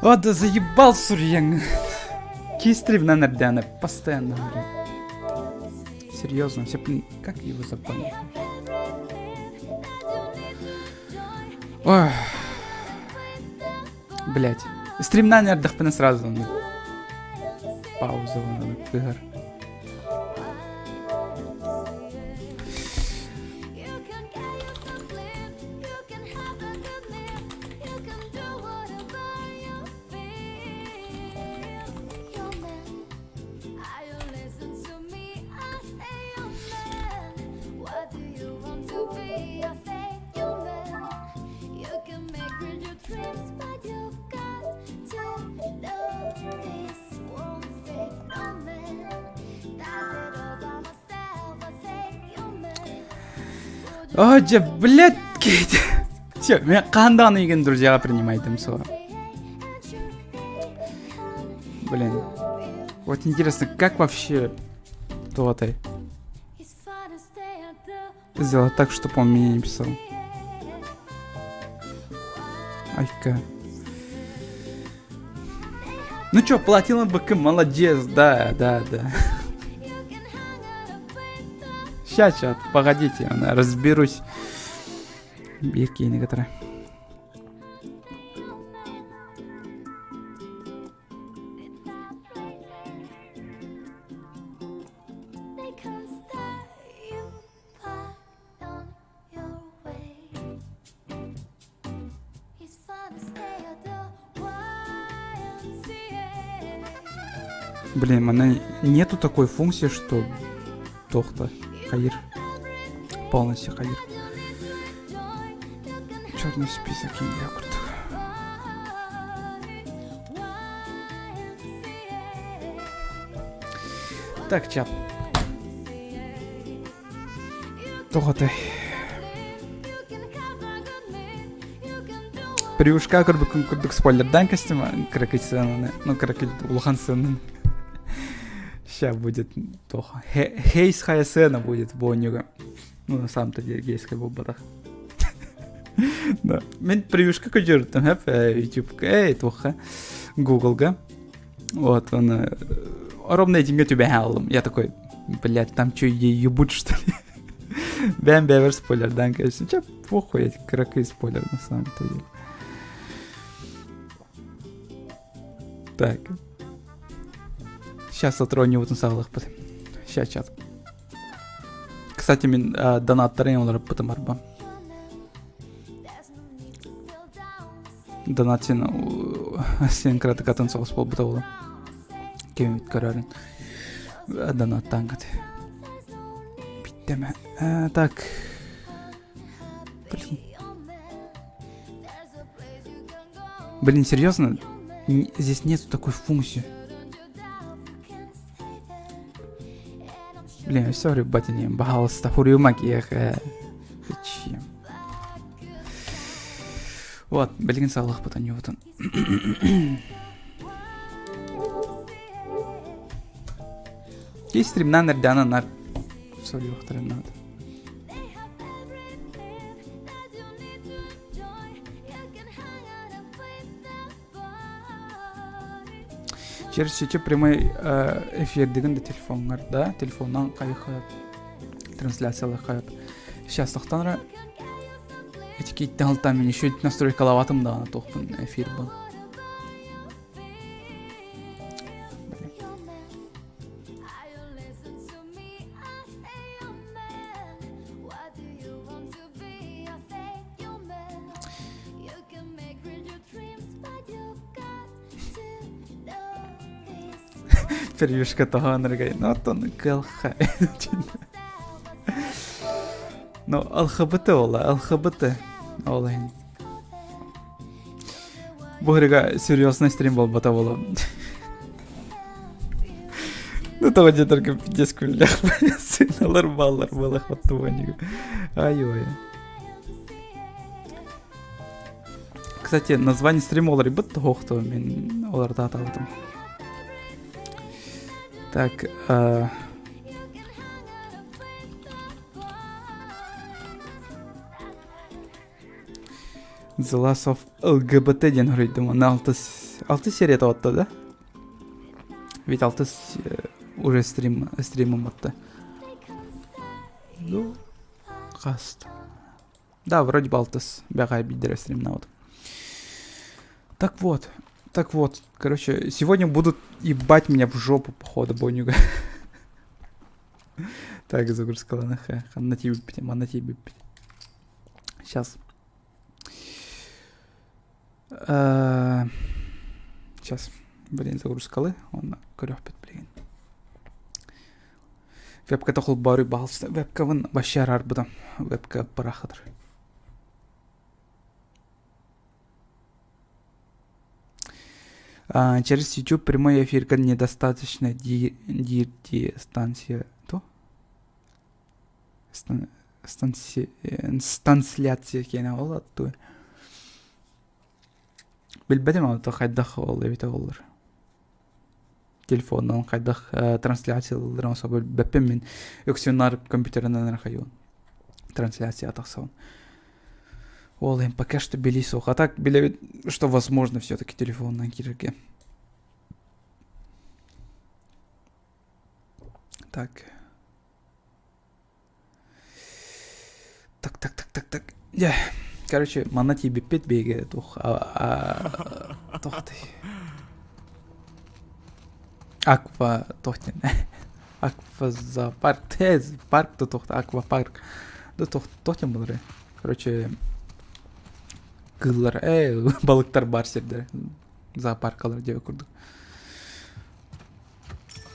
О, да заебал сурьян. Кистривна Нардяна постоянно говорю. Серьезно, все, как его запомнить? Ой. Блять. Стримнан эрдэхпинэ сразу пауза кыһар. О, дьэ, блядь, Все, мен хаһан даҕаны игин друзьяға принимайтым суоҕа. Блин. Вот интересно, как вообще туотай сделать так, чтобы он меня не писал? Айка. Ну чё, платила бы молодец, да, да, да. Сейчас, сейчас, погодите, разберусь. Биир киһини кытары. Блин, она нету такой функции, что тохта хайыр полностью хайыр черный список я курдук. Так, чап. Тоҕотой. Превышка көрбүккүн курдук спойлердаан костюма кыракый сценаны, ну кыракый улахан сценаны. Сейчас будет плохо. Хейсхая сцена будет бонюга. Ну, на самом-то деле гейская буолбатах. Да. Мен превьюшка көдьөрүттüm хэп YouTube эй туохха Google-га. Вот он ровно этимге түбэһэ аллым. Я такой, блядь, там что, ебут что ли? Бэм бэвер спойлердан, конечно. Че, похуй, эти кыракый спойлер на самом-то деле. Так. Сейчас отронивутун саҕалыахпыт. Сейчас чат. Кстати, мин донаттарын олоруппутум арба. Донат сен сен кыратыкатын соҕус буолбута буолуо. Ким көрөрүн донаттаан кыт. Биттеме. Так. Блин. Блин, серьезно? Здесь нет такой функции. Блин, сори, батя, не, пожалуйста, хуриумак, Зачем? Вот, билигин саҕалыахпыт онньуубутун. Кей стримнан эрдэҕинэ нар соруйуохтарын наада. Через сети прямой эфирдигин да телефоҥҥар да телефоннан хайыха трансляциялыахха Сейчас тохтон Этикеттен алтан мен еще настройкалабатым даҕаны туохпун эфир был. Первишка тоһооноргай, ну оттон кыалха. Ну, ЛХБТ ола, ЛХБТ ол иһин. Бу ырыга серьезный стрим буолбата буолуо. Ну, того где только пиздец күллэх сыналар баллар буолах оттуонньугу. Ай-ой. Кстати, название стрима олар бит тоһуохто мен оларда атабытым. Так, э, The Last of LGBT диэн хоруйдум. Оны алтыс. Алтыс серия тоҕотто да? Ведь алтыс уже стрим, стримым отта. Ну, хаст. Да, вроде бы алтыс. Бэҕэһээ биирдэрэ стримнаабытым. Так вот, так вот, короче, сегодня будут ебать меня в жопу, походу, Бонюга. Так, загрузкаланаха. Ханна тиийбиппит, манна тиийбиппит. Сейчас. Сейчас, блин, загрузкалы. Онно көрүөхпүт билигин. Вебката холбоору баалста. Вебкабын вообще араарбытым. Вебка бырахытыр. Через YouTube прямой эфирга недостаточно диир станция то станцляция киэнэ ол аттуй билбэтим ото хайдах ол эбитэ буоллар телефонунан хайдах трансляциялыылларын особо билбэппин мин үксүн компьютерынан эрэ хайыыбын трансляция тахсабын ол иһин пока что билии суох а так билэбит что возможно все-таки телефонунан киирэргэ так Так, так, так, так, так. Дьэ, короче, манна тиийбиппит биһиги туох туох Аква туох диэн Аква зоопарк парк да туох аквапарк да туох туох диэн буолар короче кыыллар балыктар баар сирдэрэ зоопаркалар диэбит курдук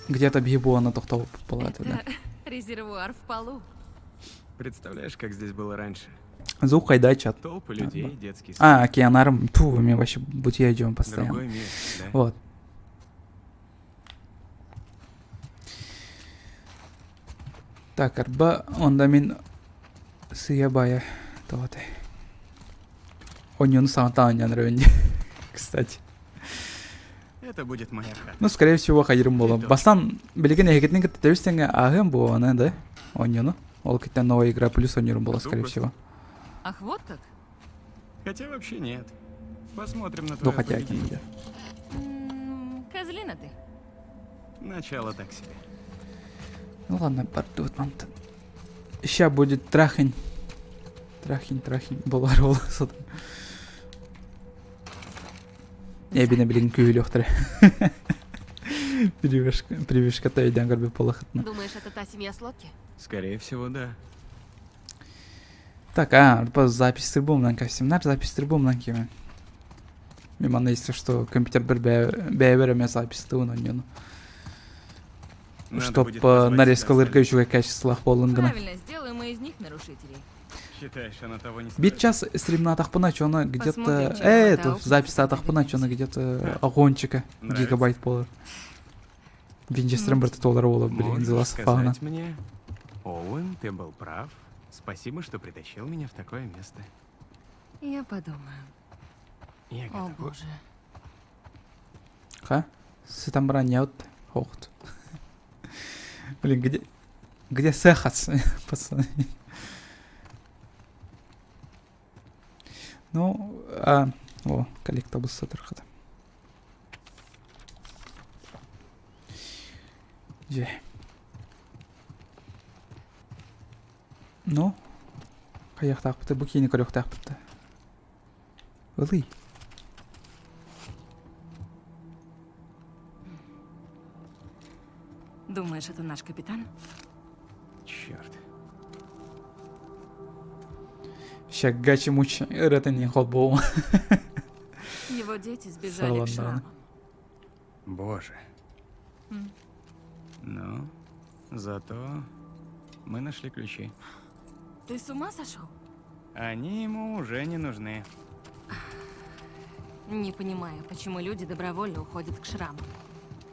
Где-то биһи буолана тохтобуппут буолаата да. Резервуар в полу. Представляешь, как здесь было раньше? Звук хайдай чат. Толпы людей, детский А, океанарм. Ту, мы вообще бытие идем постоянно. Другой мир, да? Вот. Так, арба, онда мин сыя бая тоҕотой. Оньону саҥатаан онньонор өнде. Кстати. Это будет моя хата. Ну, скорее всего, хайырым буолуо. Бастан билигин эһигитин кытта тэбис тэҥҥэ ааһыам буолуона да оонньууну. Ол киттэн новая игра плюс оонньуурум буолуо, скорее всего. Ах, вот как? Хотя вообще нет. Посмотрим на Ну, твое хотя поведение. М, Козлина ты. Начало так себе. Ну ладно, бардыбыт мантан. Ща будет трахань. Трахин, трахин, болар ол сотон. Эбине билигин күүһүлүөхтэрэ. Прививка, прививката өйдөөн көрбүт буолахытына. Думаешь, это та семья с лодки? Скорее всего, да. Так, а, по запись трибумнан костюмнар, запись трибумнан кимен. Мен манна если что, компьютер бір бэйбер эмэ запись тыбын онньону. Надо Чтоб будет позвать сюда нарезкалырга остальных. үчүгэй качестволаах буоллун гына. Правильно, сделаем мы из них нарушителей. Считаешь, она того не Бир стоит? час стримнаатахпына чоно где-то Посмотрим, чем э это эту аукнется, записаатахпына когда чоно где-то огончика Нравится? гигабайт буолар. Винчестерым бір толар буолар билигин Можешь зылас фауна. сказать мне, Оуэн, ты был прав. Спасибо, что притащил меня в такое место. Я подумаю. Я О, готов. боже. Ха? Сытан баран не от хоохт. Блин, где где сехац, пацаны? Ну, а, о, коллектабл сатырхата. Дьэ. Ну, хайыахтаахпыт бу киини көрүөхтээхпит да. Ылый. Думаешь, это наш капитан? Черт. Щагачи муч ыратын не холбоу. Его дети сбежали к Салам, шрамам. Боже. М. Ну, зато мы нашли ключи. Ты с ума сошел? Они ему уже не нужны. Не понимаю, почему люди добровольно уходят к шрамам.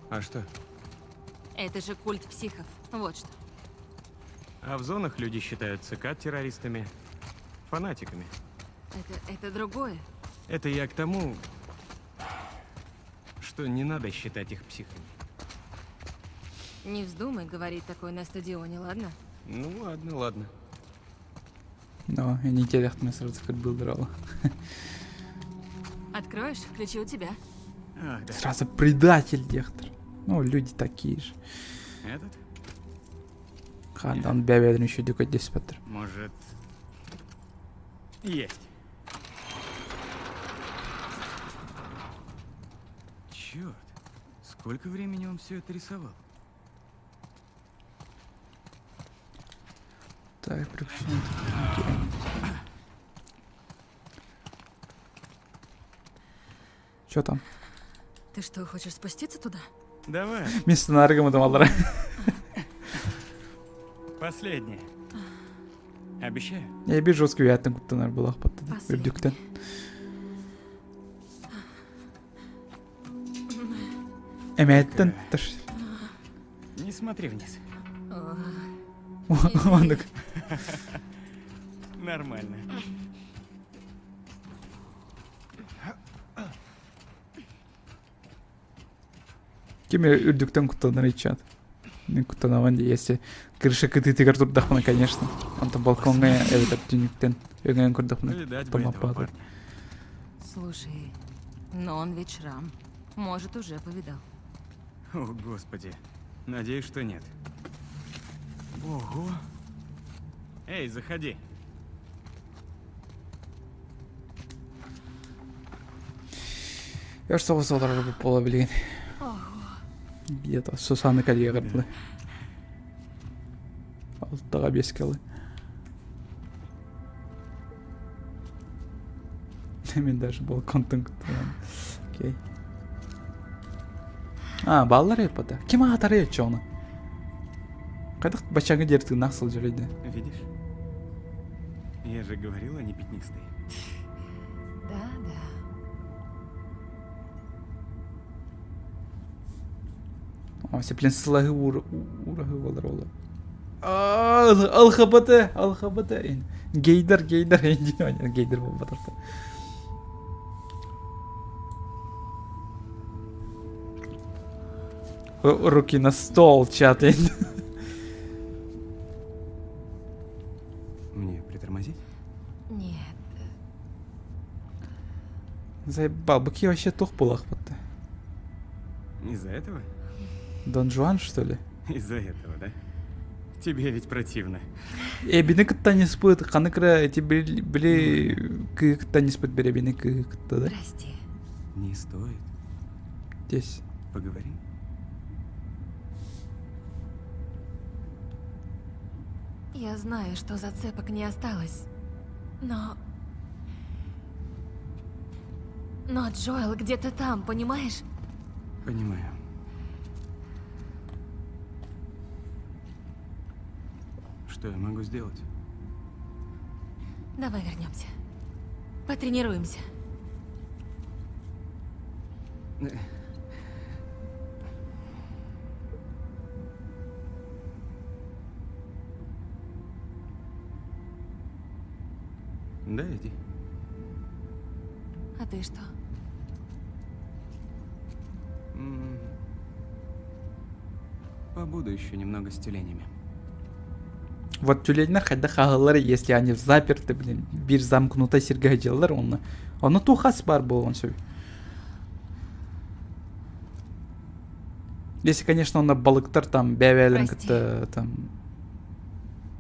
А что? Это же культ психов. Вот что. А в зонах люди считают цикад террористами, фанатиками. Это, это другое. Это я к тому, что не надо считать их психами. Не вздумай говорить такое на стадионе, ладно? Ну ладно, ладно. Но не сразу как был драла. Откроешь? Ключи у тебя. Ах, да. Сразу предатель диэхтэр. Ну, люди такие же. Этот? Хандан бэбэдин үчүдүк өйдөспөттөр. Может... Есть. Черт, сколько времени он все это рисовал? Так, приключения. Че там? Ты что, хочешь спуститься туда? Давай, Мин сценарийга мадамаллара. последнее. Обещаю. Я бир жесткий үөттэн куттанар буолах баттада. Последний. Үрдүктэн. Эмээттэн таш. Не смотри вниз. О, Оннук. Нормально. Ким үрдүктэн куттанар иччат. Мин куттанабын дии, если крыша кытыытыгар турдахпына, конечно. Онтон балкоҥҥа эбэтэр түннүктэн өҥөйөн көрдөхпүнэ Видать бы этого томаппаатар. парня. Слушай, но он ведь шрам. Может, уже повидал. О, господи. Надеюсь, что нет. Ого. Эй, заходи. Өр соҕус олорор буола билигин. Ого. Где-то Сусаны кэлиэҕэр Алтаҕа биэскэ ылы. Мин даже балконтан куттанан. Окей. А, бааллар эппата. Ким аатарый оччоҕуна? Хайдах баччааҥҥа диэри тыыннаах сылдьар ди. Видишь? Я же говорил, они пятнистые. Да, да. О, сеплен сылаһы уураһы буолар ол. ЛХБТ, ЛХБТ. Гейдер, гейдер, гейдер буолбатар. Руки на стол, чат. Мне притормозить? Нет. Заебал, быки вообще тух буолах бутта. Из-за этого? Дон Жуан, что ли? Из-за этого, да? Тебе ведь противно. Эбини кытта ниспыт, ханнык эрэ ити били кыы кытта ниспыт беребини кыы кытта да? Прости. Не стоит. Здесь. Поговорим? Я знаю, что зацепок не осталось, но... Но Джоэл где-то там, понимаешь? Понимаю. Что я могу сделать? Давай вернемся. Потренируемся. Да, иди. А ты что? Побуду еще немного с тюленями. Вот тюленнэр хайдах хаалаллар, если они заперты, блин, биир замкнутай сиргэ дьыллар онно. Онно туох баар буолуон сөп. Если, конечно, онно балыктар там бэйэ-бэйэлэрин Прости. кытта там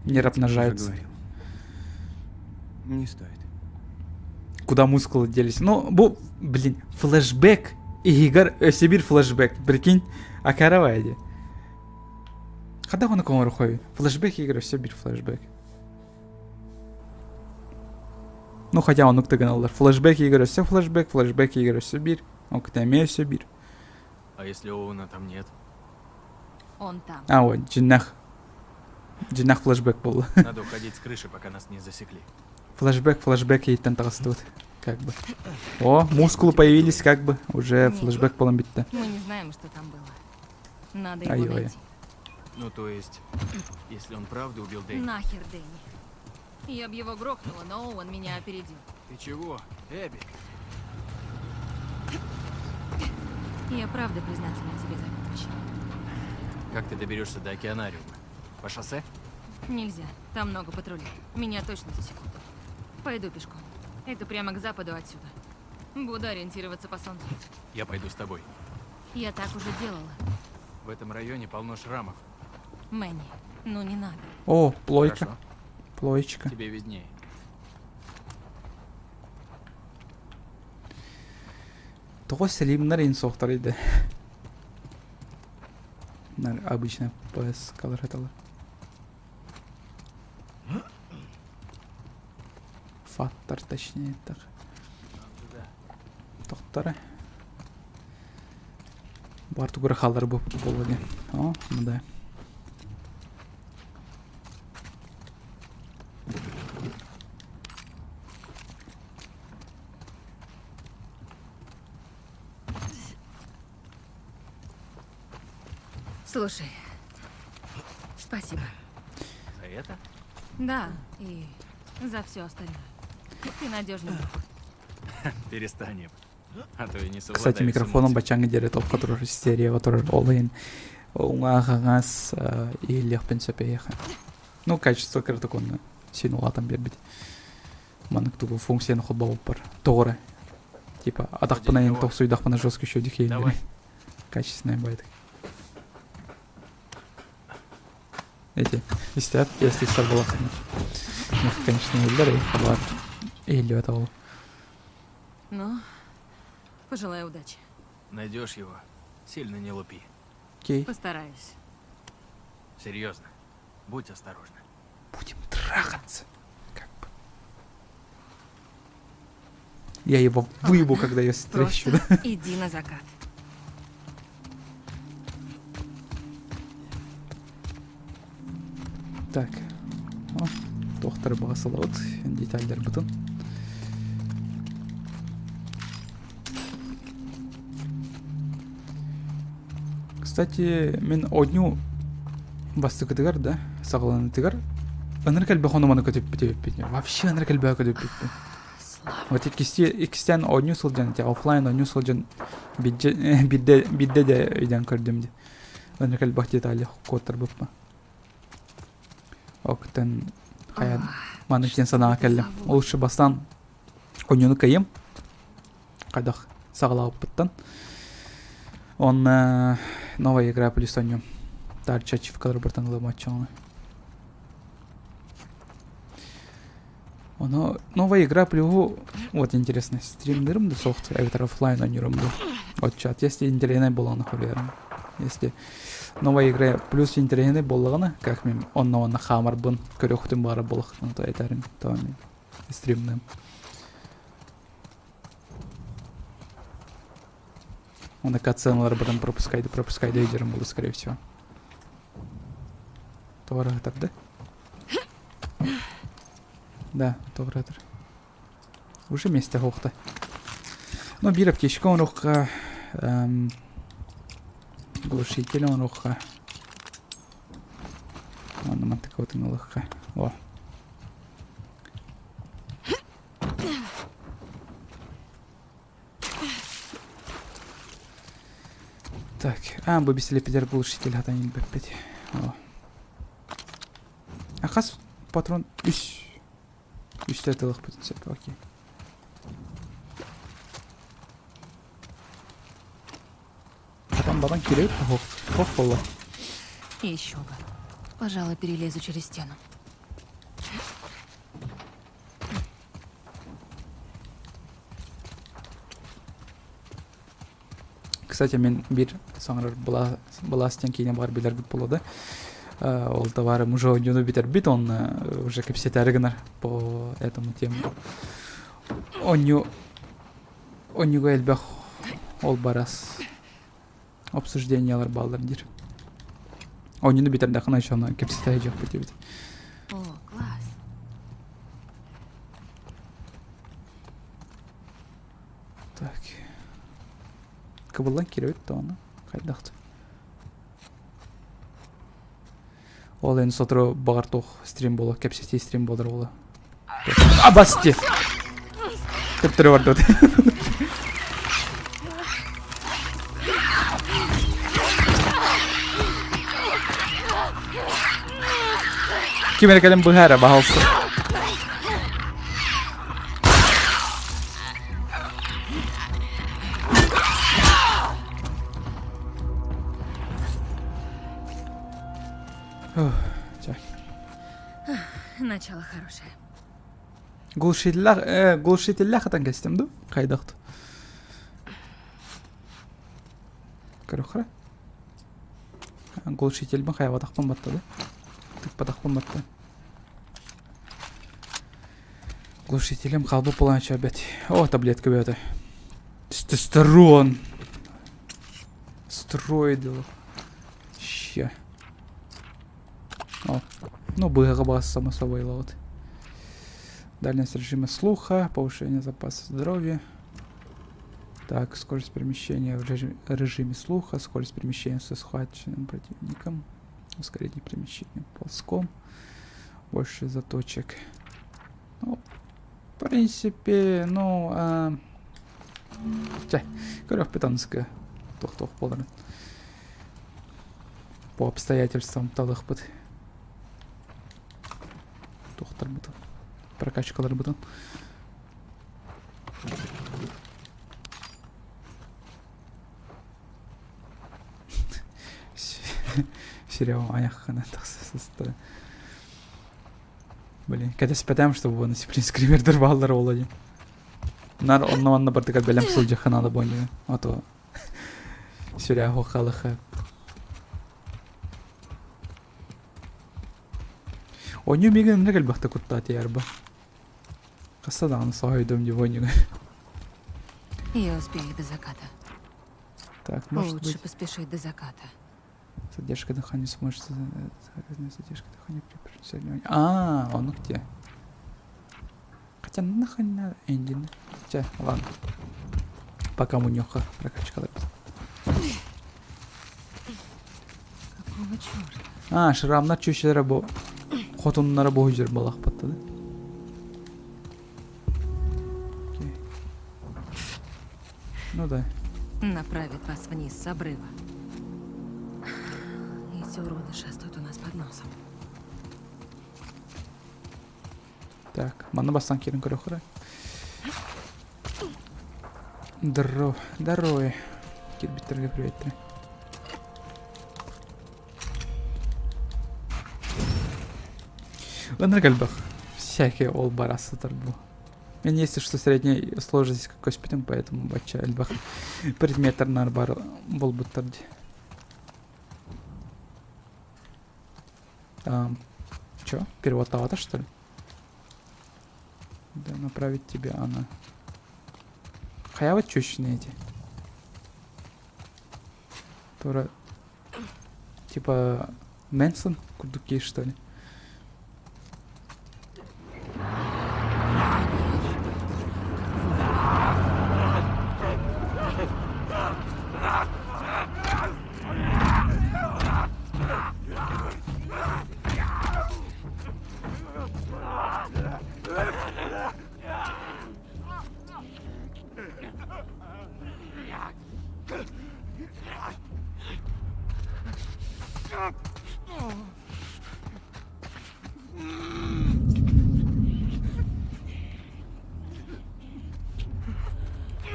не Уже размножаются. говорил. Не стоит. Куда мускулы делись? Ну, бу, блин, флешбэк. Иһигэр өссө биир флешбэк. Прикинь, акаравай дии. Хайдах ону көҥөр Флешбэк иһигэр өссө биир флешбэк. Ну, хотя оннук да гыналлар. Флешбэк иһигэр өссө флешбэк, флешбэк иһигэр өссө биир. Ол эмиэ өссө биир. А если Оуэна там нет? Он там. А, ой, дьиҥнээх. Дьиҥнээх флешбэк буолла. Надо уходить с крыши, пока нас не засекли. Флешбэк, флешбэк иһиттэн таҕыстыбыт. Как бы. О, мускулы появились как бы. Уже Нет. флешбэк буолан бүттэ. Мы не знаем, что там было. Надо его Ай-ой. найти. Ну, то есть, если он правда убил Дэнни. Нахер Дэнни. Я б его грохнула, но он меня опередил. Ты чего, Эбби? Я правда признательна тебе за помощь. Как ты доберешься до океанариума? По шоссе? Нельзя. Там много патрулей. Меня точно засекут. Пойду пешком. Это прямо к западу отсюда. Буду ориентироваться по солнцу. Я пойду с тобой. Я так уже делала. В этом районе полно шрамов. Мэнни, ну не надо. О, плойка. Хорошо. Плоечка. Тебе виднее. Тоҕо стримнар инсохтар иде. Обычно PS колор эталар. Фаттар точнее так. Тохтара. Бар тугура халлар бу буолуо О, ну да. Слушай, спасибо. За это? Да, и за все остальное. Ты надежный друг. Перестань. А то и не Кстати, микрофоном бачаҥҥа диэри топка турар стерео турар ол иһин уҥа-хаҥас иһиллиэхпин сөп эйиэхэ. Ну, качество кыратык онно син улаатан биэрбит. Маннык тугу функцияны холбообуппар. Тоҕо эрэ. Типа атахпына иһин тохсуйдахпына жестко еще Давай. Качественная байтык. Эти истят, если истер буолахтына. Конечно, иһиллэр, бар иһиллибэт ол. Ну, пожелаю удачи. Найдешь его, сильно не лупи. Окей. Постараюсь. Серьезно, будь осторожна. Будем трахаться. Как бы. Я его выебу, когда я встречу. Просто иди на закат. Так. О, доктор басылабыт, детальдербытын. Кстати, мин оонньуу бастакытыгар да, саҕаланыытыгар ынырык элбэх ону-маны көтүппүт эбиппит. Вообще ынырык элбэҕи көтүппүппүн. Вот иккисти иккистээн оонньуу сылдьан, ити оффлайн оонньуу сылдьан биирдэ биирдэ биирдэ да өйдөөн көрдүм дии. Ынырык элбэх детали куоттарбыппын. Октан хайа маннык диэн санааҕа кэллим. Лучше бастаан оонньууну кыайым. Хайдах саҕалаабыппыттан. Уонна новая игра плюс оонньуом. Таарычча ачивкаларбытын ылыам оччоҕуна. Оно новая игра плюһу вот интересно стримнырым да суох эбэтэр оффлайн оонньуурум дуу вот чат если интэриэһинэй буоллаҕына хоруйарым если новая игра плюс интэриэһинэй буоллаҕына как мин онно уонна хаамарбын көрүөхтүн баара буоллахтына то этэрим то мин стримныым Уонна катсценаларбытын пропускайды пропускайды өйдөрүм буолуо скорее всего Тоҕо да? Да, тоҕо Уже месте хоохта. Ну, биир аптечка оҥоруохха, эм, глушитель оҥоруохха. Уонна мантыкабытын ылыахха. О. Так, а, бу бисилеппитер глушитель хатан илбэппит. О. А хас патрон үс. Үстэ тылыхпытын сөп, окей. Хатан баран кирэбит хоп, хоп буолла. Еще бы. Пожалуй, перелезу через стену. Кстати, мин биир саҥарар былаас диэн киинэ баар билэрбит буолуо да. Ол товарым уже оонньууну бүтэрбит, он уже кэпсэтээри гынар по этому тему. Оонньуу оонньууга элбэх ол барас обсуждениялар бааллар диир. Оонньууну бүтэрдэххинэ еще ону кэпсэтэ сылдьыахпыт диэбит. О, класс. Так. Кыбыллан киирэбит да ону хайдах Ол эн сотору баҕар туох стрим буолуо, кэпсэтии стрим буолар буолуо. Абасти! Төптөрү бардыбыт. Ким эрэ кэлэн быһа эрэ, баһаалыста. Чэ. Начало хорошее. Глушителлээх, э, глушителлээх ытан кэстим дуу? Хайдах Көрөххө. Глушительбин хайабатахпын баттады. Тыкпатахпын батта. Глушителем хаалбыт буолан чөбөт. О, таблетка бөтө. Тестостерон. Стероиды. Ща. О. Ну, быһаҕа баас само собой ловит. Дальность режима слуха, повышение запаса здоровья. Так, скорость перемещения в режиме, режиме слуха, скорость перемещения со схваченным противником, ускорение перемещения ползком, больше заточек. Ну, в принципе, ну, а... Чэ, көрөх питанская. Тух-тух буоларын. По обстоятельствам талыхпыт. Туохтарбытын. Прокачкаларбытын. Сериал айаххана тахса Блин, кэтэспэтээм, чтобы уонна сиприн скримердер бааллар буолла дии. Нар онно-манна бардыгар бэлэм сылдьыахха наада буолла а то сүрэ халыха. Онньу миигин онно элбэхтэ куттаатыйарба. Хаста даҕаны соһуйдум дии буонньуга. Я успею до заката. Так, может Лучше быть, поспешить до заката. задержка дыхания сможет задержка дыхания при прицеливании. А, он где? Хотя нахрен надо Энди. Хотя, ладно. Пока муньоха прокачкала. Какого черта? А, шрамнар чүчелere бу хотуннара бу жүр балах баттады. Окей. Ну да. Направит вас вниз с обрыва. Эти уроды шастают у нас под носом. Так, манна бастан кирин көрөхөрө. Здорово, здорово. Кирбиттерге привет. Ынырык элбэх. Всякий ол бара сытар бу. Мен если что средней сложность көспүтүм, поэтому бачча элбэх предметтер бар болбуттар ди. А, чё, перевод авата, что ли? Да, направить тебе она. Хайа чущные эти. Тура типа Мэнсон курдуки, что ли?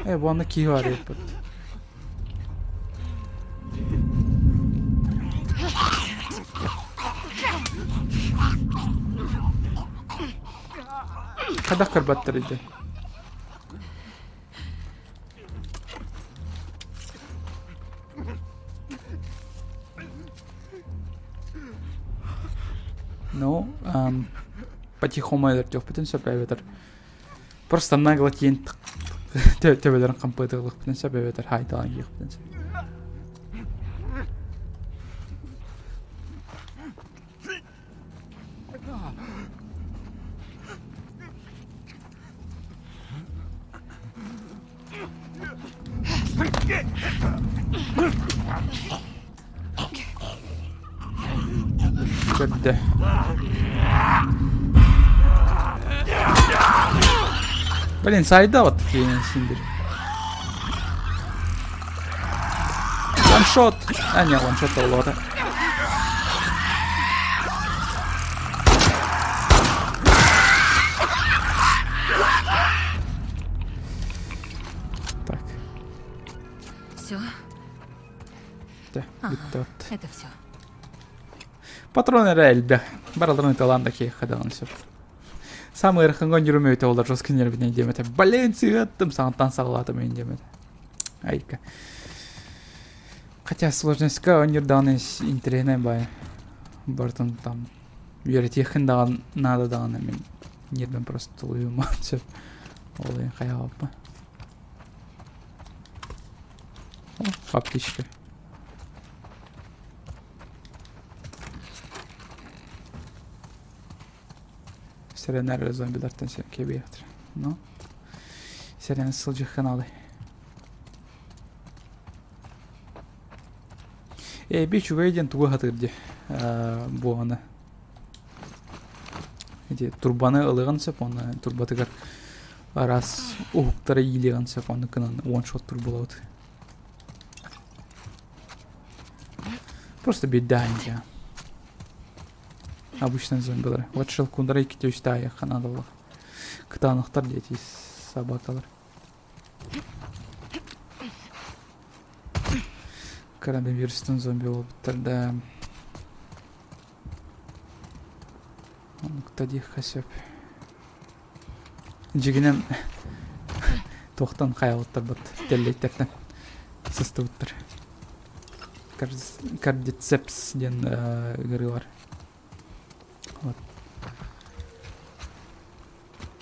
Э, бу аны киһи арыйппыт. Хайдах көрбөттөр ити? Ну, эм, по-тихому өлөртүөхпүтүн сөп эбэтэр просто нагло тиийэн төбөлөрүн хампыытылыахпытын сөп эбэтэр хаайталаан киириэхпитин сөп. Көрдө. Блин, сайда вот такие синдер. Ваншот! А, не, ваншот олота. Так. Все? Да, Ага, бүттэ это все. Патрон эрэ элбэх. Барыларын ыталаан да киһиэхэ даҕаны сөп. Самый ыарахан дьүрүм өйтө олар жестко нервнэй диэм этэ. Блин, сыһыаттым, саҥаттан саҕалаатым эйин диэм этэ. Айка. Хотя сложностька оонньуур даҕаны интэриэһинэй баайа. Барытын там үөрэтиэххин даҕаны наада даҕаны мин нервим просто тулуйумаан сөп. Ол иһин хайаабаппын. О, аптечка. Сэрэнэр зомбилартан кэбиэхтэр. Ну, сэрэн сылдьыаххын аалай. Эби үчүгэй диэн тугу сатыыр дии буоһаны. Ити турбаны ылыаҕын сөп уонна турбатыгар араас уһуктары иилиэҕин сөп оннук гынан one-shot турбалабыт. Просто биирдээх Обычный зомбилар. Вот щелкундара иккитэ үстэ аайахха наадалаах. Кытаанахтар диэти собакалар. Коронавирустан зомби буолбуттар да. Оннукта диэххэ сөп. Дьигинэн туохтан хайалыттарбыт тэллэйтэртэн сыстыбыттар. Кардицепс диэн ыарыы бар. Вот.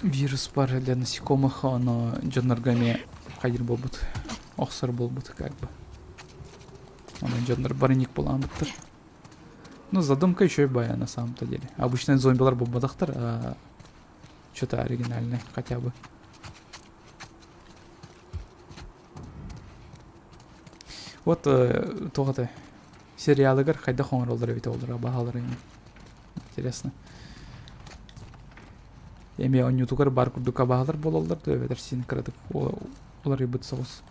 Вирус бар для насекомых, оно дьоннорго эмиэ хайдыр буолбут, охсор буолбут как бы. Онон дьоннор барыник буолаабыттар. Ну, задумка еще и бая на самом-то деле. Обычно зомбилар буолбатахтар, а что-то оригинальное хотя бы. Вот туох это сериалыгар хайдах оҥороллор эбит олора баһалар интересно. Эмиэ онньутугар бар курдук абаһалар буолаллар да эбэтэр син кыратык уларыйбыт соҕус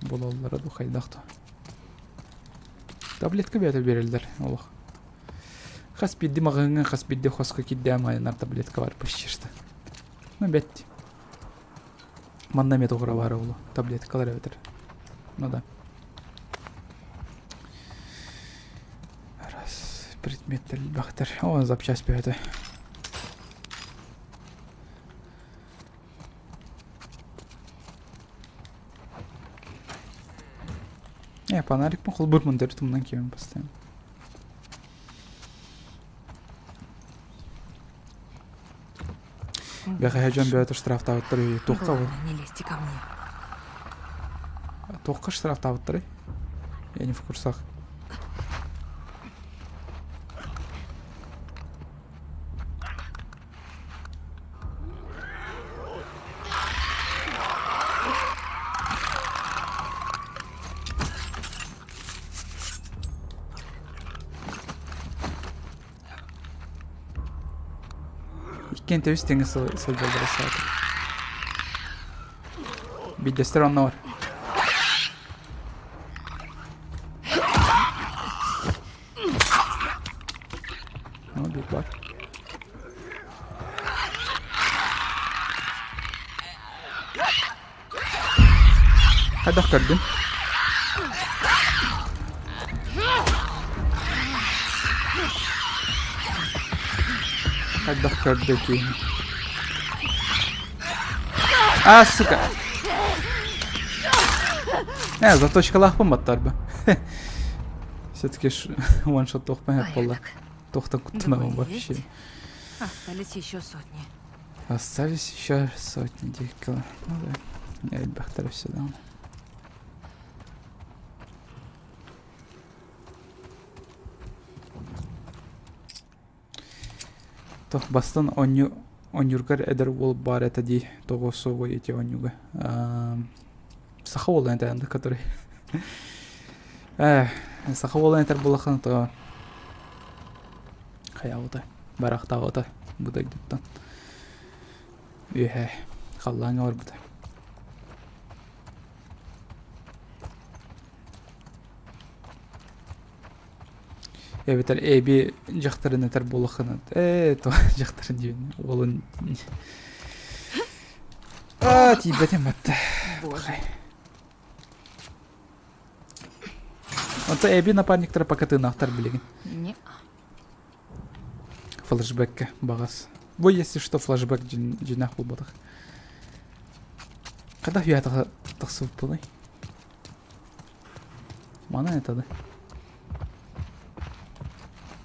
буолаллара ду хайдах да. Таблетка бэйэтэ биэрэллэр олох. Хас биирди маҕаһыыҥҥа хас биирди хоско киирдээн айанар таблетка бар почти что. Ну бэт. Манна эмиэ тоҕура баара буолуо. Таблеткалар эбэтэр. Ну да. Раз предметтер элбэхтэр. О, запчасть бөһөтө. Э, фонарик холбур мындыр тумнан киһим постоянно. Бэҕэһээ дьон бөҕөтө штрафтаабыттар үһү. Туохха ол? Главное, не лезьте ко мне. Туохха штрафтаабыттарый? Я не в курсах. Иккиэн тэбис тэҥэ сылдьаллара саата. Биирдэстэр онно бар. Ну, биир бар. Хайдах көрдүн? Хайдах көрдө киһи? А, сука! Э, заточкалаахпын баттарба. Все-таки one-shot туохпан хэп буолла. Туохтан куттанабын вообще. Остались еще сотни. Остались еще сотни дикого. Ну да. Элбэхтэр өссө даҕаны. Тох бастан онньу онньургар эдэр уол баар этэ дии тоҕо суоҕуй ити онньуга саха уолун этэ который э саха уолун этэр буоллаххына то хайаабыта барахтаабыта бу дойдуттан үөһэ халлааҥҥа барбыта эбэтэр эби дьахтарын этэр буоллаххына ээ то дьахтарын диэн уолун а тиийбэтим батта Боже. Онто эби напарниктара пока тыынаахтар билигин. Флешбеккэ баҕас. Бу если что флешбек дьиҥнээх буолбатах. Хайдах үйэ тахсыбыппыный? Мана это да.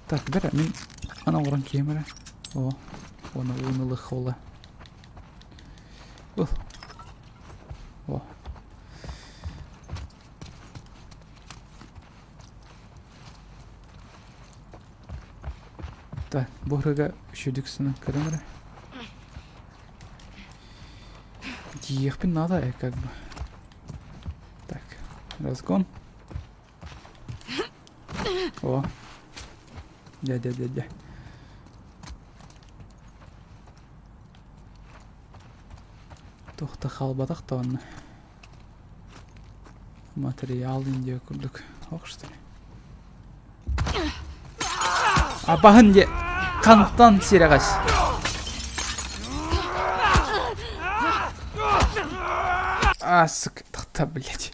Так, бэрэ, мин ана оҥорон киһим эрэ. О, уонна ууну ылыах Ыл. О. Так, бу ырыга үчүгдүк сынан көрөн эрэ. Тиийиэхпин наада э, как бы. Так, разгон. О. Дя, дя, дя, дя. Туох да хаалбатах да онно. Материал диэн курдук. Ох что ли. Абаһын де хантан сирэҕэс. А, сука, тахта, блядь.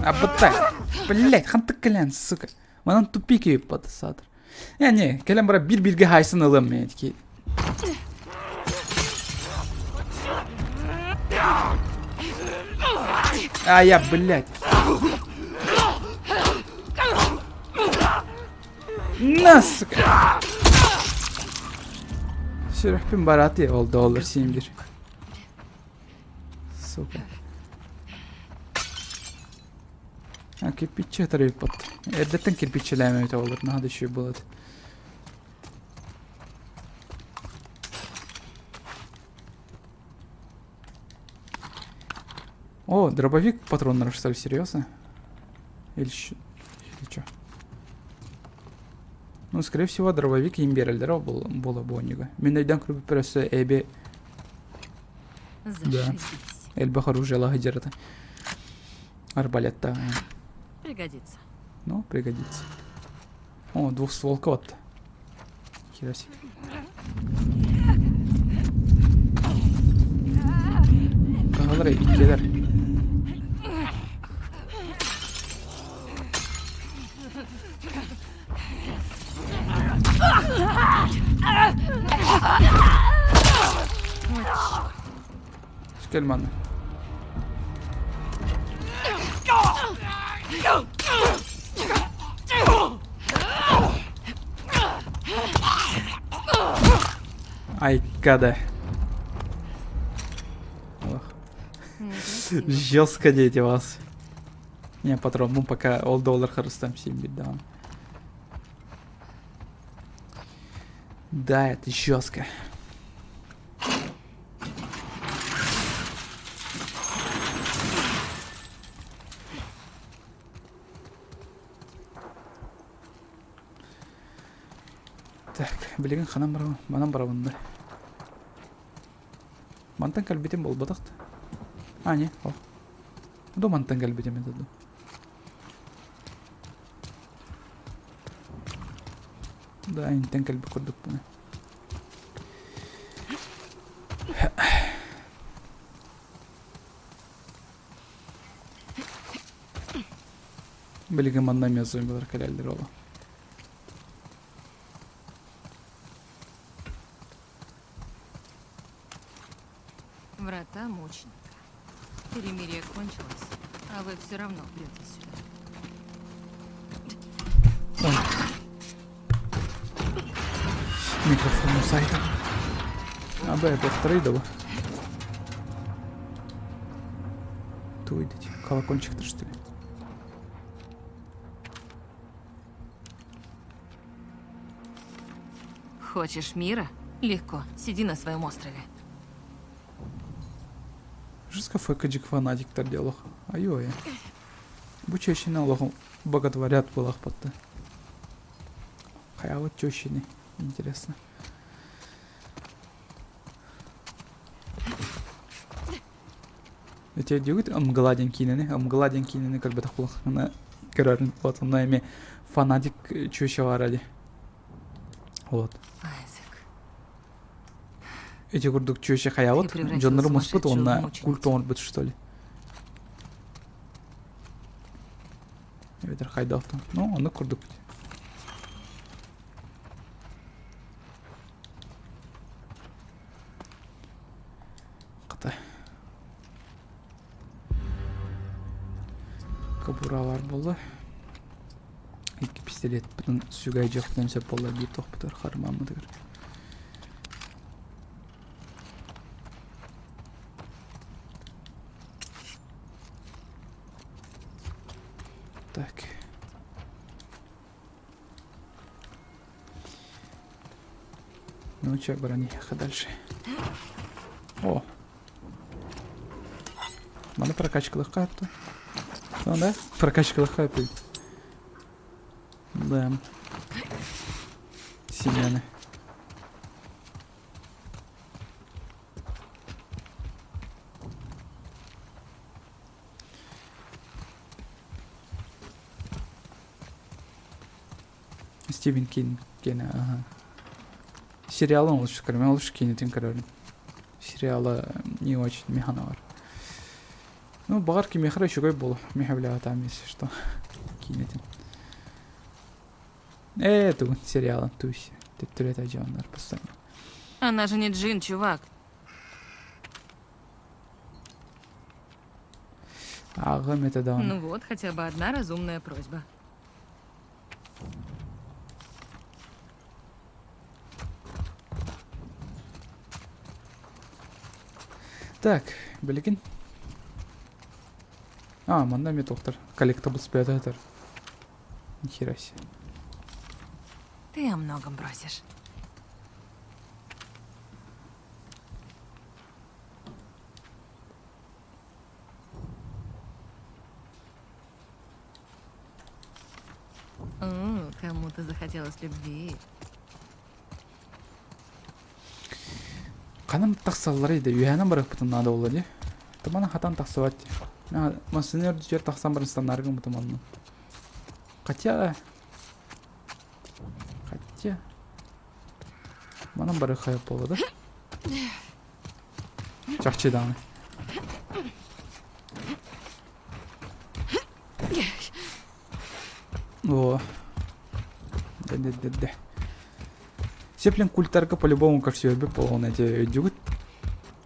Абыта. Блядь, хантык кэлэн, сука. Манан тупик ыыппат саатар. Э, не, кэлэн бара биир-бииргэ хаайсан ылыам мен ки. А я, блядь. На, сука. Сүрэхпин барааты ол доллар син бир. Сука. А кирпиччэ тарыйппыт. Эрдэттэн кирпиччэлээмэбит оҕолор наһаа да үчүгэй буолуо этэ. О, дробовик патроннар что ли, серьезно? Или, или что? Ну, скорее всего, дробовик им берэллэр буола буонньуга. Мин өйдөөн көрбүппэр өссө эби Да. Элбэх оружиелаах дьарыта. Арбалет-то. Пригодится. Ну, пригодится. О, двухстволка вот. Хера себе. Кагалар иккилэр. Кэл манна. Айкада. Ох. Жестко дети вас. Не, патрон, ну пока ол доллар харыстам син бирдаҕым. Да, это жестко. Так, билигин ханан барабын? Манан барабын да. Мантан кэлбитим буолбатах да. А, не, о. Ду мантан кэлбитим это ду. Да, интен кэлбит курдукпун. Билигин манна эмиэ зомбилар кэлэллэр ола. Врата мученика. Перемирие кончилось, а вы все равно претесь сюда. Ой. Микрофон сайта. А б повтори давай. Ту идите. Колокольчик-то что ли? Хочешь мира? Легко. Сиди на своем острове. Жестко фэкэдьик фанатиктар диалог. Айой. Бу чечени олох боготворят буолахпатта. Хайабыт чечени. Интересно. Эти дегүт ымгыла диэн киинэни, ымгыла диэн киинэни көрбөтөх буоллаххына көрөрүн вот онно эми фанатик чүөчэ баара дии. Вот. Айзек. Ити курдук чүөчэ Ты хайабыт, превратил дьоннору муспут сумасшедшую в уонна мученицу. культ оҥорбут что ли. Эбэтэр хайдахтан. Ну, оннук курдук. Хата. Кобуралар буолла. Икки пистолетпытын сүгэйдьиэхпитин сөп буолла биир тохпутугар хармааммытыгар. Так. Ну что, бараниха дальше. О. Маны прокачкалыхха этти. Ну да, прокачкалыхха этти. Да. Семена. Стивен Кинг киэнэ аха. Сериалын олус көрөм, олус киинэтин көрөрүм. Сериала не очень механа бар. Ну, баҕар кимиэхэ эрэ үчүгэй буолуо. Миэхэ билээҕэ если что. Киинэтин. Ээ, тугун сериалын туй. Төттөрү дьоннор постоянно. Она же не джин, чувак. Ааҕыам этэ даҕаны. Ну вот, хотя бы одна разумная просьба. Так, билигин. А, манна эмиэ туохтар. Коллектабл спрятатар. Нихера себе. Ты о многом просишь. Кому-то захотелось любви. Ханан тахсалларый да үөһэнэн барыахпытын наада буолла дии. Тумана хатан тахсыбат дии. Массыына үрдүгэр тахсан баран станнарга мутум онно. Хотя... Хотя... Манан барыахха буолла да? Чахчы даҕаны. О, да-да-да-да. Сеплин культарга по-любому көрсүөрбүт буолуон эти өйдүүгүт.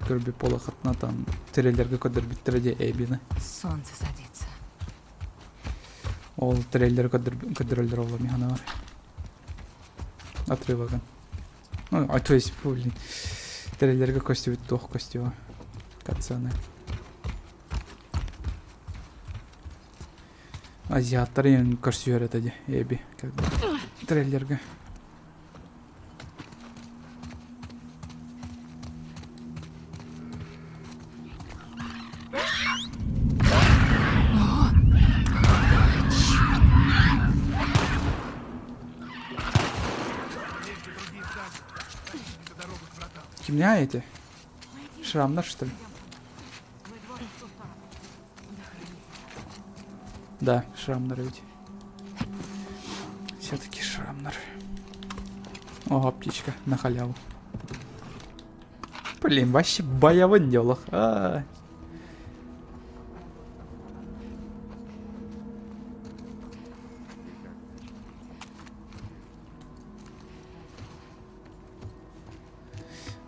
Көрбүт буолахытына там трейлергэ көрдөрбүттэрэ дии Эбины. Солнце садится. Ол трейлеры көрдөрөллөр ол миханавар. Отрывогын. Ну, а то есть, блин, трейлергэ көстүбүт туох көстүө. Катсаны. Азиаттар иэн көрсүөр этэ дии, эби, как бы, трейлергэ. Кимнээх эти? Шрамнар, что ли? Да, шрамнар ведь. Все-таки шрамнар. О, аптечка на халяву. Блин, вообще боевым делах. А -а -а.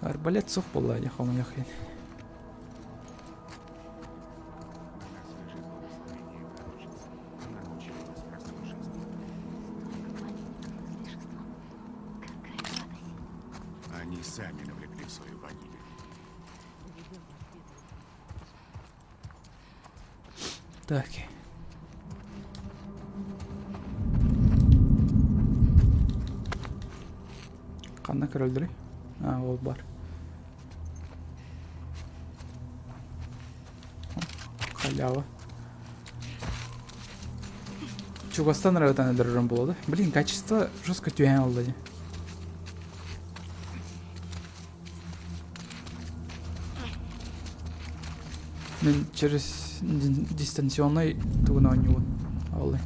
Арбалет суох буолла дии хомойуох иһин. Они сами навлекли свою погибель. Так. Ханна көрөллөрүй? А, ол бар. Халява. Чугастан ырытан өлөрөрүм буолуо да. Блин, качество жестко түһэн ылла дии. Мин через дистанционный тугун оонньуубун. Ол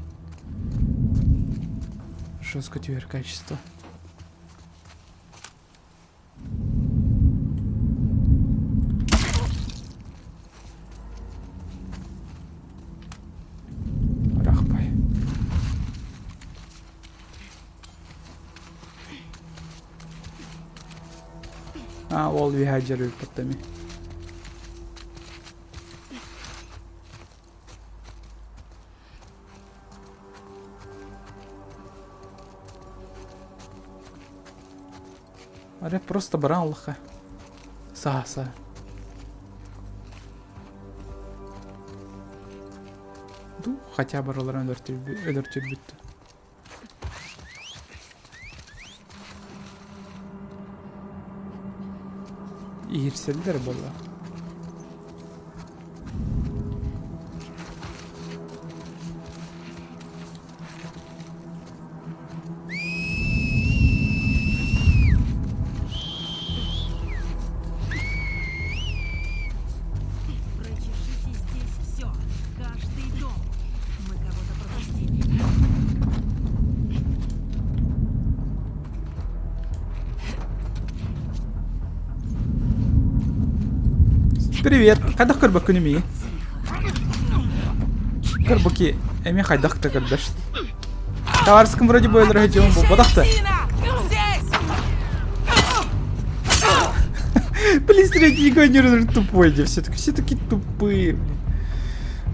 жестко түһэр качество. А, ол үөһэ дьарыйбыт эми. Арай просто баран аллаха. Саа, саа. Ду, хотя барыларын өлөртүрбүттү. Иһирсэллэр буолла. Прочешите здесь все. Каждый дом. Мы кого-то пропустили. Привет! Хайдах көрбөккүн мии? Көрбөки эми хайдах да көрдөш. Табаарыскым вроде бы өлөрө дьон буолбатах да. Блин, средний гонер тупой, все, все такие тупые.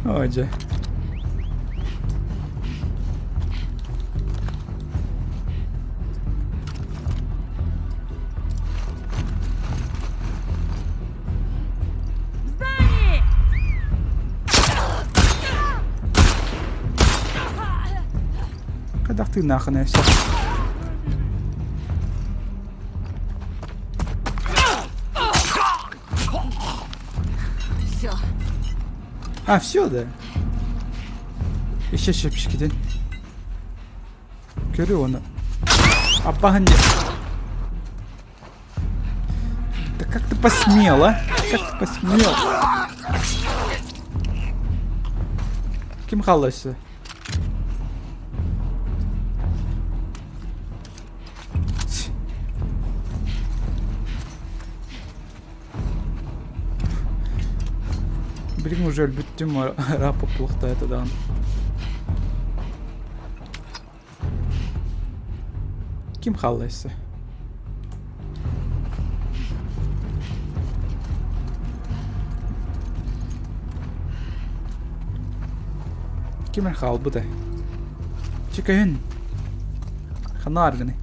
Ой, дьэ. Хайдах тыыннааххын все. Все. А, все, да? Еще чэпчэкитин. Көрү оны. Аппаһын Да как ты посмел, а? Как ты посмел? Ким хаалла өссө? Билигин уже өлбүттүм рапа плохта это даҕаны. Ким хаалла өссө? Ким эрэ хаалбыта? Чөкөһүн. Ханна аргыный?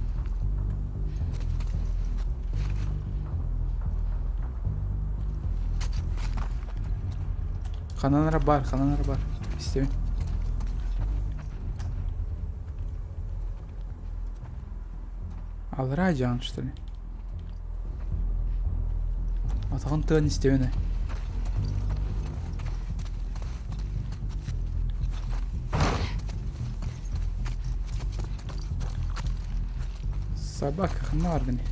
Ханан эрэ баар, ханан эрэ баар. Истэбин. Аллараа дьаҥ что ли? Атаҕын тыан истэбин ээ. Собака ханна бардыный?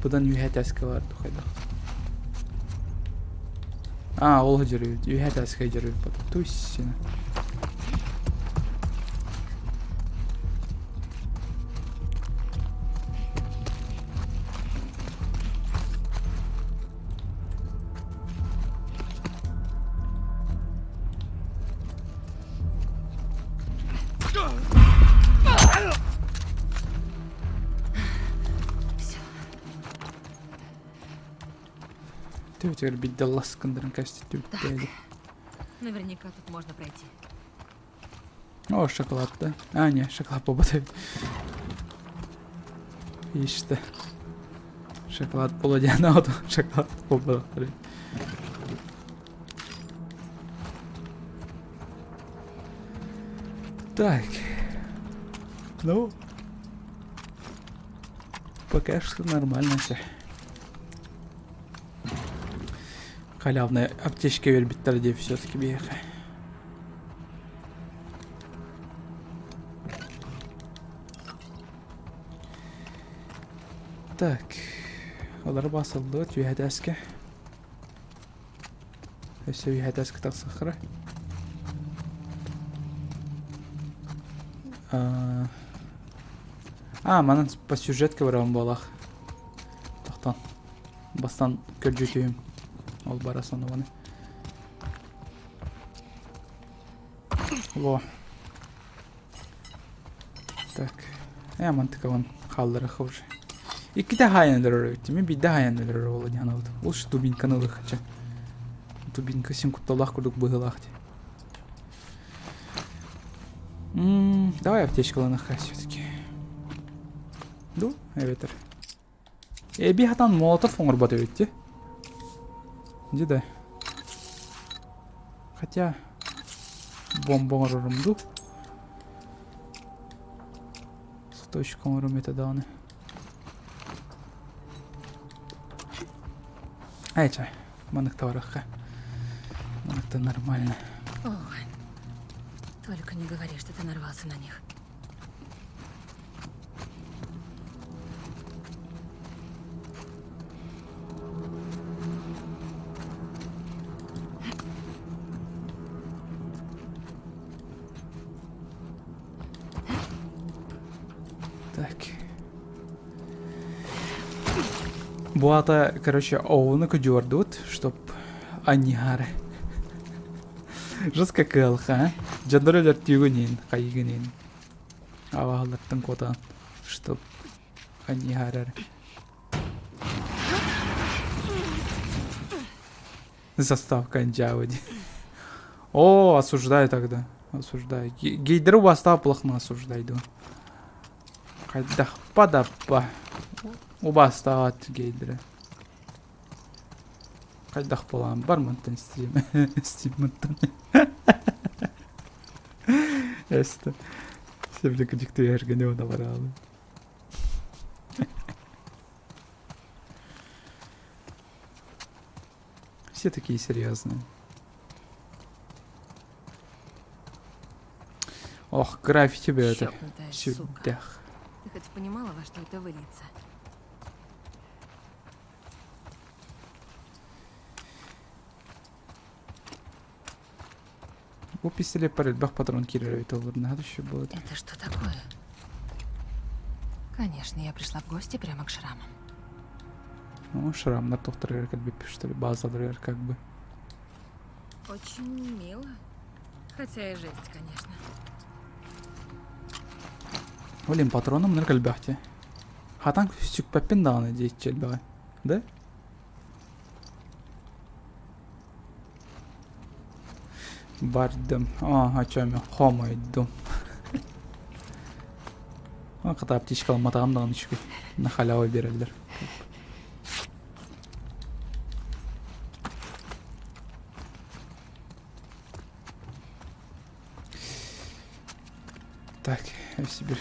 Быдан үөһэ этээскэ баар хайдах. А, ол дьөрү, үөһэ этээскэ дьөрү Туссина. Түбүтүгэр бидде ласкындарын кэститүбүттээди. Наверняка тут можно пройти. О, шоколад, да? А, не, шоколад буолбат эбит. Иште. Шоколад буолуо диэн аҕа шоколад буолбатахтар эбит. Так. Ну, пока что нормально все. Халявная аптечка биэрбиттэр дии все-таки биһиэхэ. Так, олары басылдыбыт үөһэтээскэ. Өссө үөһэтээскэ тахсыаххара. А, манан по сюжетке барабын буолах. Тохтон. Бастан көрдьүтүһүм. Ол бара сонобаны. Во. Так. Э, мантыкабын. Хаалларыха уже. Иккитэ хаайан өлөрөр эбит. Мин биирдэ хаайан өлөрөр буолла дии санаабытым. Лучше дубинканы ылыахха чэ. Дубинка син кутталлаах курдук быһыылаах дии. Давай аптечкаланыхха все-таки. Ду, эбэтэр. Эби хатан молотов оҥорбот эбит дии. Дии да. Хотя бомба оҥорорум дуу. Точка оҥорум этэ даҕаны. Ай чай, маннык барыахха. Маннык нормально. О, только не говори, что ты нарвался на них. Так. Бу аата, короче, оуну кудьуордут, чтоб аньяары. Жестко кыалха, а? Дьоннор өлөртүүгүн иин, хайыгын иин. Абаһаллартан куотан, чтоб аньяарар. Заставка Анджавы. О, осуждаю тогда. Осуждаю. Гейдеры убастаа плохно осуждаю. Хайдах падаппа. Убастаат гейдеры. Хайдах буолаан бар мантан стрим. Стриммыттан. Эстэ. Себлик дьиктиэргени уна бараалы. Все такие серьезные. Ох, граффити бы это. Чокнутая сука. Сүрдэх. Ты хоть понимала, во что это выльется? Бу пистолет элбэх патрон киирэр эбит олорно еще будет. Это что такое? Конечно, я пришла в гости прямо к шрамам. Ну, шрамнар тохторыгар кэлбиппит что ли, базаларыгар как бы. Очень мило. Хотя и жесть, конечно. Блин, патроном ныр кэлбэхти. Хатан сүкпэппин даҕаны диэччи элбэҕи. Да? Бардым. Ааһа чөмө хомойдум. Хата аптечкаламматаҕым даҕаны үчүгэй. На халяву биэрэллэр. Так, өссө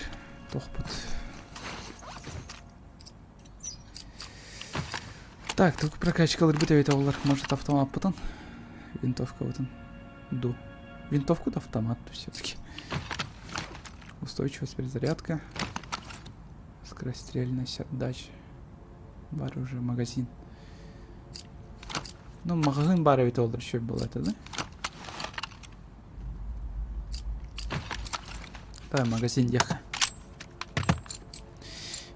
туохпут. Так, только прокачкаларбыт эбит оҕолор. Может автомаппытын? Винтовкабытын. Ду. Винтовку да автомат все-таки. Устойчивость, перезарядка. Скорострельность, отдача. Бар уже магазин. Ну, магазин бар эбит олор еще был это, да? Давай магазин диэххэ.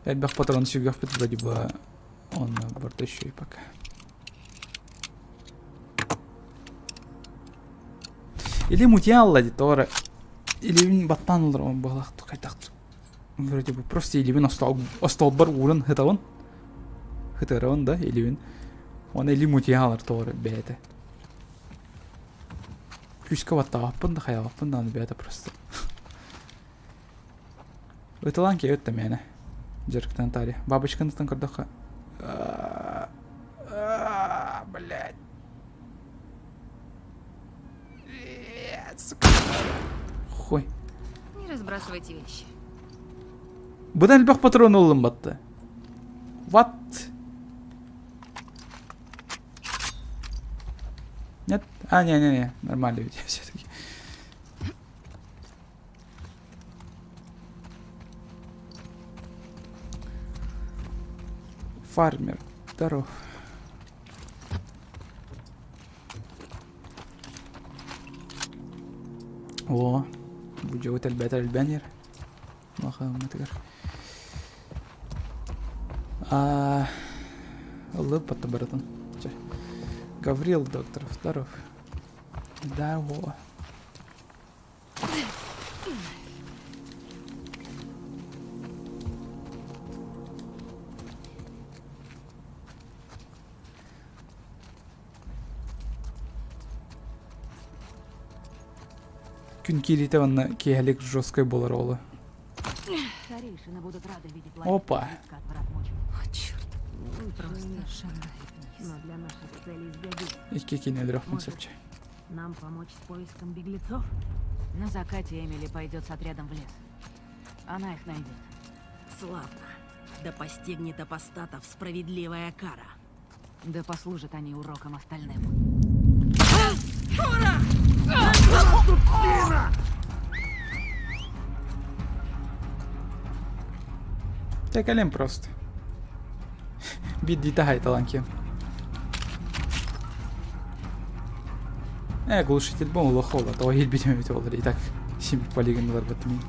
Элбэх патрон сүгүөхпүт вроде бы он борта еще и пока. Или мутьялла дии тоҕо эрэ илиибин баттаан ылар быһалаах хайдах вроде бы просто илиибин остуолбар ууран сытабын сытыарабын да илиибин уонна илии мутьялар тоҕо эрэ бэйэтэ күүскэ баттаабаппын да хайаабаппын даҕаны бэйэтэ просто Ытылаан киһи өттө мээнэ. Дьарыктан таарыйа. Бабочканы көрдөххө блядь. Хуй. Не разбрасывайте вещи. Быдан элбэх патрон ыллым батты. What? Нет? А, не-не-не, нормально ведь все-таки. Фармер, здоров. О, будьабыт элбээтэр элбээн иһэр. Махааммытыгар. Аа, ыллыппатта барытын. Чэ. Гаврил Докторов, здоров. Здорово. Күн киириитэ уонна киэһэлик жесткай буолар оҕолор. Старейшины будут рады видеть ловить Опа. близко от врат мучеников. О, черт. Просто шагай вниз. Но для наших целей сгодится. Икки киинэ өлөрөхпүн Может, сөпчө. Нам помочь с поиском беглецов? На закате Эмили пойдет с отрядом в лес. Она их найдет. Славно. Да постигнет апостатов справедливая кара. Да послужат они уроком остальным. Дьэ кэлин просто. Биирдиитэ хайталан киэм. Э, глушитель бу олох ола, тоҕо иһирбитим эбит олор и так сим полигон барбытым.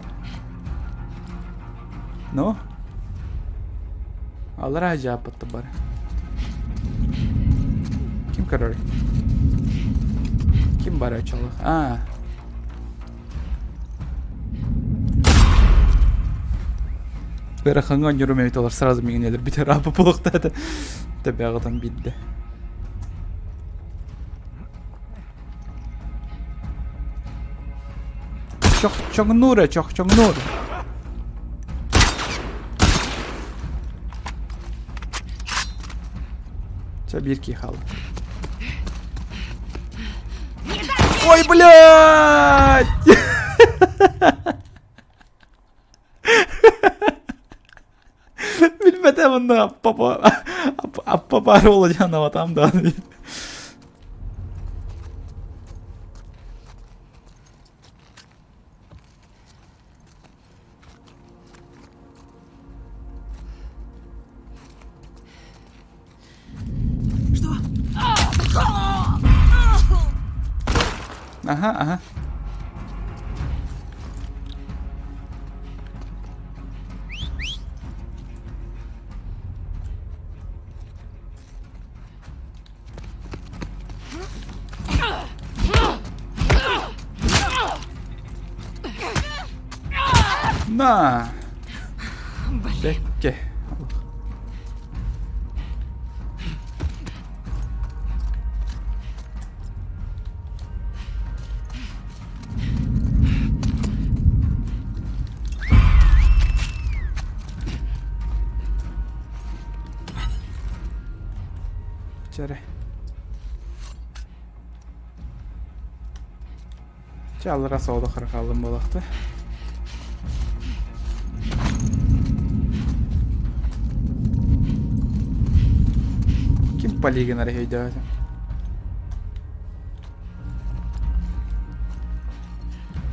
Ну? Аллара дьааппатта бар. Ким көрөр? Ким бар очолох? А. Ыарахаҥҥа оонньуурум эбит олор сразу миигин өлөрбүтэ ырааппыт буолуохтаах этэ. Тэбэҕитин биирдэ. Чохчоҥнуура, чохчоҥнуур. Чэ, биир киһи хаалла. Ой, блядь! Билбэтэ онно аппа аппа баар буола дьаанабатам даҕаны. Что? Ага, ага. На! Бэкке. Чэрэ. Чэ, аллара соҕотох эрэ хааллым буолуохта. Ким полигонар өйдөөтө?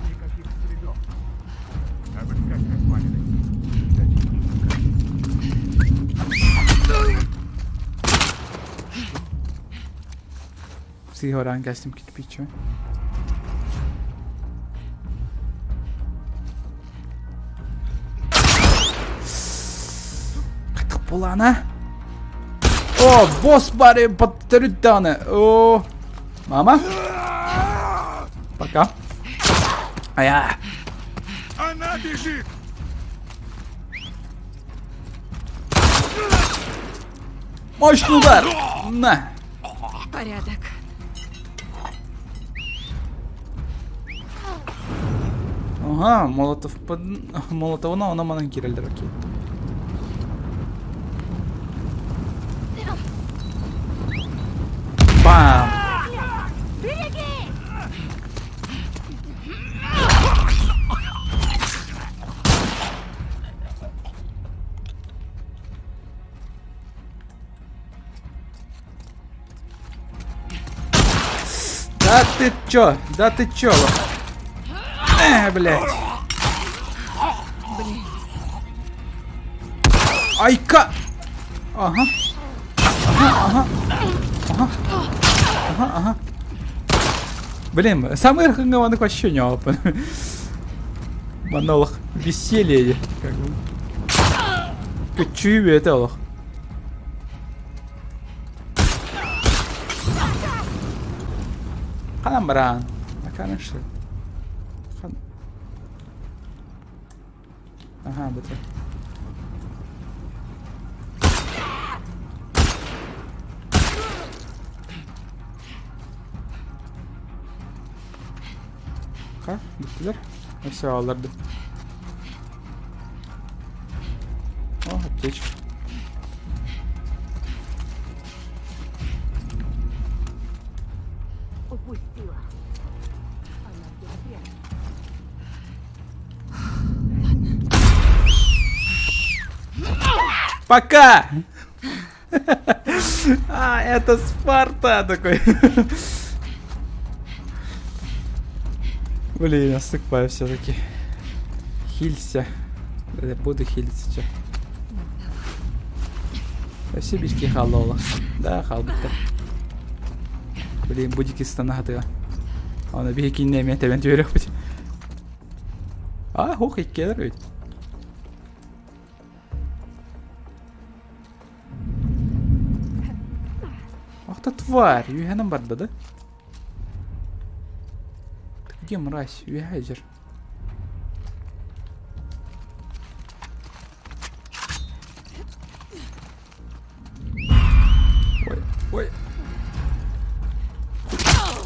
Никаких следов. Обыскать развалины. Дадим Сыһыаран кэстим кирпиччэ. Хатык буолаана. О, босс бары төрүт даҕаны. О, мама. Пока. Ая. Она бежит! Мощный удар! На! Порядок. Ага, Молотов под... Молотовына она манан киирэллэр окей. Бам! Да ты чё? Да ты чё? Э, блядь. Блин. Айка! Ага. Ага, ага. Ага. Ага, ага. Блин, самый ыарахаҥҥа вообще не Манна олох веселье как бы. Көччүү бэйэтэ олох. Ханан бараан? Аканышы. Хан... Ага, быты. Ха, бүттүлэр. Өссө ааллардым. О, аптечка. Упустила. Она где-то прячется. Пока! А, это Спарта такой. Блин, я сыкпаю все-таки. Хилься. Я буду хилиться, че. Өссө биир киһи хаалла ол. Да, хаалбыттар. Блин, бу дики станаһатыга. Аны биһи кинне эмиэ тэбэн түһүрүөхпүт. А, хух иккиэлэр эбит. Ах ты тварь, үөһэнэн барда да? Ты где, мразь? Үөһэ дьэр. Ой, ой.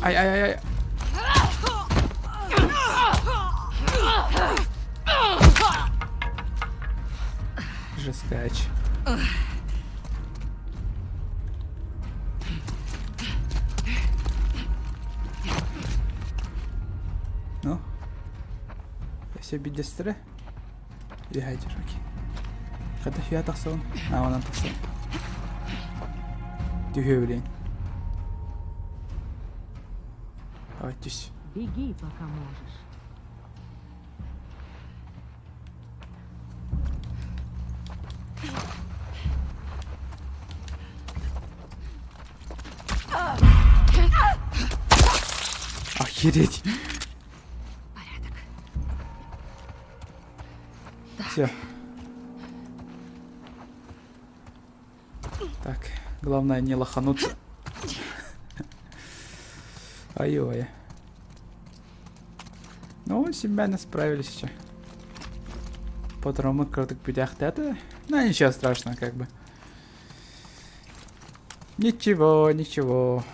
Ай, ай, ай, ай. Жескач. Ну? Өссө биирдэстэрэ Үһэ окей. Хата үһэ тахсабын. А, онон тахсабын. Түһүө билин. Давай түс. Беги, пока можешь. Охереть. Порядок. Все. Так, главное не лохануться. Ай-ой. Ну, семья справились еще. Потом кырдык бүтәхтәті. Ну, ничего страшного, как бы. Ничего, ничего.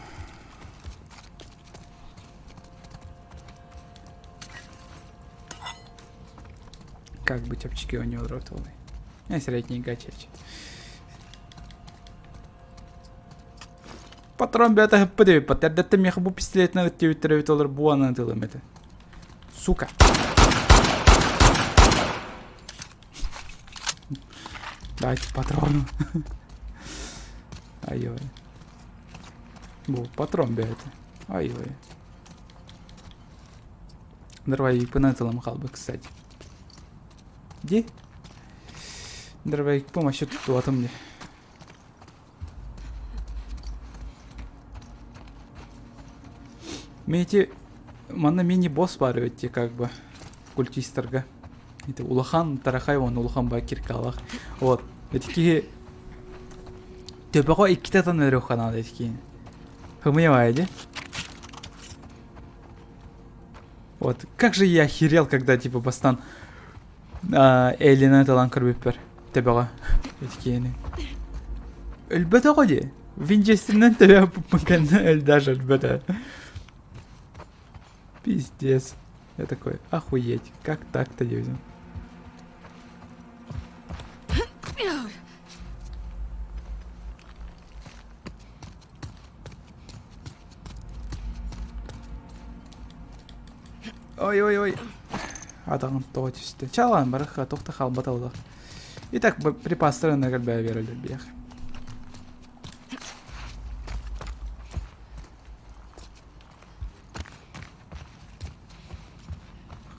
Как бы чапчики у него ротовый. Я средний гачач. Патрон бята хыппы Патердетте меха бу пистолетна өттүбүттер олар буанан тылым это. Сука. Дайте патрону. Ай-ой. Бу патрон бэйэтэ. Ай-ой. Дробовикпын ытылым хаалбыт, кстати. Ди? Дробовикпын вообще туттубатым ди. Мен эти манна мини-босс баар эбит дии как бы культистарга. Ити улахан Тарахай уонна улахан баа киркалах. Вот. Ити киһи төбөҕө иккитэ атан өлөрүөххэ наада ити киһини. Хымыйа дии. Вот. Как же я охерел, когда типа бастан Эллина талан көрбүппэр төбөҕө ити киһини. Өлбөтөҕө дии. Винчестеринэн төбө кэннэ даже өлбөтө. Пиздец. Я такой, охуеть, как так-то дебитим. Ой-ой-ой. Атаҕын тоҕо түстэ. Чалаан барыха туох да хаалбата олох. Итак, припастарын кэлбээ биэрэллэр биэх.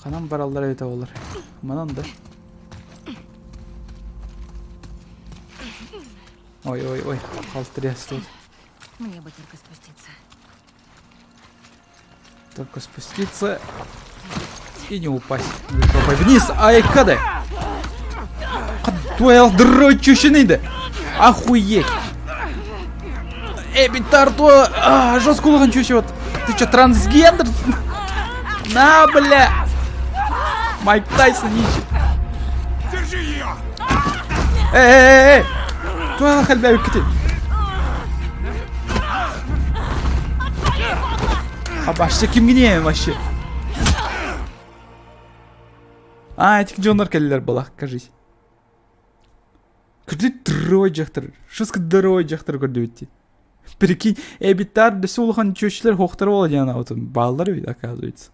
Ханан бараллар эбитэ буоллар. Манан да. Ой, ой, ой, халтрес тут. Мне бы только спуститься. Только спуститься и не упасть. Жопой вниз. Ай, кады. Твоя дрочущий Охуеть. Эби Тарту, а, жестко улахан чучу. Ты что, трансгендер? На, бля. Майк Тайсон ищет. Держи ее! Эй, эй, эй! Туох элбээбиккитий? А вообще кимҥиний вообще? А, этих дьоннор кэллилэр буолах, кажись. Көрдү трой дьахтар. Шыска дорой дьахтар көрдүбүт дии. Прикинь, эбиттар дөссө улахан чүөччүлэр хуохтара буола диэн анаабытым. Бааллар эбит, оказывается.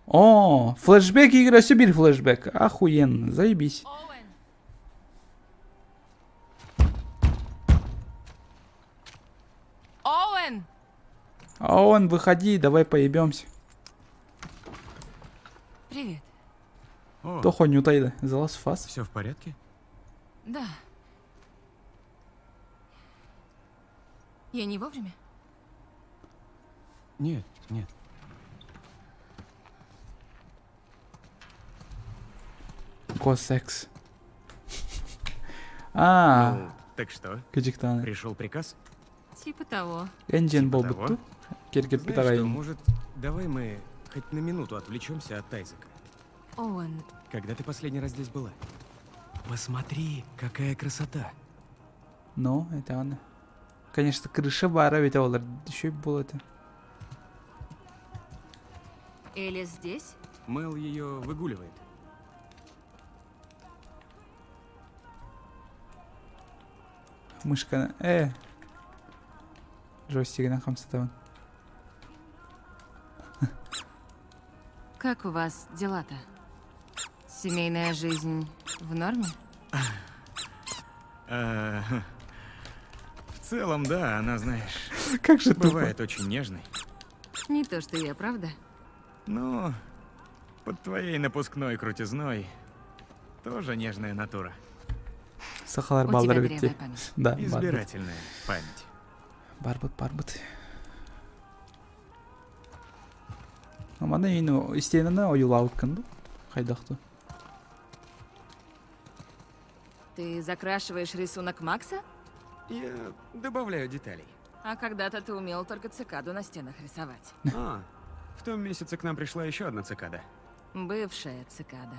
О, флешбэк игра, өссө биир флешбэк. Охуенно, заебись. Оуэн! Оуэн, выходи, давай поебемся. Привет. О, Тохо не утайда. The Last of Us. все в порядке? Да. Я не вовремя? Нет, нет. Косекс. А, Ну, так что? кыдьыктааны. Пришел приказ? Типа того. Энджин Типа буолбутту. того. Киргиппит Знаешь что, аҕай. может, давай мы хоть на минуту отвлечемся от Айзека. Оуэн, Когда ты последний раз здесь была? Посмотри, какая красота. Ну, это он. Конечно, крыша баара ведь олар еще было это. Элис здесь? Мэл ее выгуливает. Мышка. Джойстигынан хамсатабын. Как у вас дела-то? Семейная жизнь в норме? В целом, да, она, знаешь, Как же тупо. бывает очень нежной. Не то, что я, правда? Но под твоей напускной крутизной тоже нежная натура. Сахалар У тебя баллар битти. дырявая память. Да, барбыт. Избирательная память. Барбыт, барбыт. Манна ину истиэнаны ойуулаабыккын бу. Хайдахту. Ты закрашиваешь рисунок Макса? Я добавляю деталей. А когда-то ты умел только цикаду на стенах рисовать. А, в том месяце к нам пришла еще одна цикада. Бывшая цикада.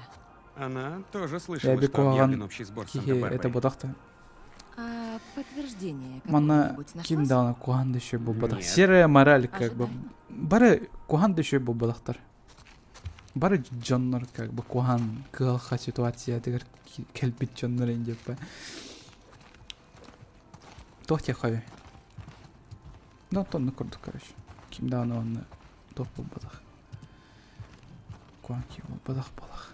Она тоже слышала, Эбби что Куаган объявлен общий сбор в Киһи это Санта-Барбаре. бодахта. А подтверждение Манна какое-нибудь ким нашлось? даҕаны куһаҕан да үчүгэй буолбатах. Нет. Серая мораль как бы. Ожидаемо. Бары куһаҕан да үчүгэй буолбатахтар. Бары дьоннор как бы куһаҕан кыһалҕа ситуациятыгар кэлбит дьоннор диэппэ. Туох диэххэ Ну, оннук курдук, короче. Ким даҕаны онно туох буолбатах. Куһаҕан киһи буолбатах буолах.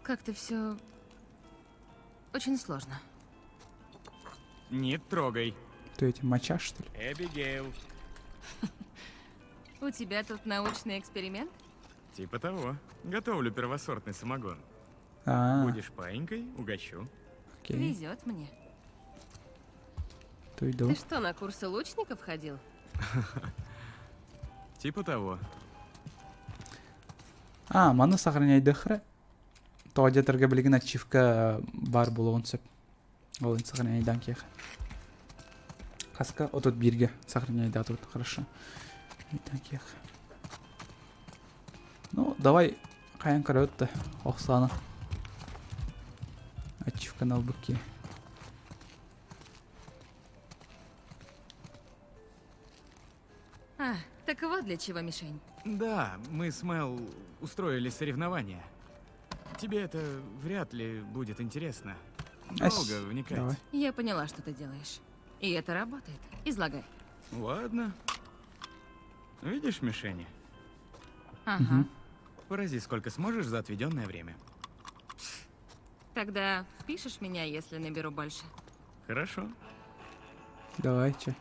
Как-то все очень сложно. Не трогай. Ты эти моча, что ли? Эбигейл. У тебя тут научный эксперимент? Типа того. Готовлю первосортный самогон. А, Будешь паинькой, угощу. окей. Везет мне. То иду. Ты что, на курсы лучников ходил? Типа того. А, маны сохраняйдыхра. Тоҕо диэтэргэ билигин ачивка баар буолуон сөп. Ол сохраняйдан киэх. Хаска 31-гэ сохраняйдаатыбыт. Хорошо. Киэх. Ну, давай хайан көрөт да охсаана. Ачивканы ылбыт А, так вот для чего мишень. Да, мы с Мел устроили соревнования. Тебе это вряд ли будет интересно. Ась, Долго вникать. Давай. Я поняла, что ты делаешь. И это работает. Излагай. Ладно. Видишь мишени? Ага. Мгм. Порази сколько сможешь за отведенное время. Тогда впишешь меня, если наберу больше. Хорошо. Давай, че.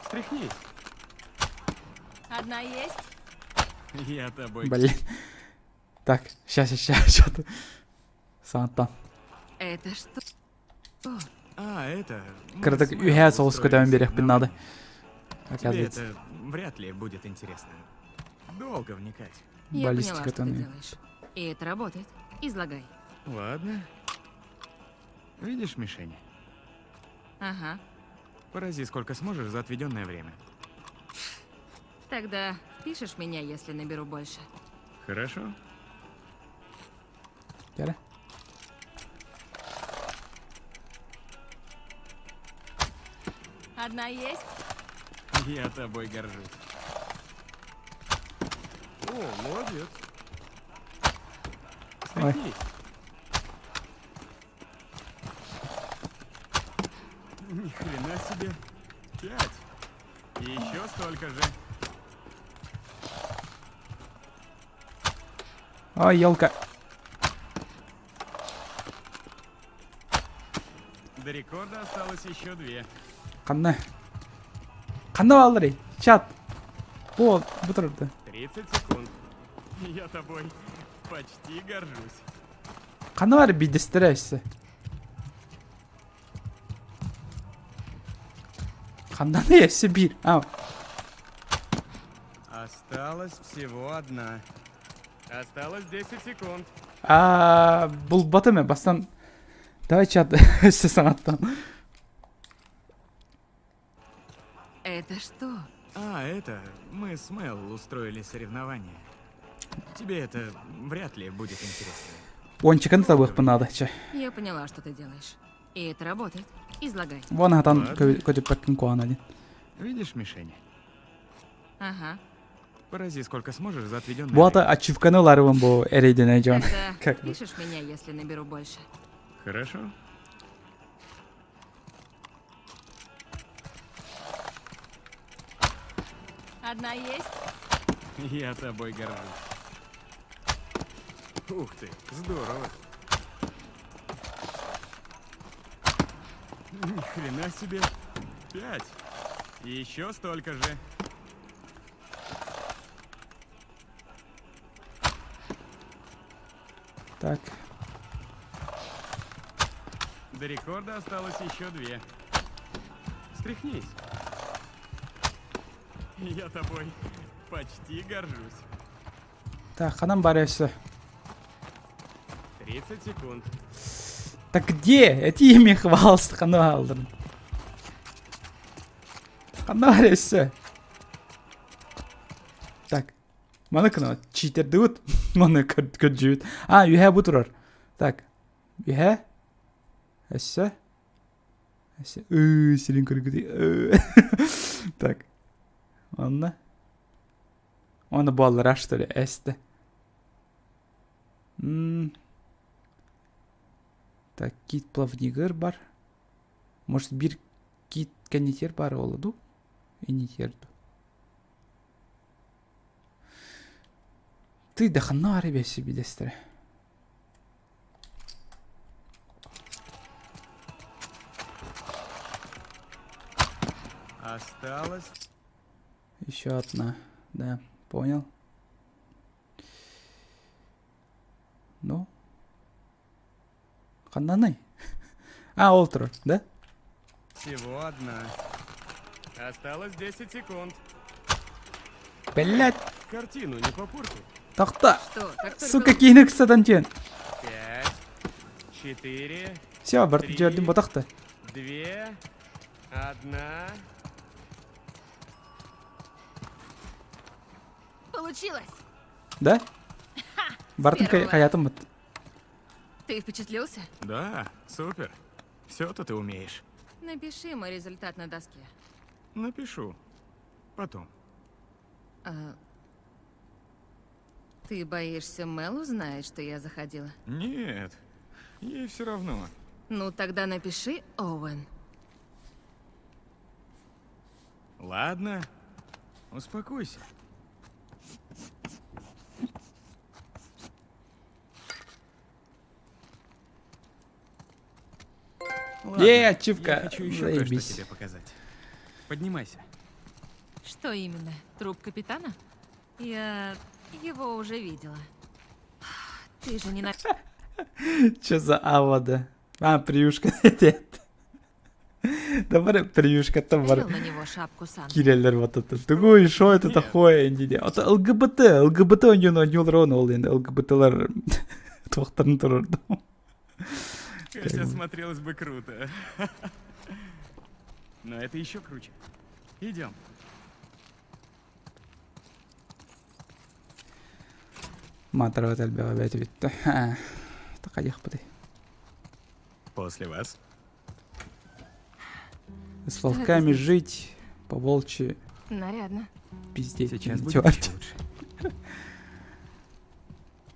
Встряхнись. Одна есть? Я тобой. Блин. Так, сейчас, сейчас, что-то. Сантан. Это что? А, это... мы Кыратык с Мел үһээ соҕус устроили көтөөн биэриэхпин наада. соревнования. Тебе Оказывается, это вряд ли будет интересно. Долго вникать. Я поняла, баллистика что ты там. делаешь. И это работает. Излагай. Ладно. Видишь мишени? Ага. Порази сколько сможешь за отведенное время. Тогда впишешь меня, если наберу больше. Хорошо. Кэлэ. Одна есть? Я тобой горжусь. О, молодец. Ой. Стряхнись. Ни хрена себе. Пять. И еще столько же. Ой, елка. До рекорда осталось еще две. Ханна? Ханна баалларый? Чат. Бу бу турарда. 30 секунд. Я тобой почти горжусь. Ханна баар биирдэстэрэ өссө. Ханнаны өссө биир. А, Осталось всего одна. Осталось 10 секунд. а булбатым ээ бастан давай чат өссө саҥаттан. Это что? А, это... Мы с Мел устроили соревнование. Тебе это вряд ли будет интересно. Уончиканы табыахпын наада чэ. Я поняла, что ты делаешь. И это работает. Излагай. Вон хатан Ладно. көтүппэккин куһаҕана диэн. Видишь мишень? Ага. Порази сколько сможешь за отведенное Бу ата ачивканы ыларыбын бу эрэйдэнэ дьон. Тогда Как бы. пишешь меня, если наберу больше. Хорошо. Одна есть? Я тобой горжусь. Ух ты, здорово. Ни хрена себе. Пять. И еще столько же. Так. До рекорда осталось еще две. Встряхнись. Я тобой почти горжусь. Так, ханан баар өссө. 30 секунд. Так где? Эти ими хвалст ханна алдым. Ханна баар өссө. Так. Маны кына читердибит. Маны көрдүбүт. А, үһэ бу турар. Так. Үһэ. Өссө. Өссө. Ыы, сирин көргүтүй. Так. Онно. Оны буоллара что ли, эсте. М Так, кит плавнигыр бар. Может, бир кит кэннитер бар ола дуу? Инитер дуу. Ты да ханна бэси бидэстэрэ. Осталось Еще одна. Да, понял. Ну? Ханнаный? А, ол турар, да? всего одна. Осталось 10 секунд. Блять, Картину не попорти. тохтоо. Что, как только... Сука, киһини ыксатан түһэн. Пять, четыре, Все, барытын дьүөрдүм ботахта. две, одна. Получилось! Да? Бартын Первого. хаятым бут. Ты впечатлился? Да, супер. Все-то ты умеешь. Напиши мой результат на доске. Напишу. Потом. А, Ты боишься, Мел узнает, что я заходила? Нет, ей все равно. Ну, тогда напиши Оуэн. Ладно, успокойся. Ладно, Е, ачивка. Я хочу еще кое-что Заебись. тебе показать. Поднимайся. Что именно? Труп капитана? Я его уже видела. Ты же не на... Че за авада? А, приюшка дед. Да бары приюшкаттан бар на него шапку сам. киирэллэр бататтар. Тугуй, шо это Нет. такое диде. Это ЛГБТ, ЛГБТ оньюн оньюлар он ол енді ЛГБТлар туохтарын турурду. Хотя смотрелось бы круто. Но это еще круче. Идем. Маатарабат элбэҕи бэйэтэ бүттэ. Такайыахпытый. После вас. С Что это волками значит? жить, по волчьи Нарядно. пиздеть. Сейчас будет Чёрт. еще лучше.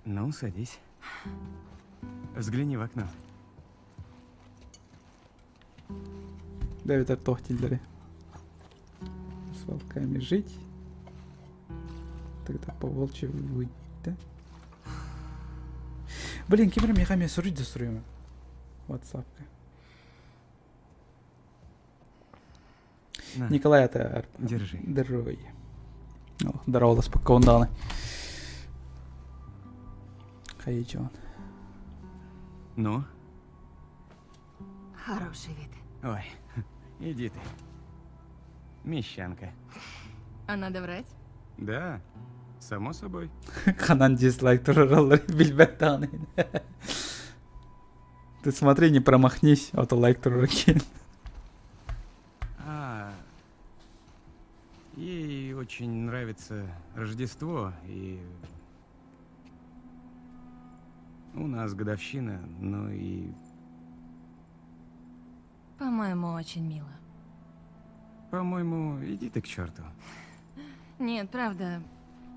Ну, садись. Взгляни в окно. Давид Тохтильдери. С волками жить. Тогда по волчьи выть, да? Блин, ким эрэ миэхэ эмиэ суруй да суруйума. Ватсапка. На, Николай это держи. Здоровый. Здорово, даҕаны. Хайычон. Ну? Хороший вид. Ой, иди ты. Мещанка. А надо врать? Да, само собой. Ханан дизлайк туруораллар билбэт даҕаны. Ты смотри, не промахнись, а то лайк туруоркин. А, ей очень нравится Рождество, и у нас годовщина, ну и, По-моему, очень мило. по-моему, иди ты к черту. Нет, правда.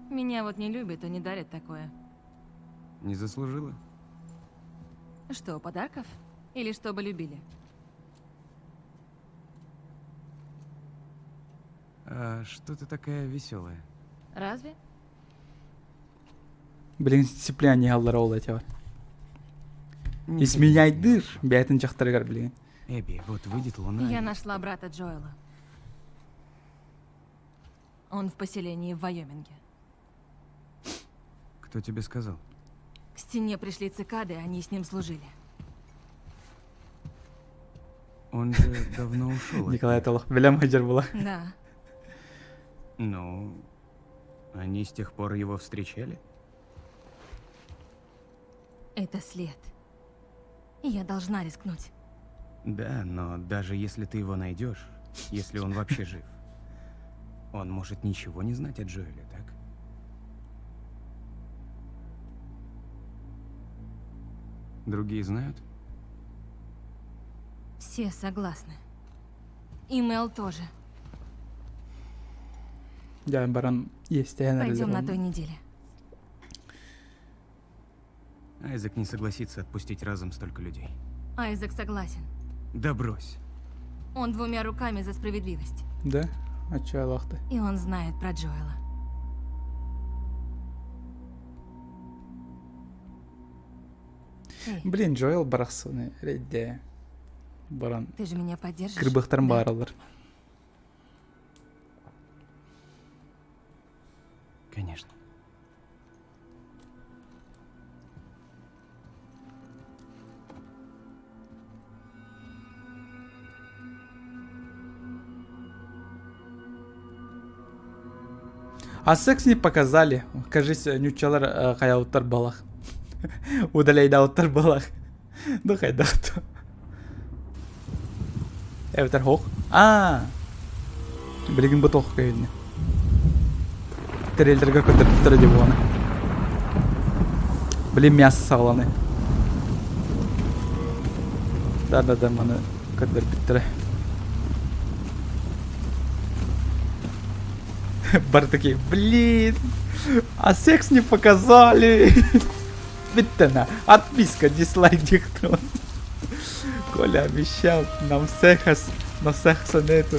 Меня вот не любят и не дарят такое. Не заслужила? Что, подарков? Или чтобы любили? А что ты такая веселая? Разве? Блин, сцепление аллар ол этэ. Не Изменяйдыр. Бэйэтин дьахтарыгар блин. Эбби, вот выйдет луна. Я и- нашла брата Джоэла. Он в поселении в Вайоминге. Кто тебе сказал? К стене пришли цикады, они с ним служили. Он же давно ушел. от Николай них. Аталов. Билэм сылдьар буолла. Да. Ну, они с тех пор его встречали? Это след. Я должна рискнуть. Да, но даже если ты его найдешь, если он вообще жив, он может ничего не знать о Джоэле, так? Другие знают? Все согласны. И Мел тоже. Дьэ баран иэстээн Пойдем на той неделе. Айзек не согласится отпустить разом столько людей. Айзек согласен. Да брось. Он двумя руками за справедливость. Да? А чё алахты? И он знает про Джоэла. Эй, Блин, Джоэл барахсаны эрэйдэ. Баран ты же меня поддержишь? кырбыхтарын да? бааралар. Конечно. А секс не показали. Кажись, нууччалар хайаабыттар буоллах. Удаляйдаабыттар буоллах. Ну хайдах Эбэтэр суох. Аа. Билигин бу туох көһүннэ. Трейлерга көрдөрбүттэрэ дии буолана. Блин, мясо саҕаланыы. Да-да-да, маны көрдөрбүттэрэ. Бары такие, блин, а секс не показали. Бүттэ отписка, дизлайк диэхтэрэ. Коля обещал нам секс, но секса нету.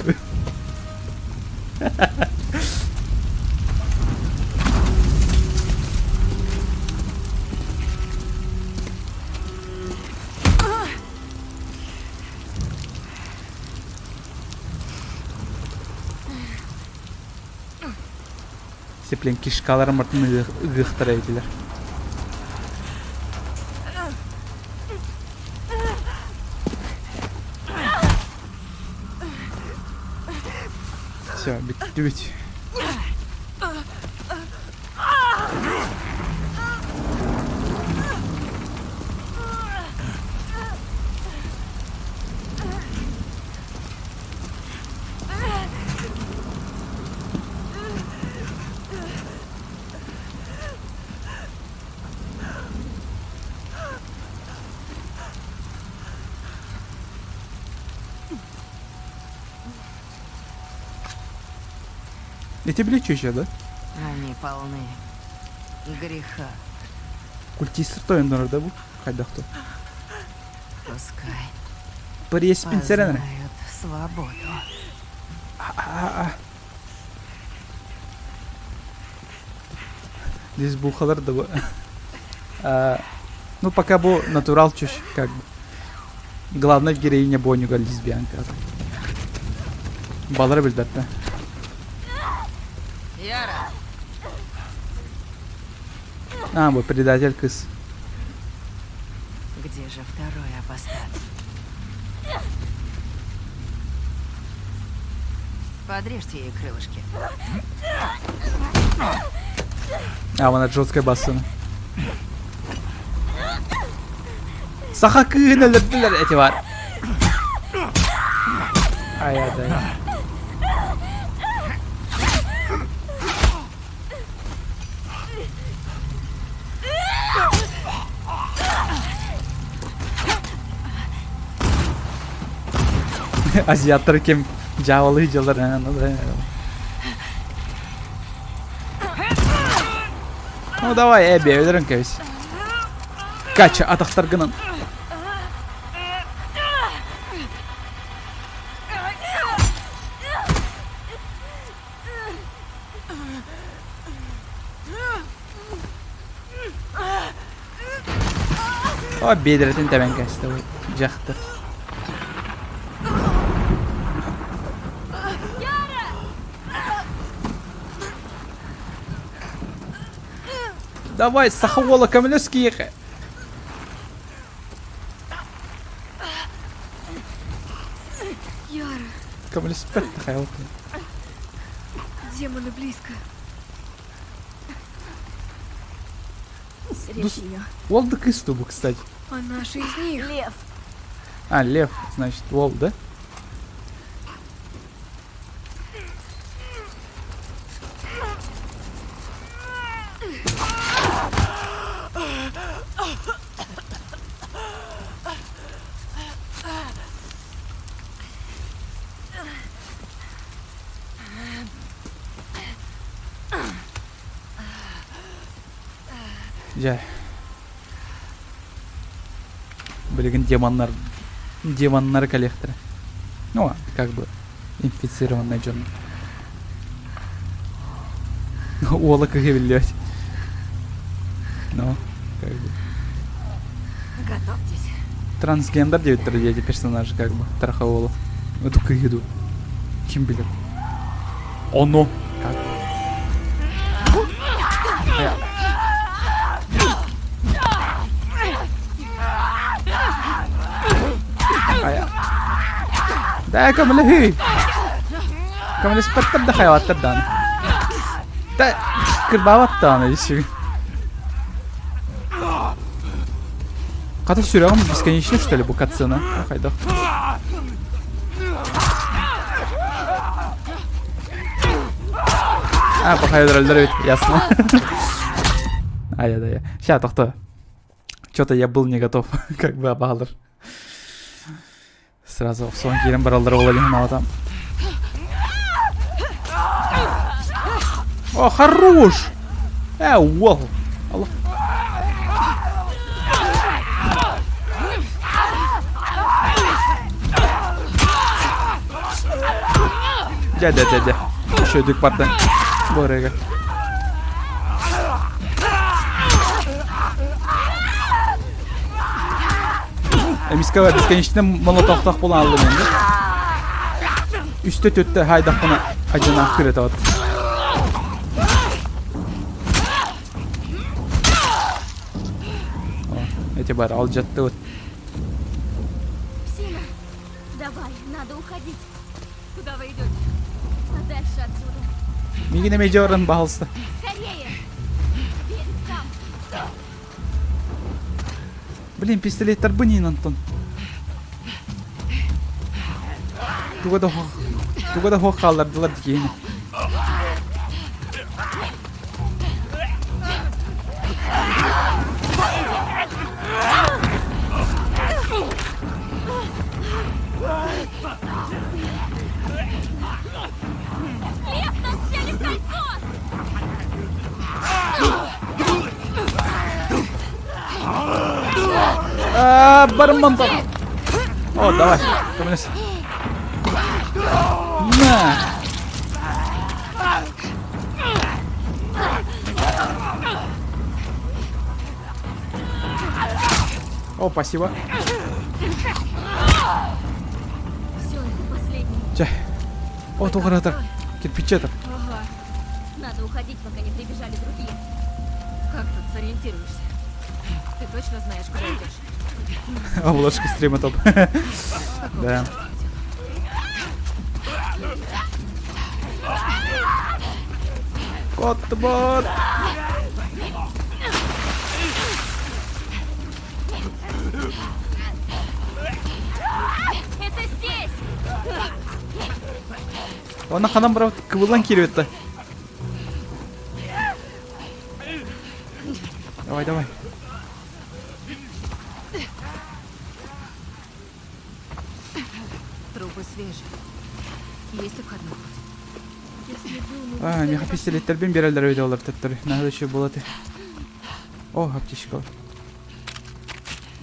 Сиплен кишкаларын мартын ыгыахтара этилэр. Все, бүттүбүт. Эти били чүчэ да? Они полны греха. Культистер тойоннор да бу? Хайдах то? Пускай Преспин сэрэнэр. познают свободу. Лесбухалар да бу. Ну, пока бу натурал чушь, как бы. Главная героиня Бонюга лесбиянка. Балара билбэппэ. Яра! А, бу предатель кыз. Где же второй апостат? Подрежьте ей крылышки. А, вона жесткая басына. Саха кыыһын өлөрдүлэр эти бар. Ай, ай, Азиаттар ким дьяволы дьалар Ну давай, Эбби, өлөрөн кэбис. Кача атахтаргынан. О, биэдэрэтин тэбэн кэстэ дьахтар. Давай, саха уола көмөлөс киэхэ. Яра, Көмөлөспөт хайал. демоны близко. Срежь её. Уол да кыс бу, кстати. Она же из них. Лев! А, лев, значит, уол, да? Дьэ. Билигин демоннар демоннар кэлиэхтэрэ. Ну, как бы инфицированный дьон. Уола кыһы биллибэт. Ну, как бы. Готовьтесь. Трансгендер диэбиттэр диэти персонажи как бы Тархаола. Эту кыһы Ким билэр? Оно как? Да, көмөлөһүй. Көмөлөспөттөр да хайваттар дааны. Да, кырбаабат дааны десең. Хата сүрэҕим бесконечный что ли бу катсцена? Хайдах? А, пока өлөрөллөр эбит, ясно. Ай, да, я. Ща, тохто. Что-то я был не готов, как бы абаалар. Сразу охсон киирэн бараллар ол там. О, хорош! Э, уол! Аллах. Дьэ, дьэ, дьэ, дьэ. Еще бардан. Борыга. Эмискэ бесконечно молотохтоох буолан аллым енді. Үстэ төттө хайдахпына адьынаах күрэтэ Эти бар алдьаттыбыт. Псина, давай, надо уходить. Куда вы идете? Подальше отсюда. Мигин эмэ дьорон баһалста. Скорее! Берег там. Блин, пистолеттарбын Антон. Туга да туга да хуох хааллардылар дикиини. Лев, нас взяли в кольцо! А, барымман О, давай, көмөлөс. На! О, спасибо. Все, это последний. Чэ. О, туох Кирпиче Ага. Надо уходить, пока не прибежали другие. Как тут сориентируешься? Ты точно знаешь, куда идешь? Обложка стрима топ. Да. Кот-бот! Это здесь! Онно ханан барабыт кыбыллан киирбит Давай, давай. Трупы свежие. Есть обходной путь? Если бы мы А, успели миэхэ пистолеттэрбин биэрэллэр эбит олор төттөрү. Наһаа үчүгэй буолла этэ. О, аптечка.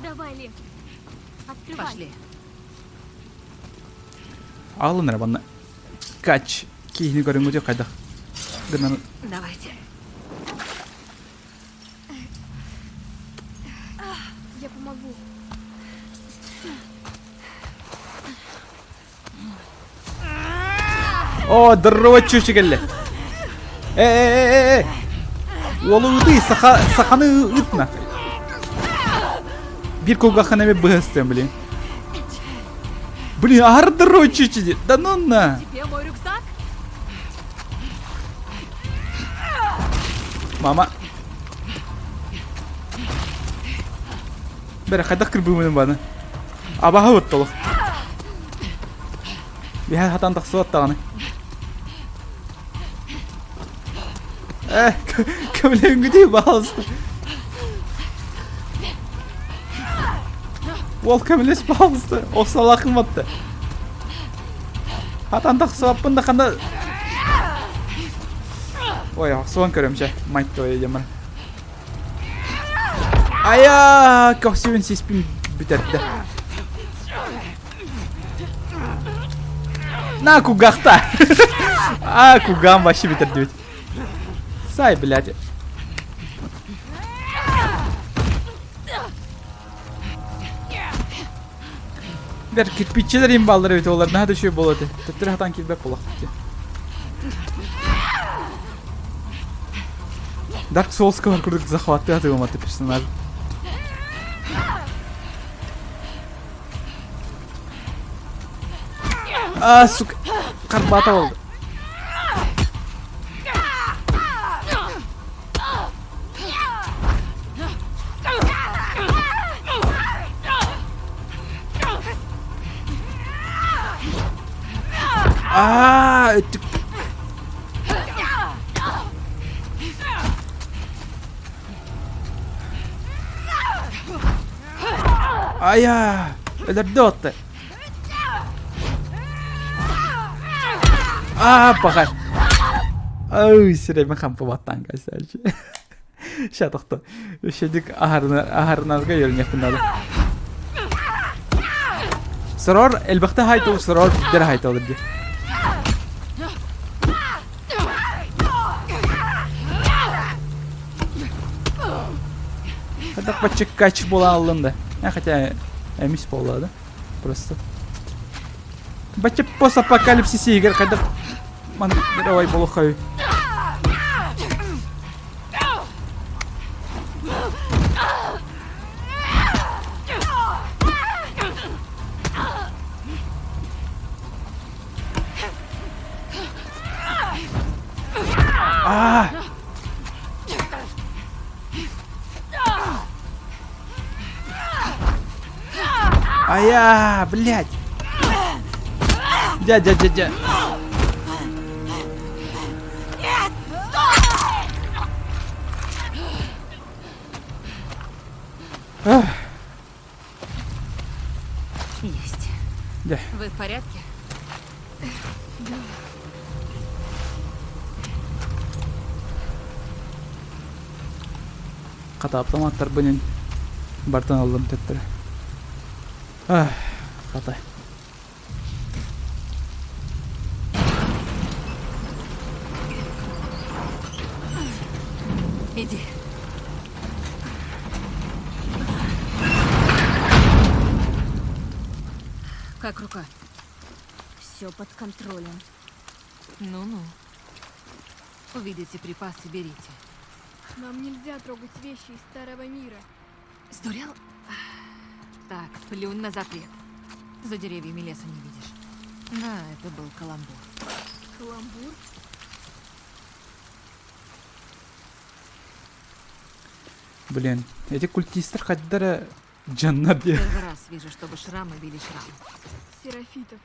Давай, Лев. Открывай. Пошли. Аалын эрэ манна. Кач. Киһини көрүҥҥүтүй хайдах гынан Давайте. Я помогу. О, здорово, чучу кэллэ. Э, э, э, э. Уолу ытый, саха, саханы ытна. Биир кулгаххын эмэ быһастыам, блин. Блин, аһардырой чучу Да ну на. Тебе мой рюкзак? Мама. Бэрэ хайдах кырбыымын баны. Абаһа оттолох. Биһэ хатан тахсыбат даҕаны. Э, көмөлөһүҥҥүтүй, пожалуйста. Уол көмөлөс, пожалуйста. Охсалаахын батта. Хатан тахсыбаппын да ханна... Ой, охсуон көрөм чэ. Мать твою, дьамар. Айа, көхсүбүн сиспин бүтэрдэ. На, кугахта! А, кугам вообще бүтэрдибит. Сай, блядь. Бэр кирпиччилэр имбаллар эбит олар наһаа да үчүгэй буолуо этэ. Төттөрү хатан киирбэт буолуохпут. Dark Souls курдук захваттыы атыыламмат персонаж. А, сука, карбата oldu. Аа, өттүк. Айа, өлөрдө отты. Аа, пахай. Ай, сирэйбин хампы баттаан кэсээчи. Ща тохто. Үчүгдүк аһарынарга үөрэниэхпин наада. Сорор элбэхтэ хайтыл, сорор биирдэ хайтыл дии. Хайдах баччыккач буолан ыллым да. Э, хотя эмис буолла да. Просто. Бачча постапокалипсис иһигэр хайдах маннык давай болохой. Аа! Ая, блядь! Дядя, дядя. Ах, Есть. Дьэ. Вы в порядке? Хата автоматтарбын барытын ыллым төттөрү. Ах, хата. Иди. Как рука? Все под контролем. Ну-ну. Увидите припасы, берите. Нам нельзя трогать вещи из старого мира. Сдурел? Так, плюнь на запрет. За деревьями леса не видишь. Да, это был каламбур. Каламбур? Блин, эти культистар хайдара дьоннор диэ. Первый раз вижу, чтобы шрамы били шрамы. Серафитов.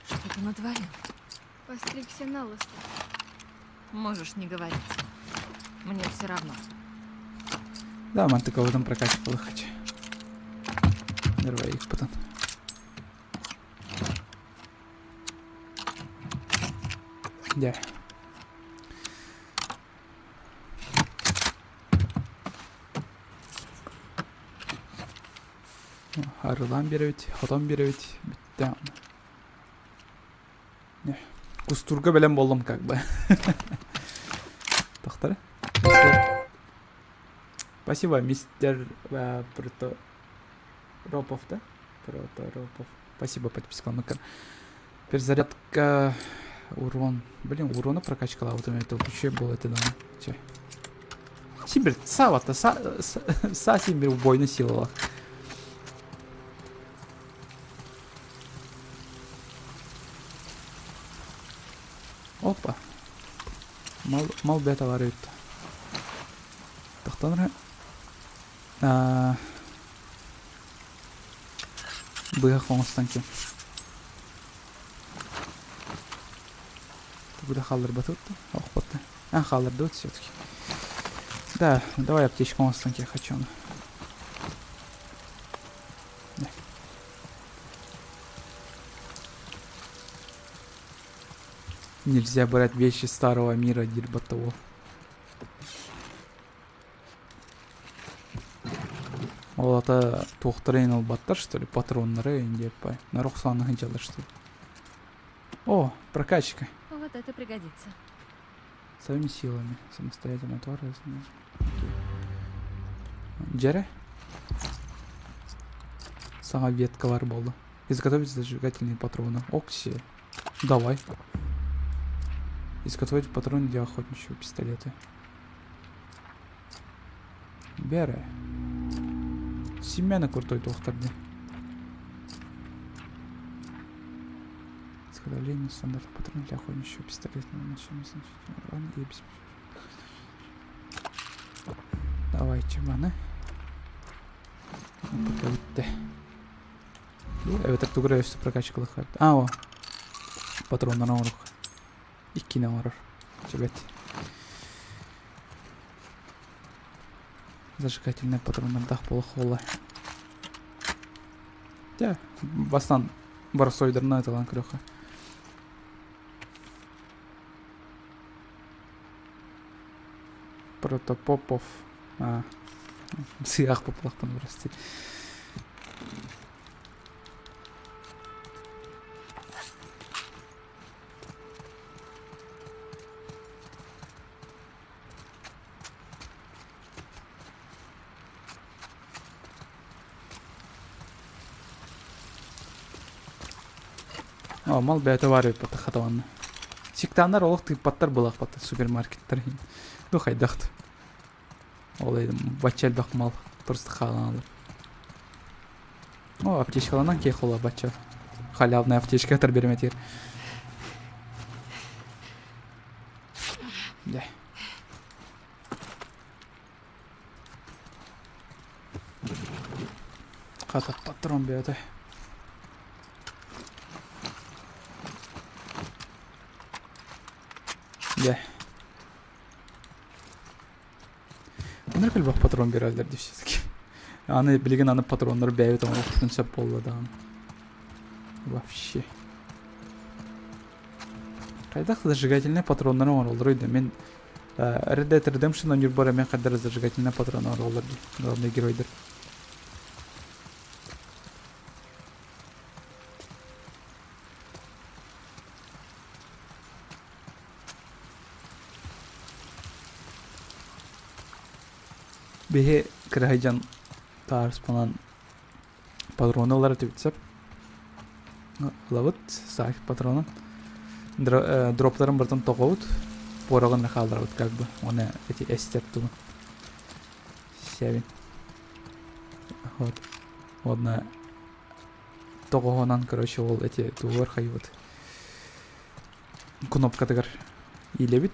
Что ты натворил? Постригся на лысо. Можешь не говорить. Мне все равно. Да, мантыководом прокачивал хочу. Давай их потом. Дьэ. Арылаан биэрэбит, хотон биэрэбит, бүттэ. Кустурга бэлэм буоллум как бы. Тохтор. Спасибо, мистер э, Проторопов, да? Проторопов. Спасибо, подписка на Перезарядка, урон. Блин, урона прокачкала вот это вообще было это да. Че. Сибирь, сава-то, са, са, са Сибирь убойная сила. Опа. Мал, мал бета бар эбит. Тохтон Быһах оҥостон ким. Тугу да хаалларбатыбыт да? Охпот да. А, хааллардыбыт все-таки. Да, давай аптечку оҥостон киэ хочу. Да. Нельзя брать вещи старого мира, Дирбатову. Ол ата туохтара иһин ылбаттар что ли, патроннары иһин диэппай. Нарох сааны сылдьаллар что ли. О, прокачка. Вот это пригодится. Своими силами. Самостоятельно тварь. Дьэрэ. Саҥа веткалар буолла. Изготовить зажигательные патроны. Окси. Давай. Изготовить патроны для охотничьего пистолета. Бэрэ. Семена крутой доктор дии. Изготовление стандартных патронов для охотничьего пистолета на Давайте маны. Пока бүттэ. Эбэтэр тугу эрэ өссө прокачкалыахха А, о. Патроннарын оҥоруох. Иккини оҥорор. Сөбөт. Зажигательный патроннардаах буолуох Дьэ, бастаан боросойдарынан ыталаан көрүөххэ. Протопопов. А, сыах поплахпын прости. О, мал бэйэтэ баар эбит хатабанна. Сектаннар олох тыыппаттар былаахпаттар супермаркеттар иһин. Ну хайдахт. Ол бачча элбэх мал просто хааланалар. О, аптечкаланан киэх хола бачча. Халявная аптечка тар береметир. Дэ. Хата патрон бэйэтэ. Дэ. Оннук элбэх патрон биэрэллэр дии все-таки. Аны билигин аны патроннары бэйэбит оҥоруохпутун сөп буолла даҕаны. Вообще. Хайдах зажигательнай патроннары оҥороллоруй да мин Red Dead Redemption оонньуурбар эмиэ хайдах зажигательнай патрон оҥороллор дии главный геройдар. Биһи кыраһы дьон таарыспанан патроны ылар этибит сөп. Ылабыт саак патронун. Дроптарын барытын тоҕобут, пороҕун хаалларабыт как бы. Уонна эти эстер тугун. Севин. Вот. Уонна тоҕоһунан, короче, ол эти тугугар хайыбыт. Кнопкатыгар иилэбит.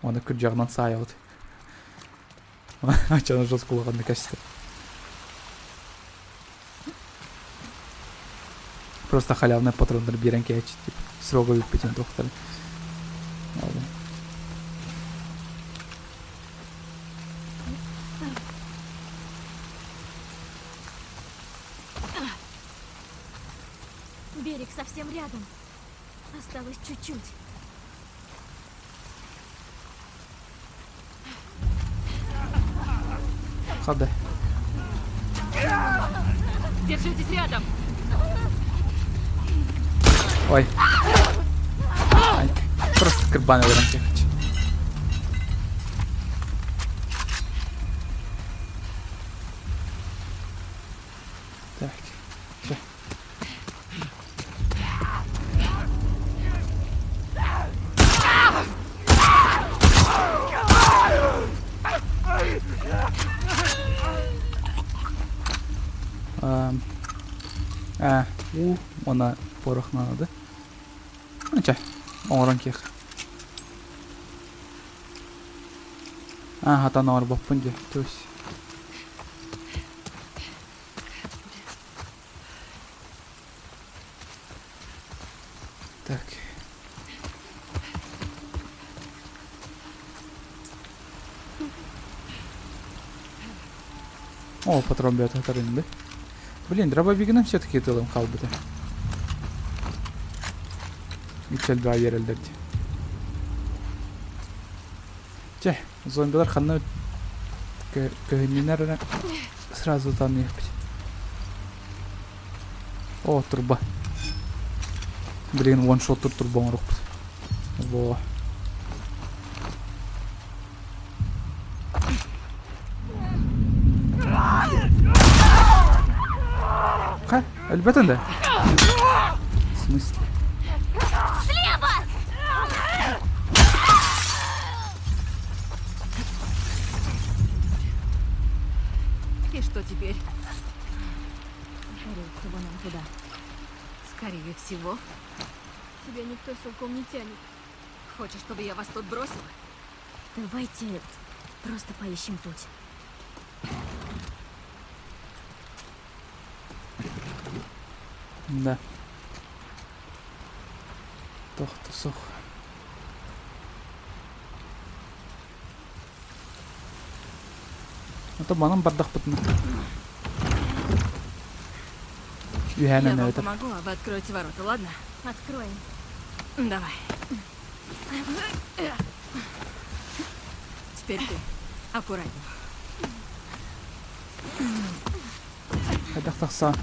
Уонна күрдьэҕинэн саайабыт. Аччаны жёсткулаҕанна кэстэ. Просто халявный патроннар биэрэн кээччи тип. Срога бүппүтүн туохтарын. Берег совсем рядом. Осталось чуть-чуть. Хады. Держитесь рядом! Ой. Ай, просто кырбан ылыран кехачы. Так. Все. А, у, уонна порох наада. Чэ, оҥорон киэх. А, хатан оҥорбоппун дии, то есть. Так. О, патрон бөтө да. Блин, дробовигынан все-таки тылым хаалбыта. Үчэлбэ биэрэллэр дии. Чэ, зомбилар ханна көһүннүнэр эрэ сразу таныахпыт. О, турба. Блин, one-shot турба оҥорукпут. Во. Ха, өлбөтүн да? В смысле? Слева! И что теперь? Скорее всего, нам туда. Скорее всего. Тебя никто силком не тянет. Хочешь, чтобы я вас тут бросила? Давайте просто поищем путь. Да. Тохто сох. Ото манан бардахпытына. Я Үһээнэн вам эбэтэр. помогу, а вы откроете ворота, ладно? Откроем. Давай. Теперь ты. Аккуратней. Хайдах тахса.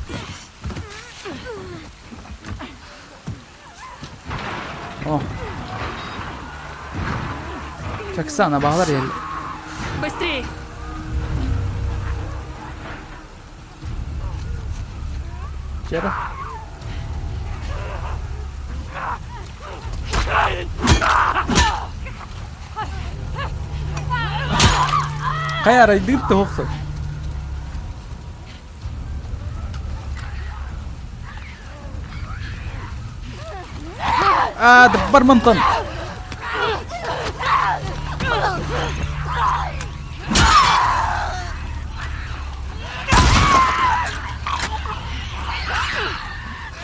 О. Чаксана баҕалар иһэллэр. Быстрей! Чера. Хайа арайдыыр тоһохсун. Аа, бармантан.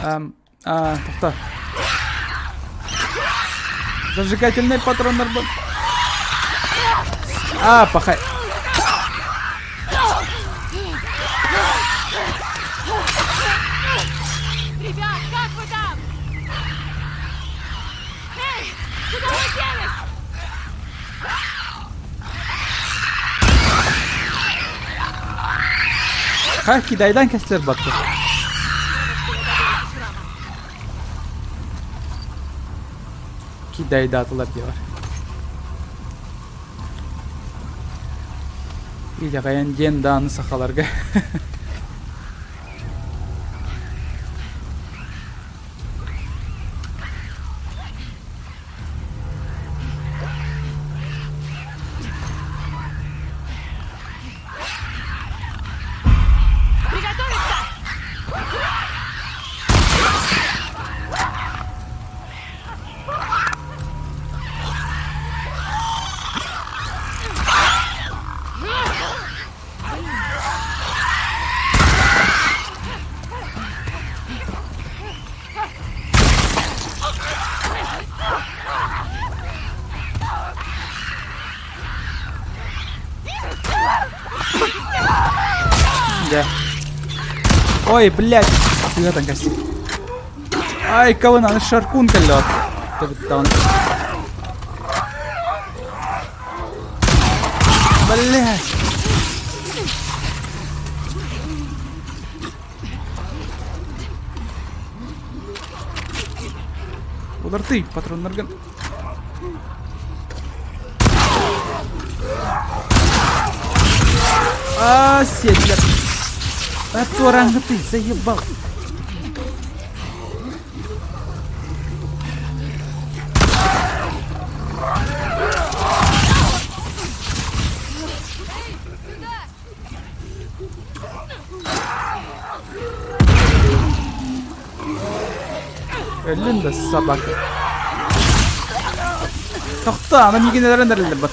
Эм, а, тоқта. Зажигательный патроннар был. А, пахай. Ребят, как вы там? Эй, куда вы делись? Ха, кидайдан кестер батты. Кидайдаатылар диye бар. Итэҕэйэн диэн дааны сахаларга. Дьэ. Ой, блядь! Сыһыатан кэс. Ай, кого надо шаркун кэллэ. Блядь! Уларты, патроннаргын. А, сеть, А, туораңгы ты, заебал. Өллүн да собака. Тохто, ана миигин өлөрөн эрэллэр бат.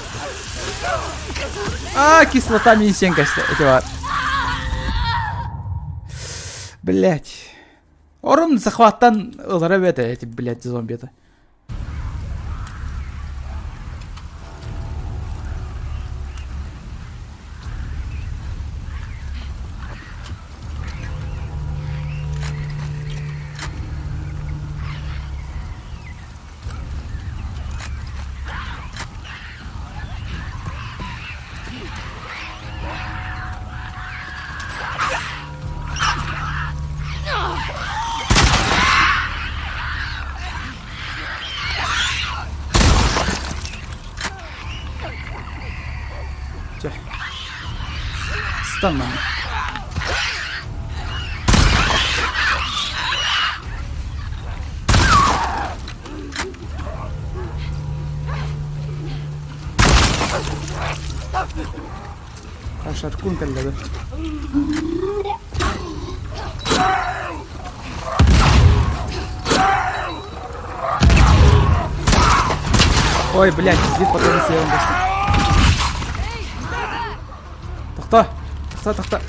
А, кислота миин сиэн кэстэ. Ити бар. Блять. Орун захваттан ылара эбэтэ эти, блядь, зомбита. Чэ. Станна. Шаркун кэллэбэ. Ой, блядь, биир патроны сиэҕин көрсөн. Тохто! Тохто, тохто!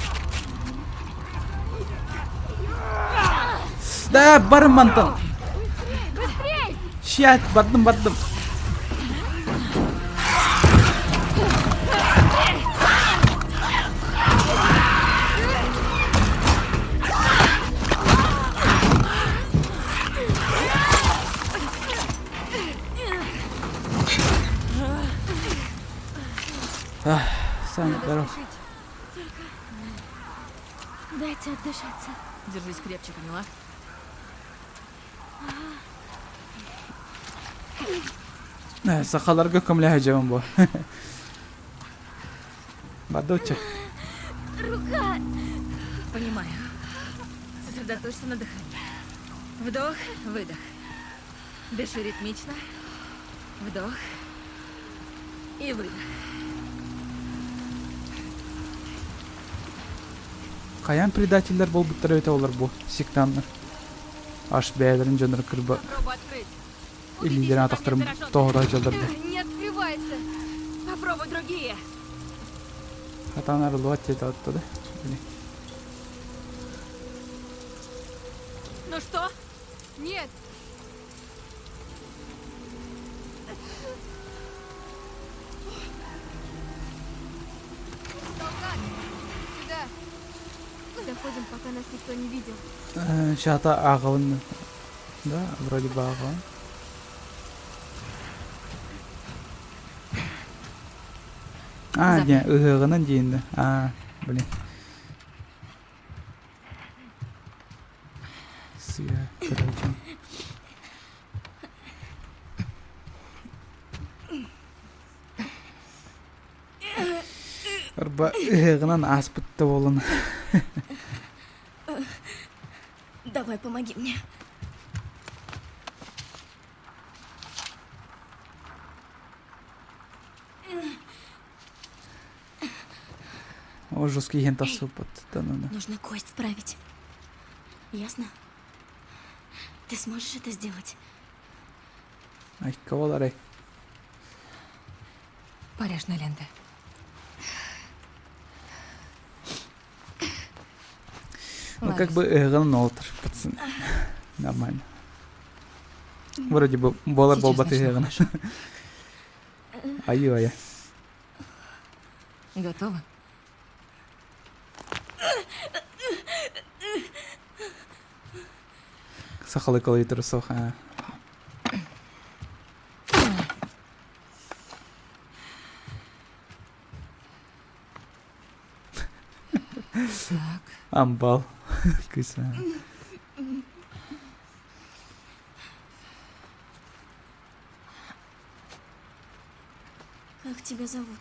Да, барым мантан! Ща, бардым, бардым. Сам здоров. Дайте отдышаться. Держись крепче, поняла? Сахаларга көмөлөһө дьон бу. Бардучча. Рука! Понимаю. Сосредоточься на дыхании. Вдох, выдох. Дыши ритмично. Вдох и выдох. Хайаан предателлэр буолбуттара эбитэ олор бу сектаннар. Аш бэйэлэрин дьоннору кырба Попробуй открыть. илиилэрин атахтарын тоһото сылдьаллар бу. Не открывается. Попробуй другие. Хатаан арыллыбат диэтэ отто да. Ну что? Нет. Солдат, сюда. Заходим, пока нас никто не видел. Шата ааҕабын да, вроде бы ааҕабын. А, не, ыһыаҕынан диэн да. А, блин. Сыа, короче. Ньурба ыһыаҕынан ааспыт да буолан. Давай, помоги мне. О, жесткий иһэн тахсыбыт. Нужно кость справить. Ясно? Ты сможешь это сделать? Айка буоларай. Порежь на ленты. Ну, как бы ыһыгын олтар, пацаны. Нормально. Вроде бы буолар буолбат ыһыгын. Айыы-айа. Готово? Сахалыы кылыйтыр суох. Так. Амбал. Кыса. Как тебя зовут?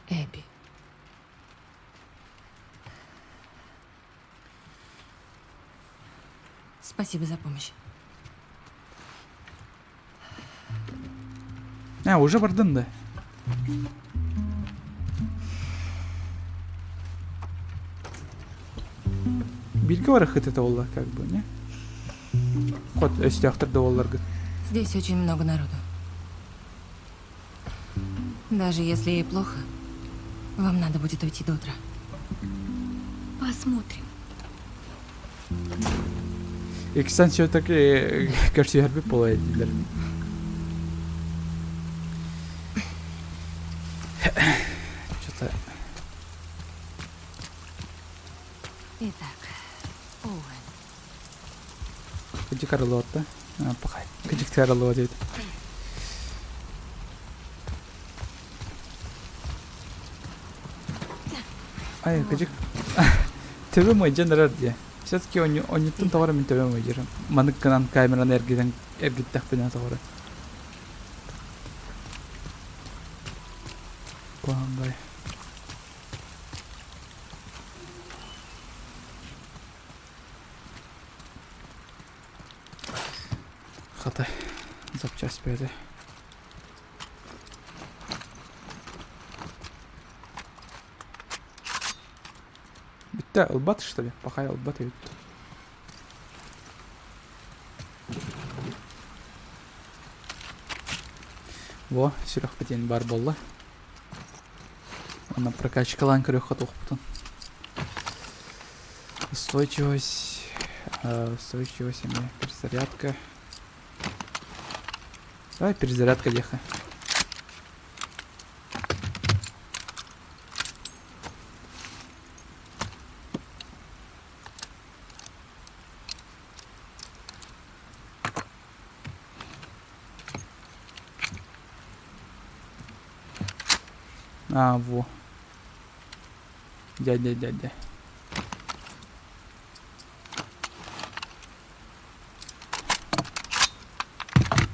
Эбби. Спасибо за помощь. А, уже бардын да. Бииргэ барахыт это буолла как бы, не? Хот өстөөхтөр да буолларгыт. Здесь очень много народу. Даже если ей плохо, вам надо будет уйти до утра. Посмотрим. Иксэн все-таки көрсүһэрбит буолуо дииллэр. Что-то... Итак, Оуэн. Кыдьык арылыатта. Пахай. Кыдьык арылыа диэт. Ай, кыдьык. Төбөм ыйдьан эрэр дии. Все-таки онньуттан тоҕо мин төбөм ыйдьар. Манык гынан камераны эргитэн эргиттэхпинэ тоҕо Куһаҕан бай. Хата, запчасть бэйэтэ. Бүттэ, ылбат что ли? Пахай ылбат эбит. Во, сүрэхпитин бар буолла. Онно прокачкалаан көрүөххэ туохпутун. Устойчивость, устойчивость эмиэ перезарядка. Давай перезарядка диэххэ. А, во. Дядя, дядя.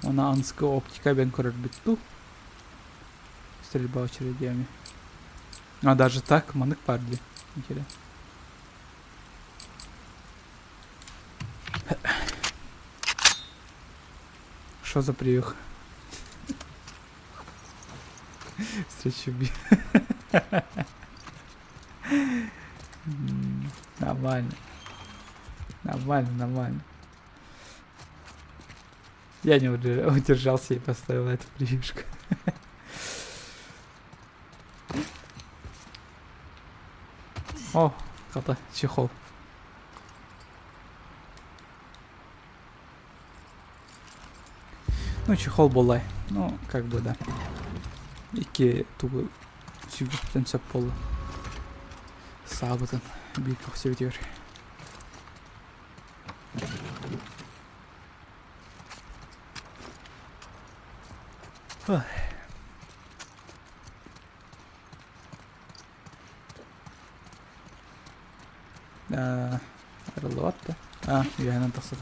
Она анская оптика бен көрөрбүт дуу. Стрельба очередями. А даже так манык баар дии. Интересно. Что за приюх? Встречу би. Нормально. Нормально, нормально. Я не удержался и поставил эту превьюшку. О, хата, чехол. Ну, чехол буоллай. Ну, как бы да. Икки тугу сүгүттэн сөп буолла. Саабытын биир көхсүбүтүгэр. Арыллыбат да. А, үөһэнэн тахсар.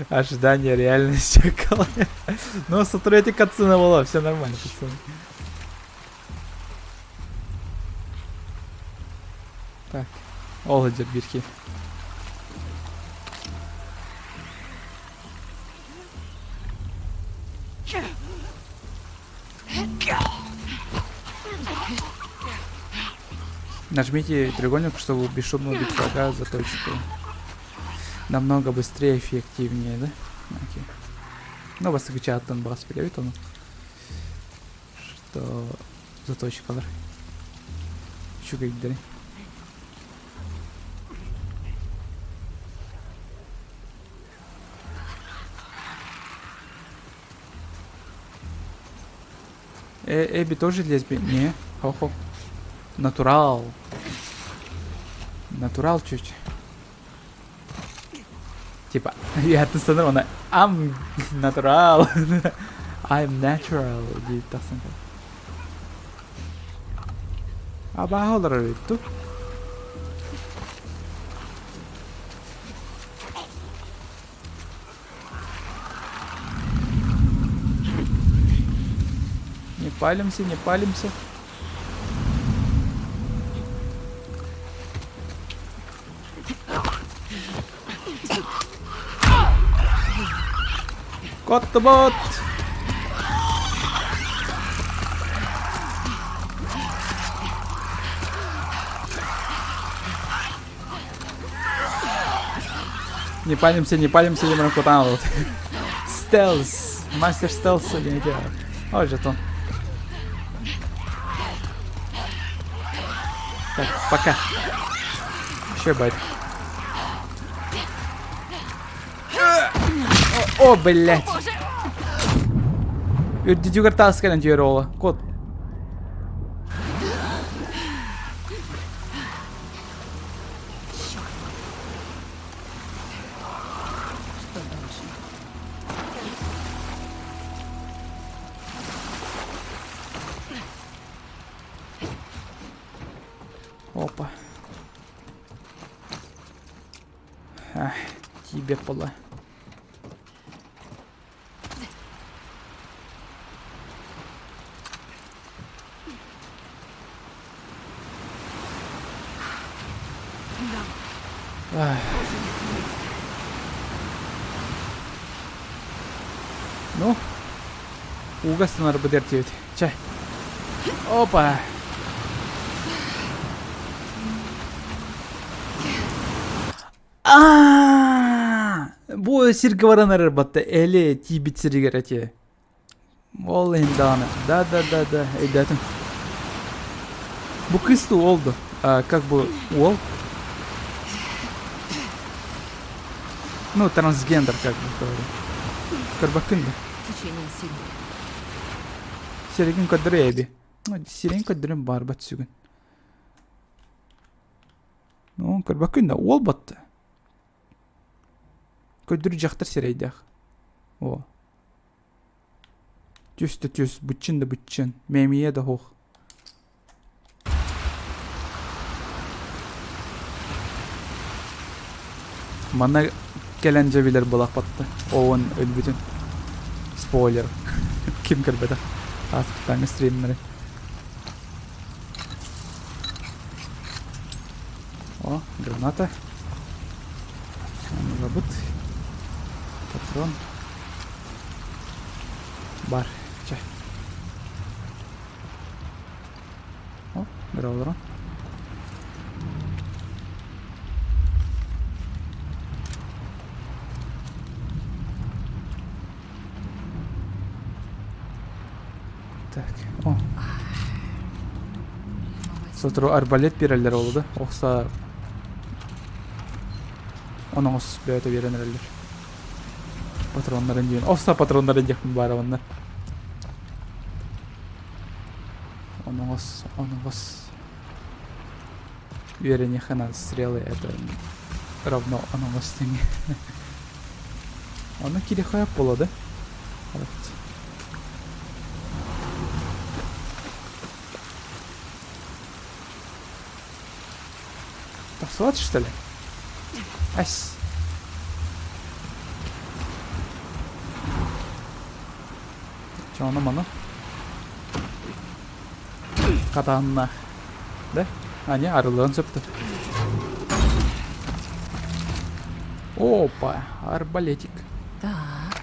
Ожидание реальность чекала. Ну, смотрите, катсцена была, все нормально, пацаны. Так, ол сылдьар биир киһи. Нажмите треугольник, чтобы бесшумно убить врага за точку. Намного быстрее и эффективнее, да? Окей. Ну, бастакы чааттан баҕас билэбит ону. Что заточкалар үчүгэйдэри. Э, Эбби тоже лесби? Не, хо-хо. Натурал. Натурал чуть. Типа, я саныр оны I'm natural. I'm natural диip тахсан Абааһы олорор эбит дуу? Не палимся, не палимся. Кот-бот! Не палимся, не палимся, не кутан Стелс! Мастер стелса не делал. Ой, жетон. Так, пока. Еще байт. О, о, блядь. Үрдүтүгэр таас кэлэн түһэр оҕо. Кот. Что дальше? Опа. Ах, тебе пола. Ну, ууга ыстанарбытыгар диэбит. Чэ. Опа. Аа! Бу сиргэ баран эрэр батта эли тиийбит сиригэр эти. Ол иһин даҕаны. Да, да, да, да, өйдөөтүм. Бу кыыс дуу уол дуу? А, как бы уол? Ну, трансгендер, как бы говорю. Көрбөккүн да? Течение сильное. Сиригин көрдөрө эби. Сирин көрдөрүм баарбат сүгүн. Ну, көрбөккүн да, уол батты. Көрдөрүү дьахтар сирэйдээх. О. Түс да түс, быччын да быччын, мэмийэ да суох. Манна кэлэн дьэ билэр былахпатта. Оон өлбүтүн. Спойлер. Ким көрбөтөх. Ааспыттааҥы стримнери. О, граната. Ылабыт. Патрон. Бар. Чэ. О, бара олорон. Так, о. Сотору арбалет биэрэллэр ол да. Охса оноҥос бэйэтэ биэрэн эрэллэр. Патроннарын диэн. Охса патроннарын диэхпин баара онно. Оноҥос, оноҥос. Үөрэниэххэ наада стрелы это равно оноҥос тэҥэ. Ону кириэхэ буолуо да? Вот. Тахсыбат что ли? Ась. Чэ, ону маны. Хатааннаах. Да? А, не, арыллыан сөптө. Опа, арбалетик. Так.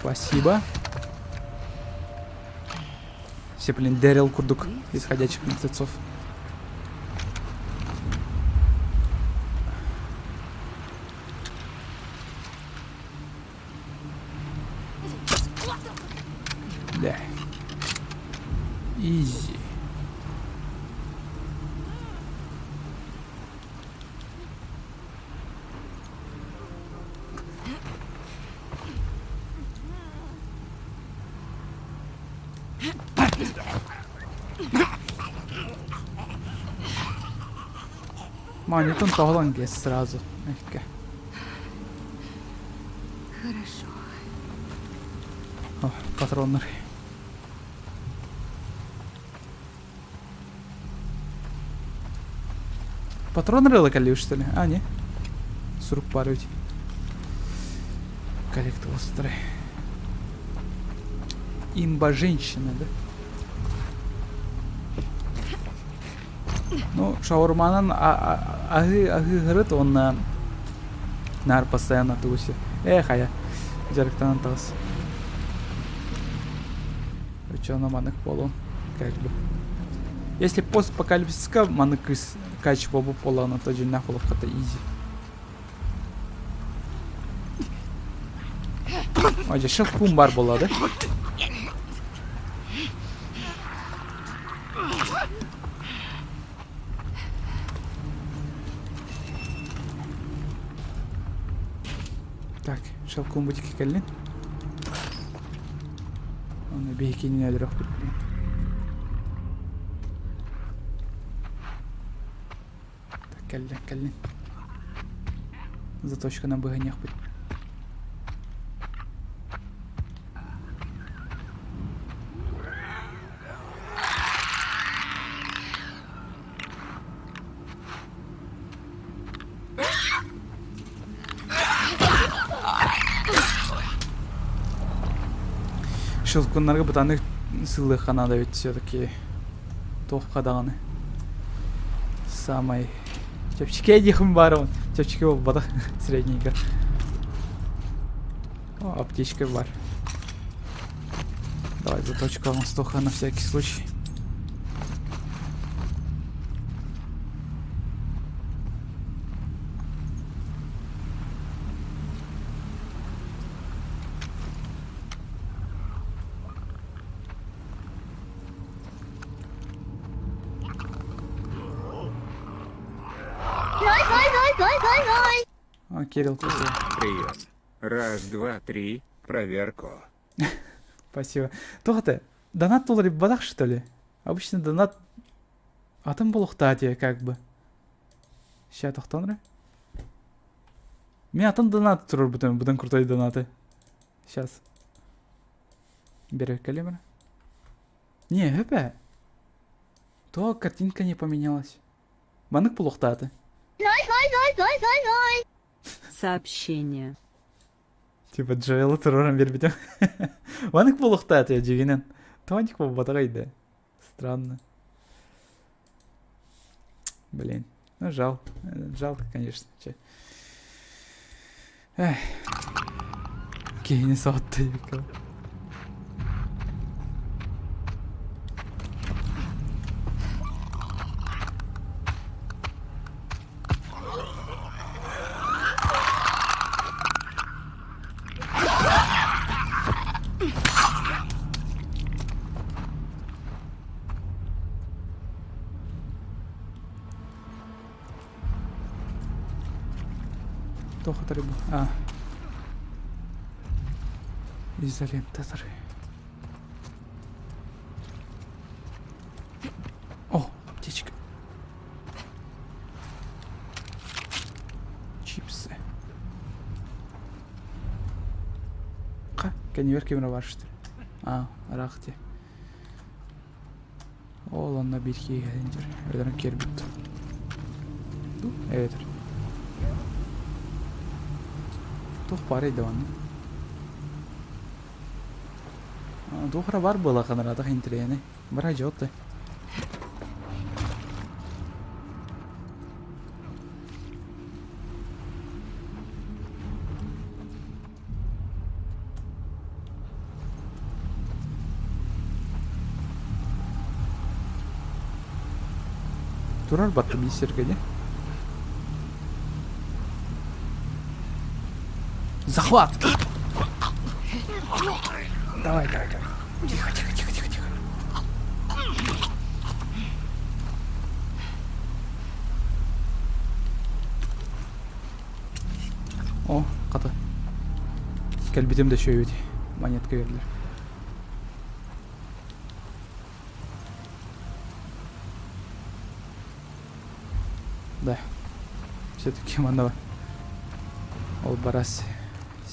Спасибо. Все, блин, Дэрил курдук из ходячих мертвецов. Да. Изи. Маанньытын тоһолон кээс сразу ehkä. Хорошо. О, патроннар. Патрон рыла кэллибит что ли? А, не. Сурук баар эбит. Коллектор острый. Имба женщина, да? Ну, шаурманан аһыы аһыы уонна наар постоянно тугуси. Эх, айа, дьарыктанан таҕыс. Оччоно маннык буолуон, как бы. Если постапокалипсиска маннык кыыс кач буолбут буоллаҕына, то дьиҥнээх олоххо изи. Ой, шелкун бар буолла да? Так, шелкун бутики кэллин. Оны биһикини өлөрөхпүт блин. Так, кэллин, кэллин. Заточканан быһыньахпыт. Щелкуннарга бытааннык сыллыахха наада эбит все-таки туохха даҕаны Самай чэпчэки диэхим баарым чэпчэки буолбатах средненько О, аптечка бар. Давай заточку оҥостуохха на всякий случай. А, Кирилл, спасибо. Прием. Раз, два, три. Проверку. Спасибо. Туох Донат толорбатах, что ли? Обычно донат атын буолуохтаах дии как бы. Ща тохтоон эрэ. Мин атын донат туруорбутум, быдан крутой донаты. Сейчас. Бэрэккэлиэм эрэ. Не, хөп То картинка не поменялась. Маннык буолуохтааты. Сообщение. Типа Джоэла туруоран биэрбитим. Маннык буолуохтааты дьигинэн. Тончик буолбатаҕай да. Странно. Блин. Ну, жал. Жалко, конечно. Че. Эх. Киһини соһутта Туох атары бу? А. Изолентатор. О, аптечка. Чипсы. Ха, кэннибэр ким эрэ баар что ли? А, ыраах дии. Ол онно биир киһи кэлин өлөрөн киирбит эбэтэр туох баарый да онно? Туох эрэ баар буолла ханараатах интэриэһинэй. Бара дьиотты. Турар батты биир сиргэ дии. Захват! Давай, давай, давай. Тихо, тихо, тихо, тихо, тихо. О, хата. Кэлбитим да үчүгэй Монетка бердилэр. Да. Все-таки манна ол барас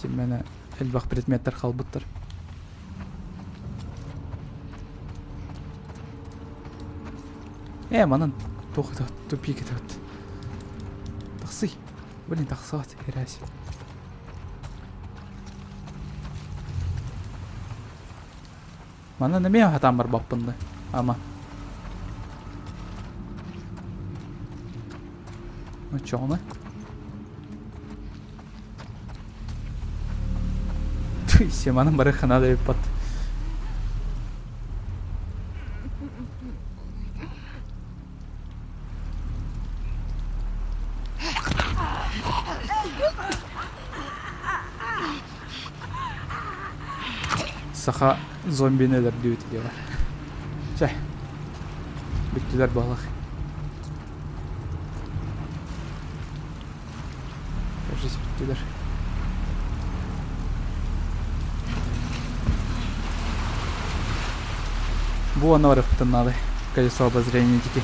симмена элбэх предметтер халбыттар. Э, манан туох это тупик это вот. Тахсый. Блин, тахсаат, грязь. Манан эмиэ хатаан барбаппын да. Ама. Оччоҕуна. Түй, манан бары хана да эппат. Саха зомбины өлөрдүбүт диэҕэ. Чэ, бүттүлэр буоллах. Кажись, бүттүлэр. Бу онно барыахпытын наада. Колесо обозрения дики.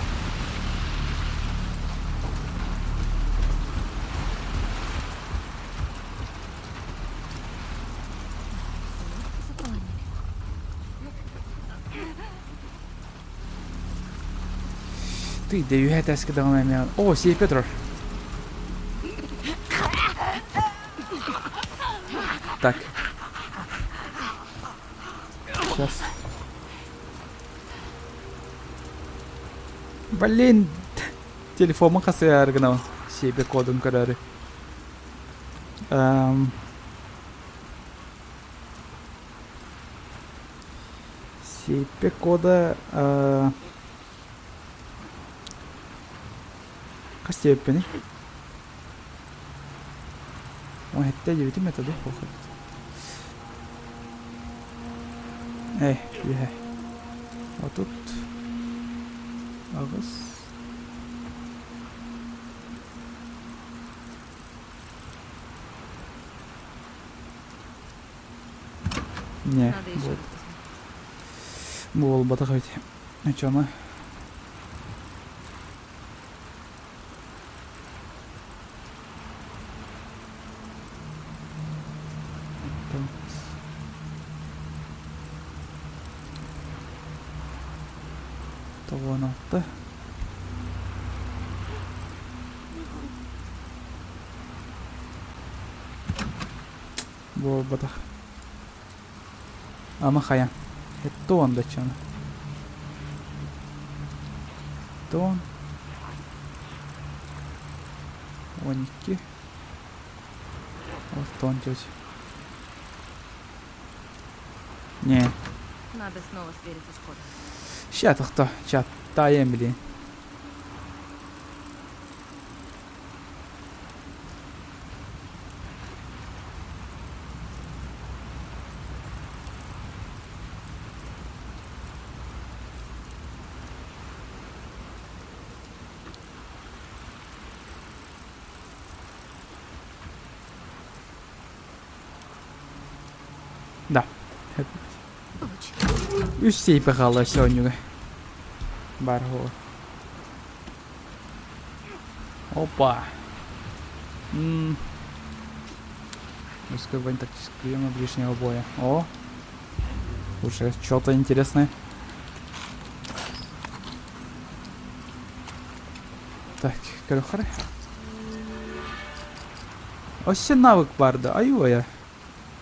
Ты, да үһэ тэскэ даҕаны эмиэ. О, сей Петр. Так. Сейчас. Блин, телефоммун хасыйаары гынабын. Себе кодун көрөөрү. Эм... Сиэппэ кода э, хас сиэппэний? Ой, диэбитим этэ дуу? Эй, үһэ. 38. Не, Надо еще вот. раз посмотреть. Буолбатах эбит. Оччону Тоҕуон алта. Буолбатах. Ама хайа. Тоон даччаны. Тоон. 12. Алтан тетя. Не. Надо снова свериться с кодом. Ща тохто. Ща таем, блин. Да. Получилось. Үс сейпе хаалла сегодня. Бар Опа. М Русская воин тактического приема ближнего боя. О, уже что-то интересное. Так, көрөхөрө. Өссө навык барды. Айуая.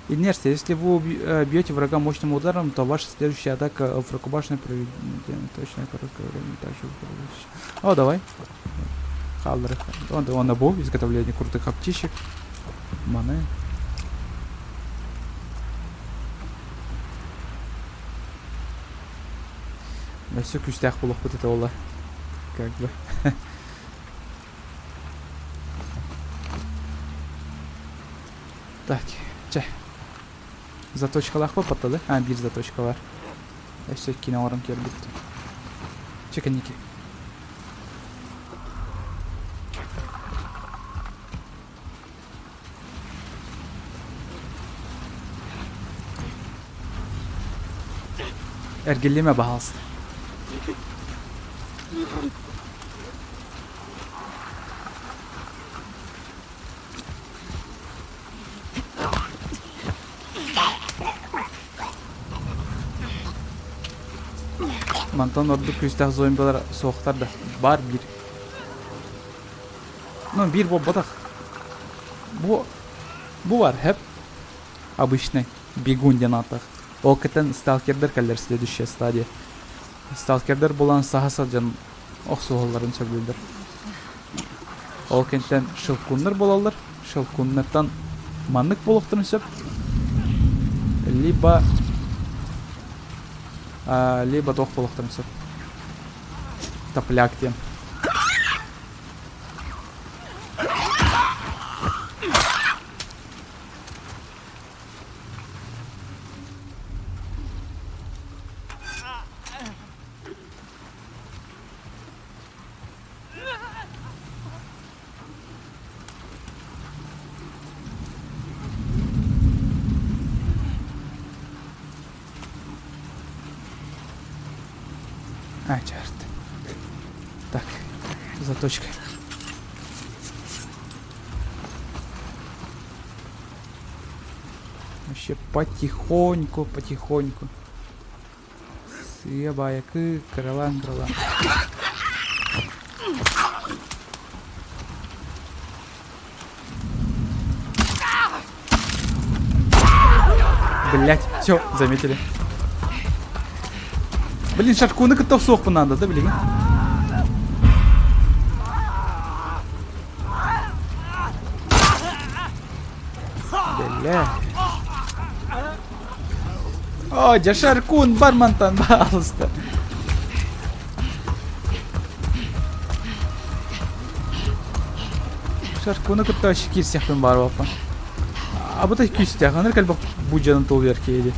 Инерция. Если вы бьете врага мощным ударом, то ваша следующая атака в рукопашной проведет точно короткое время. Также О, давай. Халлер. Он, он обув, изготовление крутых аптечек. Маны. Өссө күүстээх буолуохпут этэ буолла. Как бы. Так, чэ. Заточкалаах баппаттады. А, биир заточка бар. Өссө киинэ оҥорон кэлбит. Чэ, кэнники. Эргиллимэ, баһаалыста. Мантан ордук күүстээх зомбилар суохтар да баар биир. Ну, биир буолбатах. Бу бу бар, хэп. Обычный бегун диэн ааттаах. Ол кытын сталкердер кэллэр следующая стадия. Сталкердер булан саха сылдьан охсуһалларын сөбүлүүллэр. Ол кэнтэн шелкуннар буолаллар. Шелкуннартан маннык буолуохтарын сөп. Либо либо туох буолуохтарын сөп. Топляк диэн. А, черт. Так, заточка. Вообще потихоньку, потихоньку. Сыа баайакы, кыралаан кыралаан. Блять, все, заметили. Блин, шаркуны кытта охсуохпун надо, да, билигин? Бля. О, дьэ Шаркун бар мантан, пожалуйста. Шаркуну кытта вообще киирсиэхпин баар буолпа. А бу күүстээх, ыныр кэлбэх бу дьонун тулуйар киһи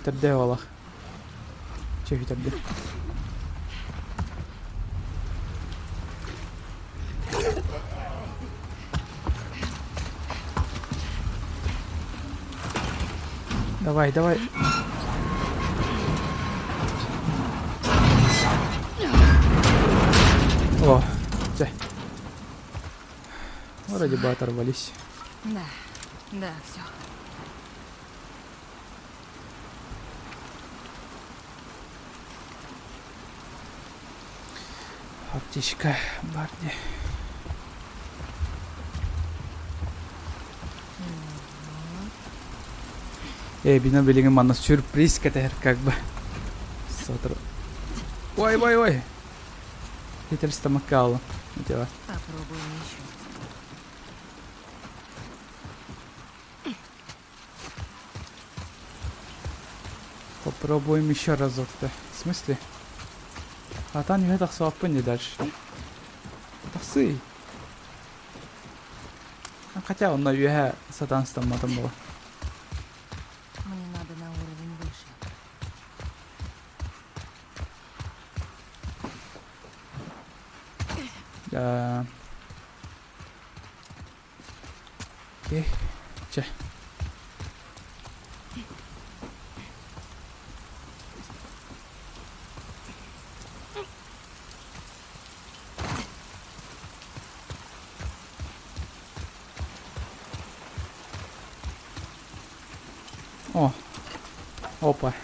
Бүтэрдэ олох. Чэ бүтэрдэ. Давай, давай. О, чэ. Вроде бы оторвались. Да, да, все. Аптечка Барни. Э, бина билигин манна сюрприз кэтэһэр как бы. Сотору. Ой, ой, ой. Хитер стомакала. Дела. Попробуем еще. Попробуем еще разок-то. В смысле? А там не тахсыаппын не дальше. Тахсый. Хотя он на үөһэ сатаан стамматым була. Мне надо на уровень выше. Да. Окей. Чэ. О, опа,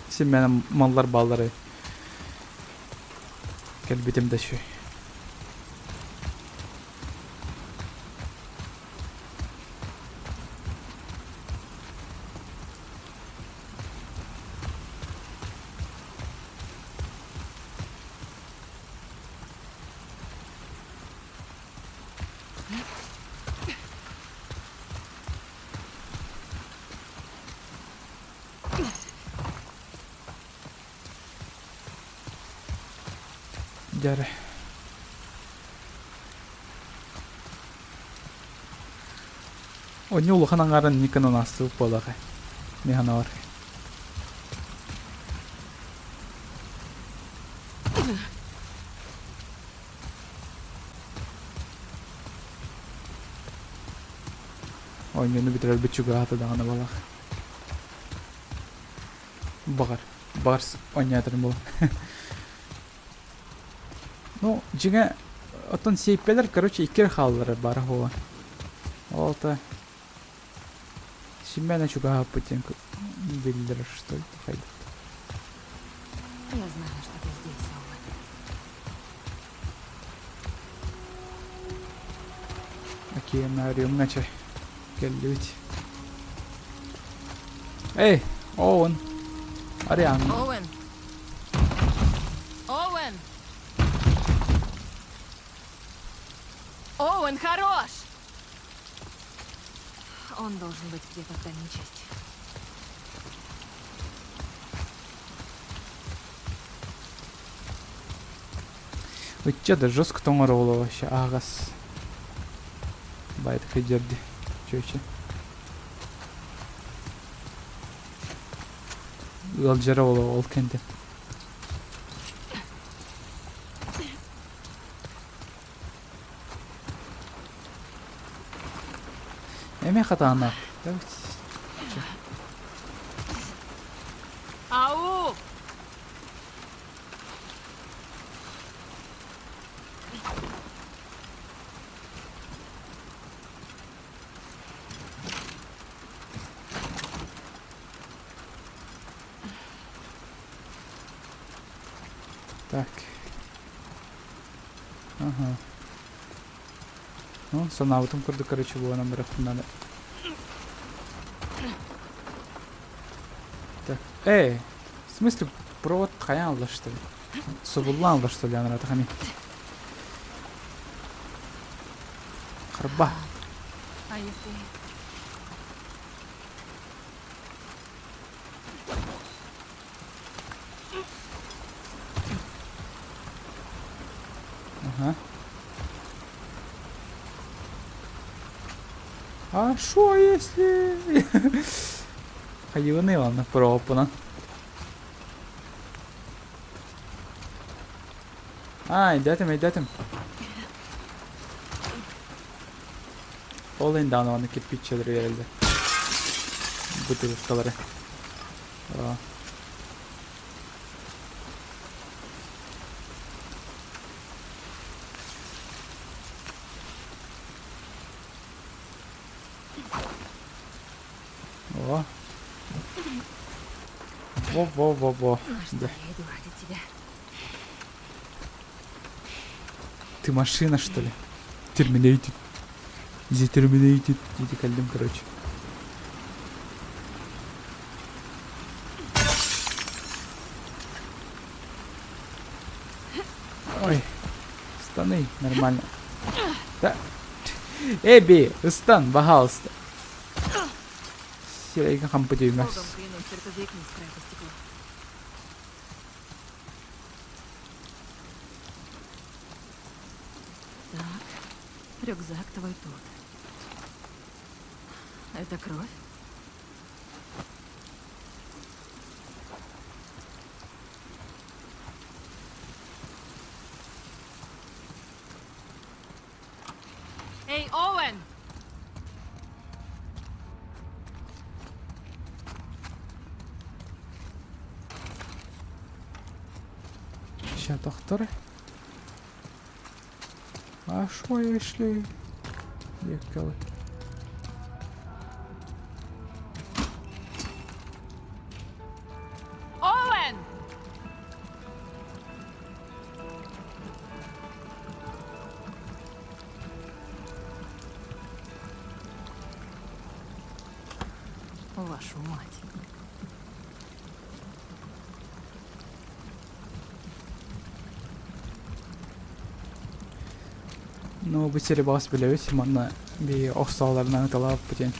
син маллар бааллары кэлбитим да үчүгэй. Дьэ Онньу улахан аҥаарын Никонун аастыбыт буоллаҕа. Мин санаабар. Оонньууну бүтэрэрбит чугаһаата даҕаны балах. Баҕар, баҕар оонньоотурум буолуо. Ну, дьиҥэ, оттон сиэппэлэр, короче, икки эрэ хааллар баара буолуо. Ол то симмээнэ чугаһааппыт диэн биллэрэр, что ли, хайдах. Я знала, что ты здесь, Оуэн. Океанариумҥа чэ кэллибит. Эй, Оуэн. Ариан. Оуэн. Оуэн! Оуэн, хорош! Он должен быть где-то в дальней части. Ычча да жестко тоҥор оҕоло вообще аһаҕас. Байтыхы дьэрди. Чүөчэ. Ыалдьара оҕоло ол кэнтэн. Эмиэ хатааннаах. Ау! Так. Ага. Ну, санаабытым курдук, короче, буолан барахпын надо. Так, эй, в смысле провод хайаан ылла что ли? Субуллаан ылла что ли анаратахами? Харба. А если... Ага. А шо если... Хайыгыный ладно, пропана. А, идетим, идетим. Ол ин даҕаны кирпиччэлэри биэрэллэр. Бутылкалары. О. Во-во-во-во. На что я иду ради тебя? Ты машина, что ли? Terminated. The Terminated. Диди кэллим, короче. Ой, станы, нормально. Да. Эбби, ыстан, пожалуйста. Сирэйгэ хампы дүймэс. Богом клянусь, только заикнись про это стекло. Так, рюкзак твой тут. Это кровь? Эй, Оуэн! Ща тохтор. А шо если... Ехали. Вашу мать. Ну, бу сири баҕас билэбит, манна би охсооларынан ыталааппыт диэн.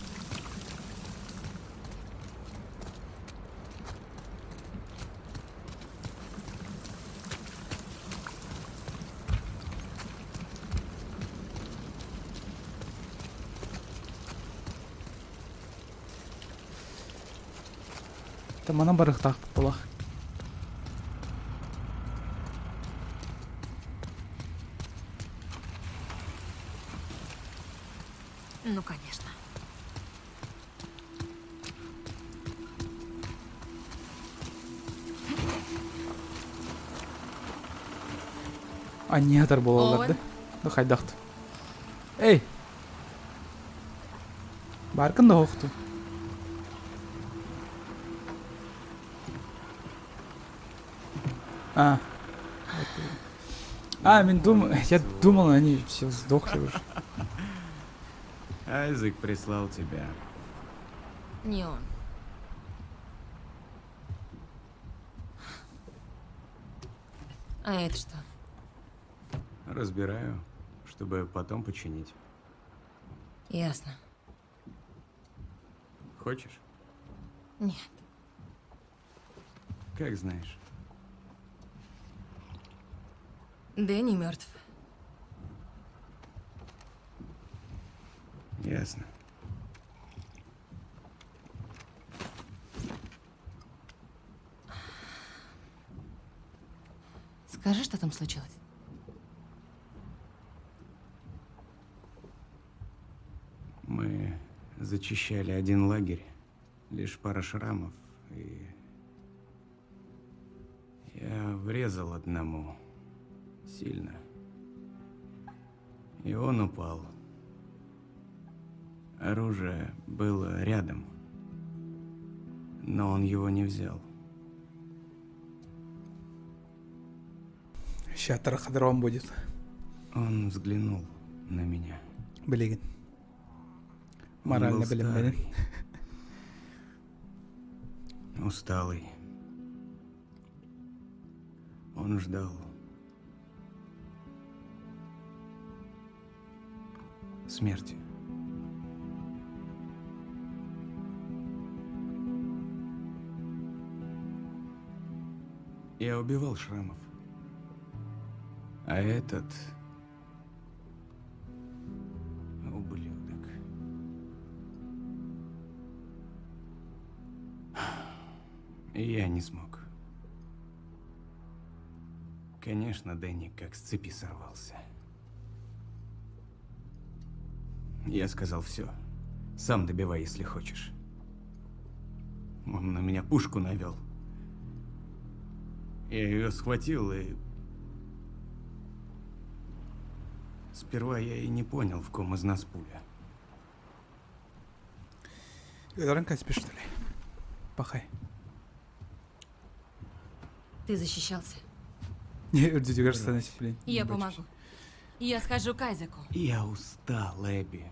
Манан барыахтаахпыт буолах. Ну, конечно. Анньыһатар буолаллар да. Ну хайдахт. Эй! Бааркын да оһохту. А. А, мин дум... Я думал, они все сдохли уже. Айзек прислал тебя. Не он. А это что? Разбираю, чтобы потом починить. Ясно. Хочешь? Нет. Как знаешь. Дэнни мертв. Ясно. Скажи, что там случилось. Мы зачищали один лагерь. Лишь пара шрамов и... Я врезал одному. Сильно. И он упал. Оружие было рядом. Но он его не взял. Сейчас траходром будет. Он взглянул на меня. Билигин. Он Морально был билим старый, Усталый. Он ждал. Смерти. Я убивал шрамов. А этот... Ублюдок. Я не смог. Конечно, Дэнни как с цепи сорвался. Я сказал все. Сам добивай, если хочешь. Он на меня пушку навел. Я ее схватил и... Сперва я и не понял, в ком из нас пуля. Өлөрөн кэспит что ли? Пахай. Ты защищался. Не, үрдүгэр станет, блин. Я помогу. Я схожу к Айзеку. Я устал, Эбби.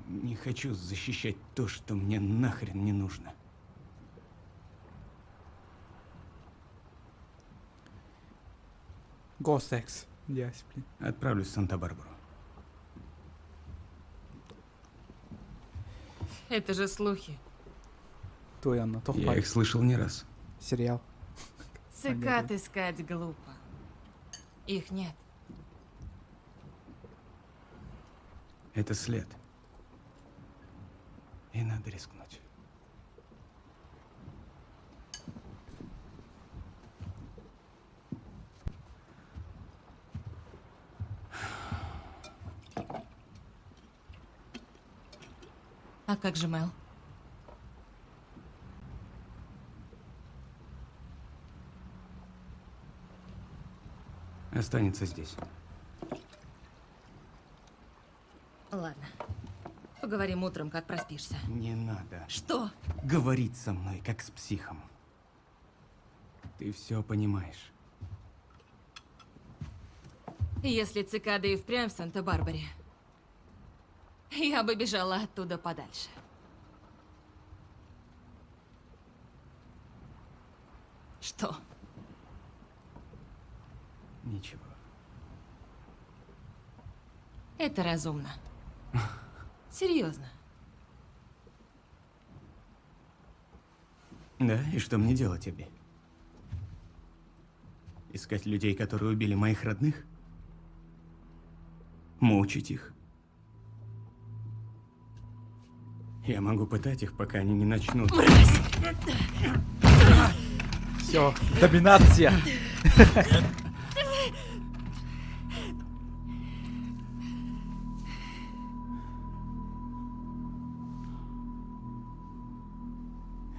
Не хочу защищать то, что мне нахрен не нужно. Go sex. Yes, блин. Отправлюсь в Санта-Барбару. Это же слухи. Той Анна, Я тохпай. их слышал не раз. Сериал. Цикад искать глупо. Их нет. Это след. И надо рискнуть. А как же Мел? Останется здесь. Ладно. Поговорим утром, как проспишься. Не надо Что? говорить со мной, как с психом. Ты все понимаешь. Если цикады и впрямь в Санта-Барбаре, я бы бежала оттуда подальше. Что? Ничего. Это разумно. Серьезно. Да, и что мне делать, Эбби? Искать людей, которые убили моих родных? Мучить их? Я могу пытать их, пока они не начнут. Все, доминация.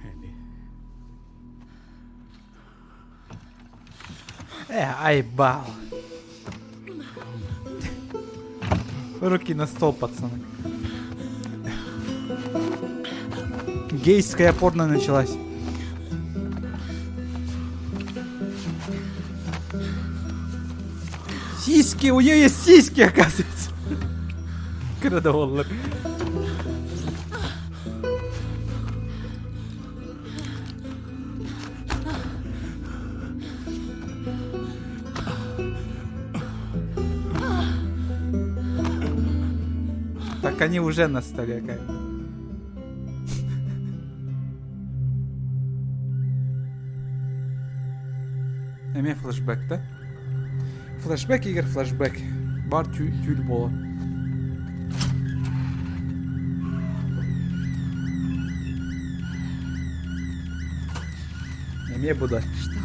Эбби. Э, айбал. Руки на стол, пацаны. Гейская порно началась. Сиськи, у нее есть сиськи, оказывается. Крадоволлар. Так они уже на столе как бы. Эмиэ флешбэк да? Флешбэк игр флешбэк. Бар түүл буолар. Эмиэ бу да. Что?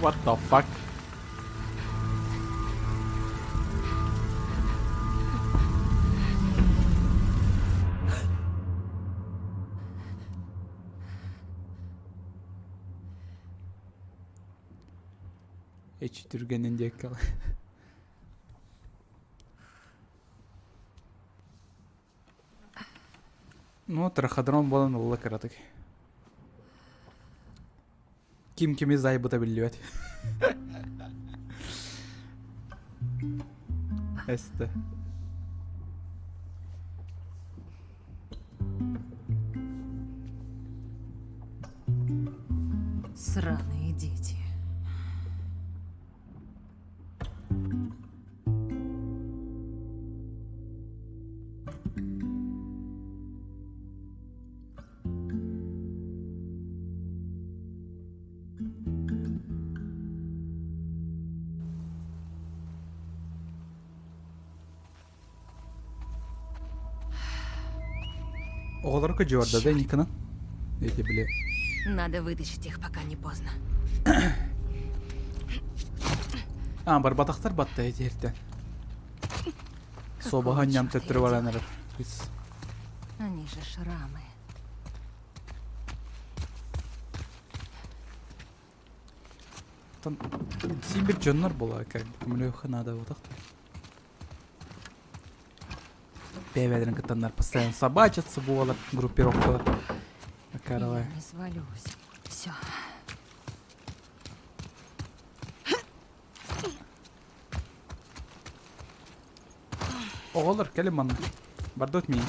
What the fuck? Эчи түргэнин диэки Ну, траходром буолан ылла кыратык. Ким кими зайбыта биллибэт. Эстэ. Сраные дети. Оҕолорго дьуорда да Никона? Эти били. Надо вытащить их, пока не поздно. А, барбатахтар батта этиэртэн. Суобаһа ньам төттөрү баран эрэр. Они же шрамы. Там син дьоннор буола как көмөлөөххө наада буотах Бэйбэлэрин кыттаннар постоянно собачатся буолар группировкалар. Каравай. Я не свалюсь. Все. Оҕолор кэлин манна. Бардот миин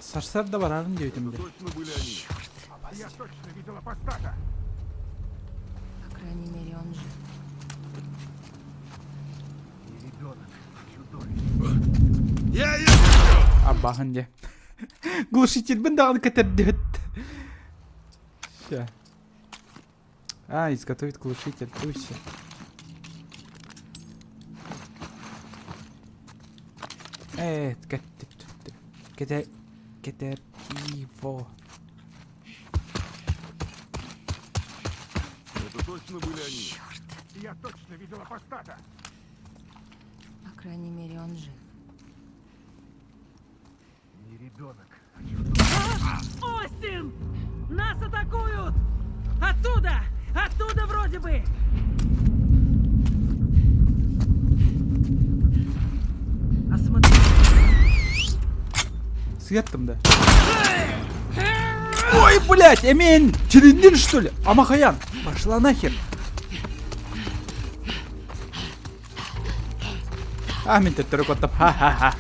Сарсыарда барарын диэбитим били. Точно были они. Черт. Я точно видел апостата. По крайней мере, он жив. Не ребенок, а чудовище. Я Абаһын дьэ. Глушительбин даҕаны кэтэрдибит. Ща. А, изготовить глушитель. Туся. Э, кэтэ кэтэртиво. Это точно были они. Черт. Я точно видел апостата. По крайней мере, он жив. Не ребенок, а чудовище. Остин! Нас атакуют! Оттуда! Оттуда вроде бы! Осмотри. Сыгаттым да. Ой, блядь, эмин! Черендин, что ли? Амахаян! Пошла нахер! А, мин төттөрү куоттап. Ха-ха-ха.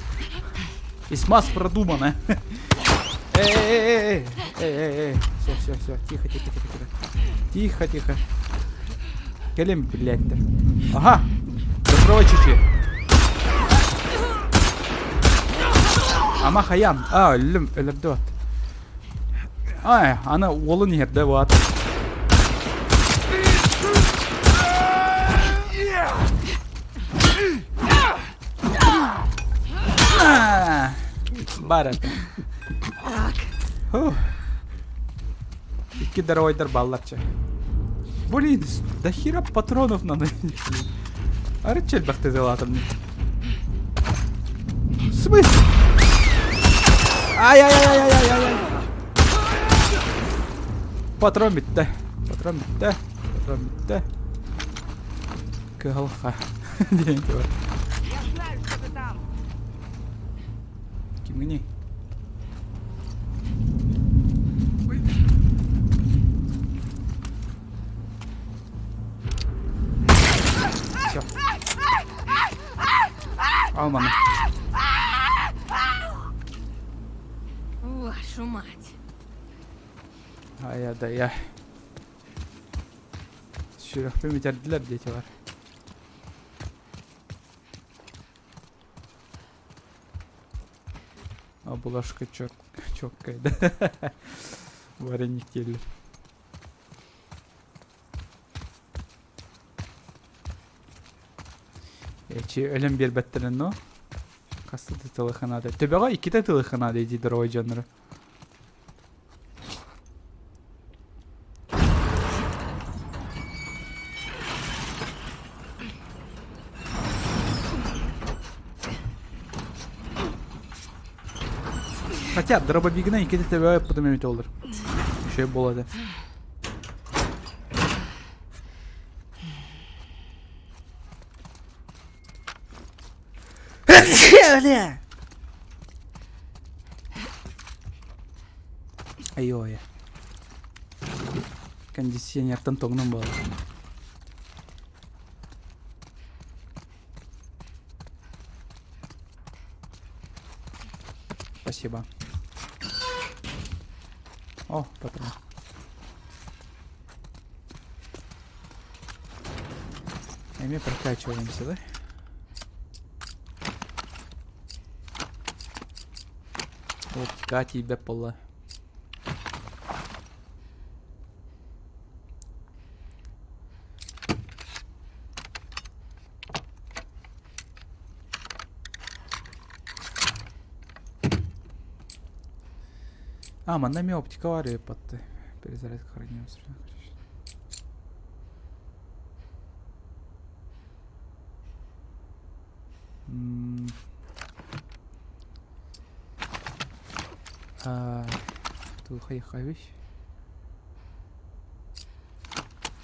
Весьма продумано. Эй, эй, эй, эй, эй, Все, все, все. Тихо, тихо, тихо, тихо. Тихо, тихо. Кэлим, блядь. Ага. Доброго чичи. Ама хаян. А, өллүм, өлөрдө вот. Ай, ана уолун иһэрдэ вот. Бар это. Так. Икки дорогойдар балларча. Блин, до хера патронов надо. Арычча элбэхтэ дылаатым. В смысле? Ай-ай-ай-ай-ай-ай-ай. Патрон бүттэ. Патрон бүттэ. Патрон бүттэ. Кыһалха. Диэн бар. Я знаю, что ты там. Кимҥиний? Все. Алманы. Вашу мать. Ая да я. Сүрэхпин бүтэрдилэр диэтилэр. Обложка чёт, чёткая, да? Вареник дииллэр. Эчи өлөн биэрбэттэрин но хаста да тылыханаада. Төбөҕө иккитэ тылыханаада дии дорогой дьоннору. Хотя дробовигынан иккитэ төбөҕө ыппытым эбит олор. Үчүгэй буолуо этэ. Айой. Кондиционертан тоҥнон буолла. Спасибо. О, патрон. Эми прокачиваемся, да? Вот Катя и пола. А, манна эмиэ оптика баар эбит Перезарядка храним. Туох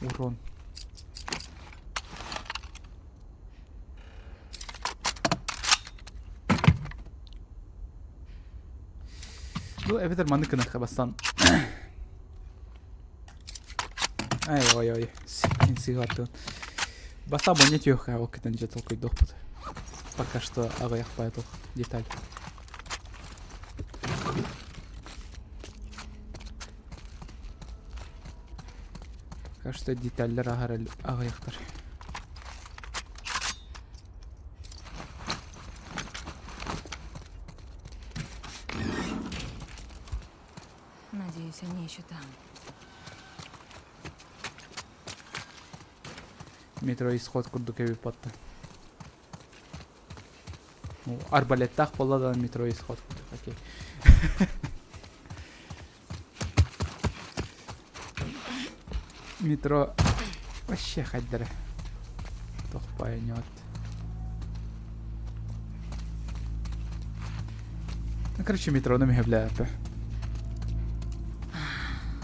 Урон. Ну, эбэтэр маннык гыныахха бастаан. Ай, ой, ой, сыһыаттын. Бастаан бу не түөххэ ол кытын дьэ толкуйдуохпут. Пока что аҕыйах поэтому деталь. Пока что деталлар аҕыйахтар. Надеюсь, они еще там. Метро исход курдук эбит батта. Ну, арбалеттаах буолла да метро исход курдук, окей. Метро вообще хайдара. Тохпайнет. Ну, короче, метроном является.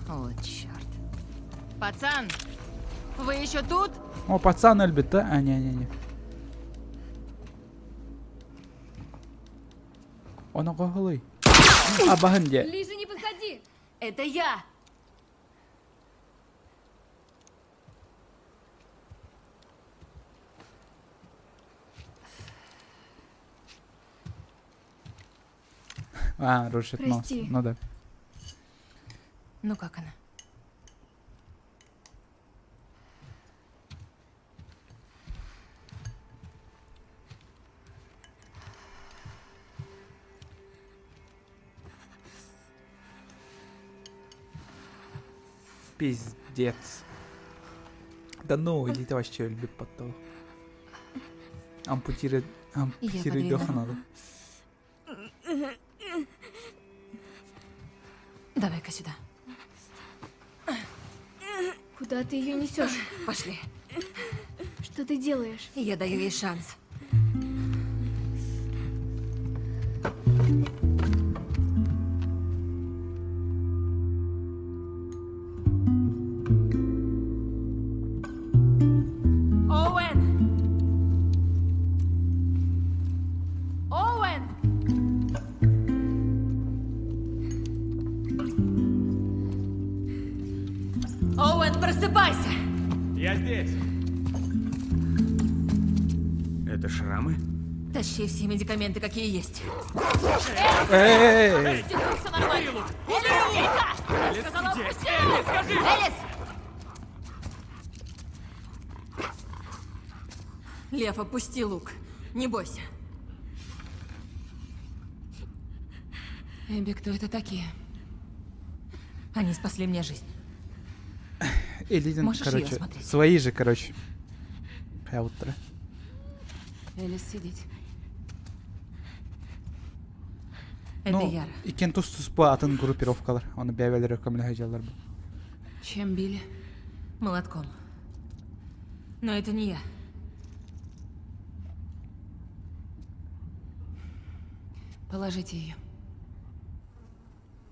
О, черт. Пацан, вы еще тут? О, пацан өлбүт да? А, не-не-не. Оно гоголый. Абаһын дьэ. Ближе не подходи! Это я! А, рушит нос. Прости. Ну да. Ну как она? Пиздец. Да ну, идите вообще любит потол. Ампутировать, ампутировать подвину. надо. Давай-ка сюда. Куда ты ее несешь? Пошли. Что ты делаешь? Я даю ей шанс. Оуэн! Оуэн! Оуэн, просыпайся! Я здесь! Это шрамы? Тащи все медикаменты, какие есть. Эй! Тихо, все нормально. Элис, тихо! Я сказала, отпусти! Элис! Лев, опусти лук. Не бойся. Эбби, кто это такие? Они спасли мне жизнь. Элитин, Можешь её короче, осмотреть? свои же, короче. Утро. Элис, сидеть. Это Ну, Яра. иккен тус-туспа атын группировкалар. Оны бәйбәлер көмілі хажалар бу. Чем били? Молотком. Но это не я. Положите ее.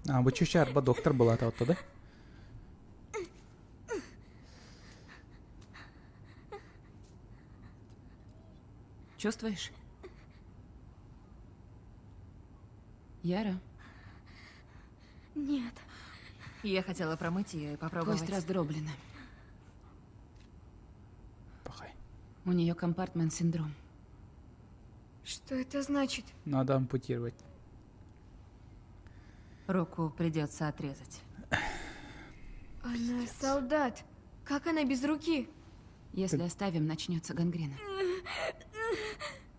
А, бу чүчә арба доктор была та да? Чувствуешь? Яра, Нет. Я хотела промыть ее и попробовать. кость раздроблена. Пахай. У нее компартмент-синдром. Что это значит? Надо ампутировать. Руку придется отрезать. Она солдат. Как она без руки? Если оставим, начнется гангрена.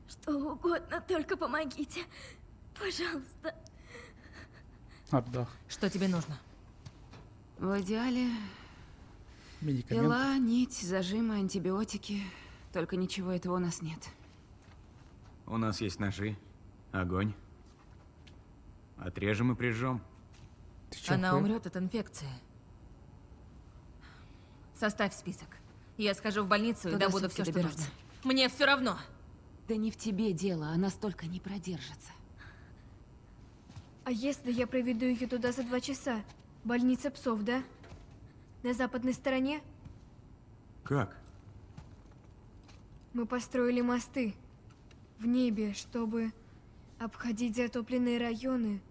Что угодно, только помогите. Пожалуйста. Ардах. Что тебе нужно? В идеале Медикамент. пила, нить, зажимы, антибиотики. Только ничего этого у нас нет. У нас есть ножи, огонь. Отрежем и прижжем. Ты чё, Она хуй? умрет от инфекции. Составь список. Я схожу в больницу и Туда добуду сутки все, что добираться. нужно. Мне все равно. Да не в тебе дело, она столько не продержится. А если я проведу ее туда за 2 часа? Больница псов, да? На западной стороне Как? мы построили мосты. В небе, чтобы обходить затопленные районы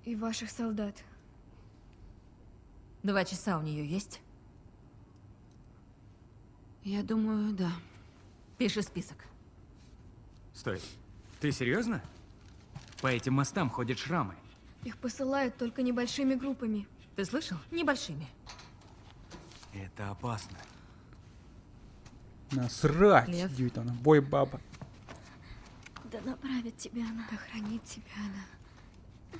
и ваших солдат. 2 часа у нее есть? Я думаю, да. Пиши список. Стой. Ты серьезно? По этим мостам ходят шрамы. Их посылают только небольшими группами. Ты слышал? Небольшими. Это опасно. Насрать, Лев. диэбит она. Бой баба. Да направит тебя она. Да хранит тебя она.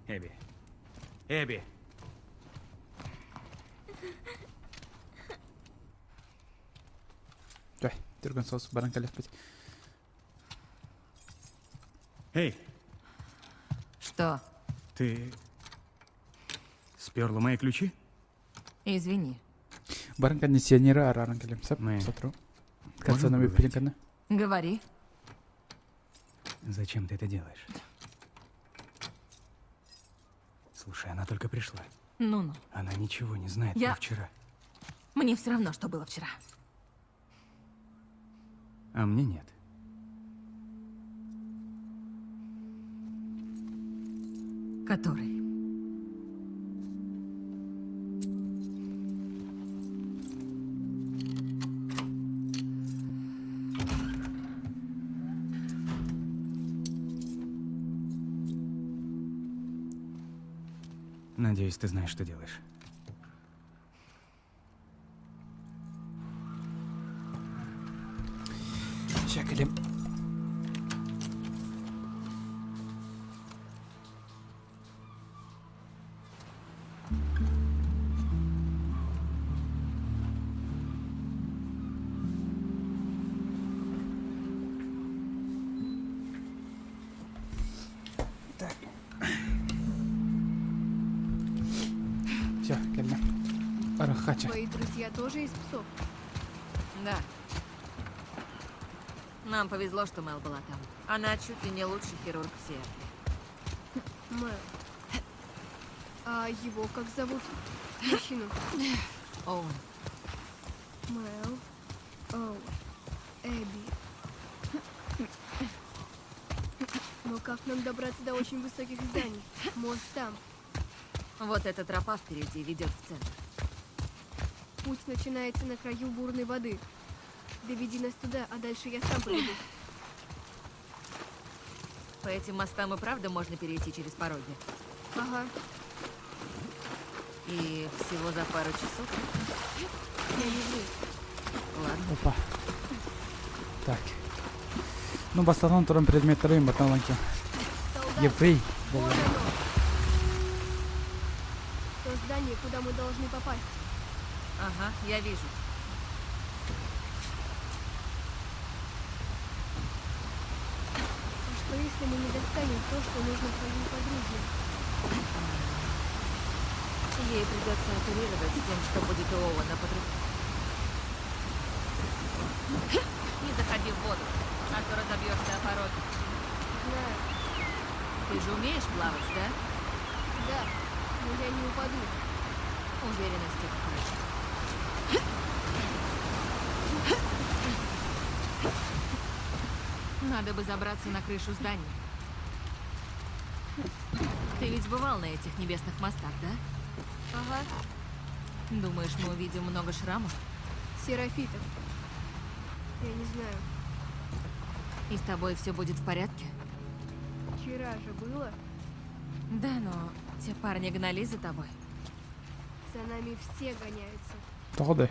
Эбби. Эбби! Чэ, түргэн соҕус баран кэлиэхпит. Эй, Что? ты... Сперла мои ключи? Извини. Баран кондиционеры арааран кэлиэм сөп. Мы Сотору. можем Кацана поговорить? бүппүтүн Говори. Зачем ты это делаешь? Слушай, она только пришла. Ну-ну. Она ничего не знает Я- про вчера. Мне все равно, что было вчера. А мне нет. Который? Надеюсь, ты знаешь, что делаешь. Чекали. Так. Все, кэллэ. Арахача. Твои друзья тоже из псов? Да. Нам повезло, что Мел была там. Она чуть ли не лучший хирург в Сиэтле. Мэл. А его как зовут? Мужчину. Оуэн. Мэл. Оу. Эбби. Но как нам добраться до очень высоких зданий? Мост там. Вот эта тропа впереди ведет в центр. Путь начинается на краю бурной воды. Доведи нас туда, а дальше я сам поведу. По этим мостам и правда можно перейти через пороги. Ага, И всего за пару часов. я не вру. Ладно. Опа. Так. Ну, бастатан туран предметтэрин батан ланки. Солдат, Еврей. вон оно! То здание, куда мы должны попасть. Ага, я вижу. А что если мы не достанем то, что нужно твоей подруге? Ей придется оперировать тем, что будет у Оуэна под рукой. Не заходи в воду, а то разобьешься о пороги. Знаю. Ты же умеешь плавать, да? Да, но я не упаду. Уверенность это хорошо. Надо бы забраться на крышу здания. Ты ведь бывал на этих небесных мостах, да? Ага, Думаешь, мы увидим много шрамов? серафитов. Я не знаю. И с тобой все будет в порядке? Вчера же было. Да, но те парни гнали за тобой. За нами все гоняются. Тоҕо да?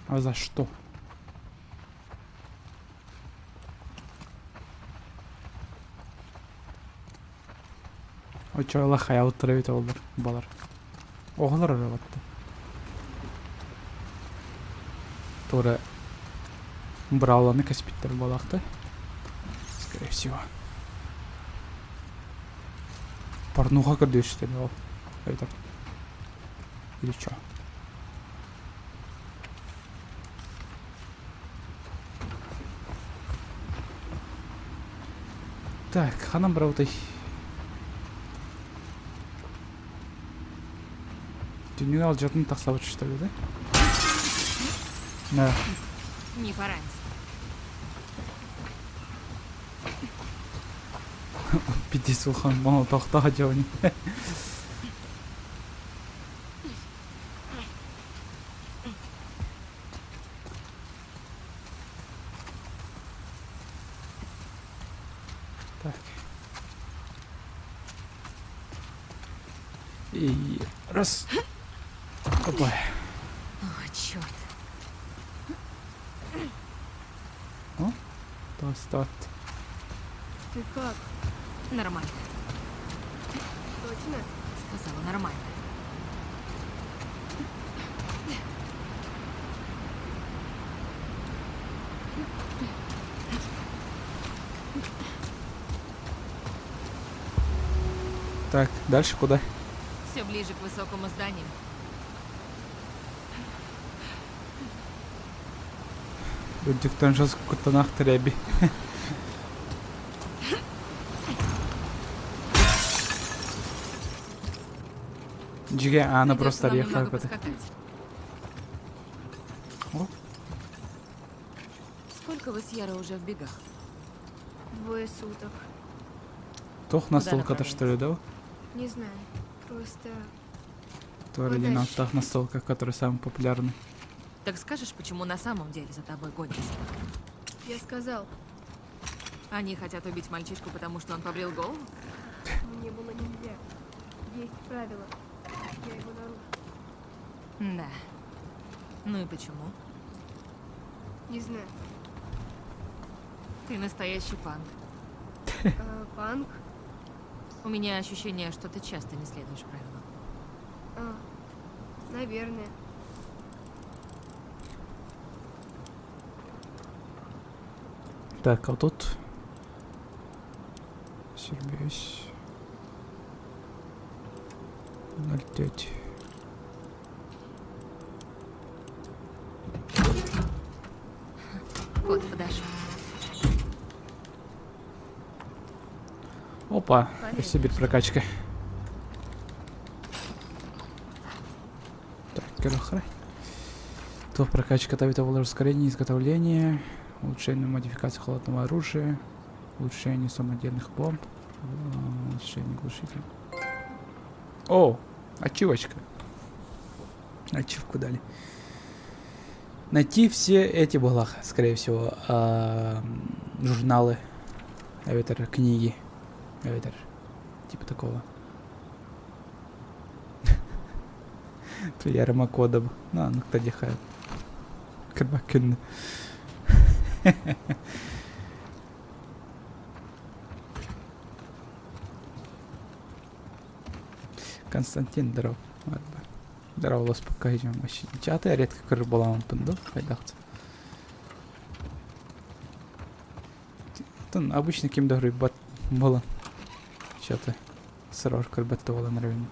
А за что? Очола хаялыттар эбит олар балар. Оҕолор эрэ батта. Тура бырааланы кэспиттэр буолаахта. Скорее всего. Порнуха көрдөөчтөр ол. Это. Или чё? Так, ханан барабытый? Түннүк алдьятан тахсабыт что ли, да? Да. Не поранься. Пиздец улахан молотохтоох дьони. Так. И раз. Опа. О, черт. Тас Ты как? Нормально. Точно? Сказала нормально. Так, дальше куда? Все ближе к высокому зданию. Үрдүктэн сейчас куттанах тэрэби. Дьиҥэ аана Придется просто нам арыйахха немного это. поскакать. О. Сколько вы с Ярой уже в бегах? 2 суток. Туох Куда настолката что ли, да? Не знаю. Просто... Который Подальше. настах настолка, который самый популярный. Так скажешь, почему на самом деле за тобой гонятся? Я сказал, Они хотят убить мальчишку, потому что он побрил голову? мне было нельзя. Есть правила. Я его нарушил. Да. Ну и почему? Не знаю. Ты настоящий панк. Панк? У меня ощущение, что ты часто не следуешь правилам. А, наверное. Так, а тут... Сербиюсь. 0,5. Кот подошел. Опа, Сибирь прокачка. Так, корохра. То прокачка тавита ускорение изготовления, улучшение модификации холодного оружия, улучшение самодельных бомб, улучшение глушителя. О, ачивочка. Ачивку дали. Найти все эти балах, скорее всего, журналы, эбэтэр книги, эбэтэр типа такого. Туйаарыма кодаб. Ну, оннук да диэхэ. Кырбаккын. Константин, здоров. Здорово, лос пока идем вообще. Чаты редко көрөр буоламмыппын дуу, хайдах. Оттон обычно ким да хоруйбат буолан. Чаты сороҕор көрбөт да буолан эрэбин.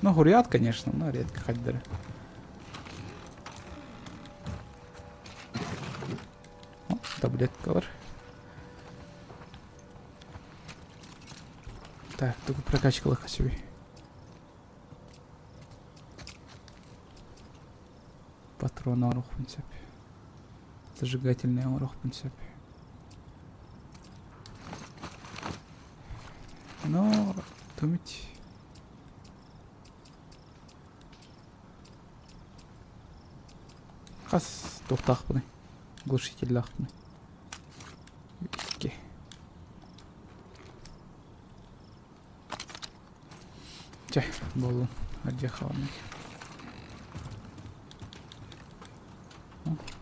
Ну, хуруйаат, конечно, но редко хайдары. О, таблеткалар. Так, тугу прокачкалыахха сөбүй. Патрон оҥоруохпун сөп. Зажигательный оҥоруохпун сөп. Но тумить. Хас туохтаахпыный? Глушителлаахпыный. Икки. Чэ, буоллун. Ардьяхаланный.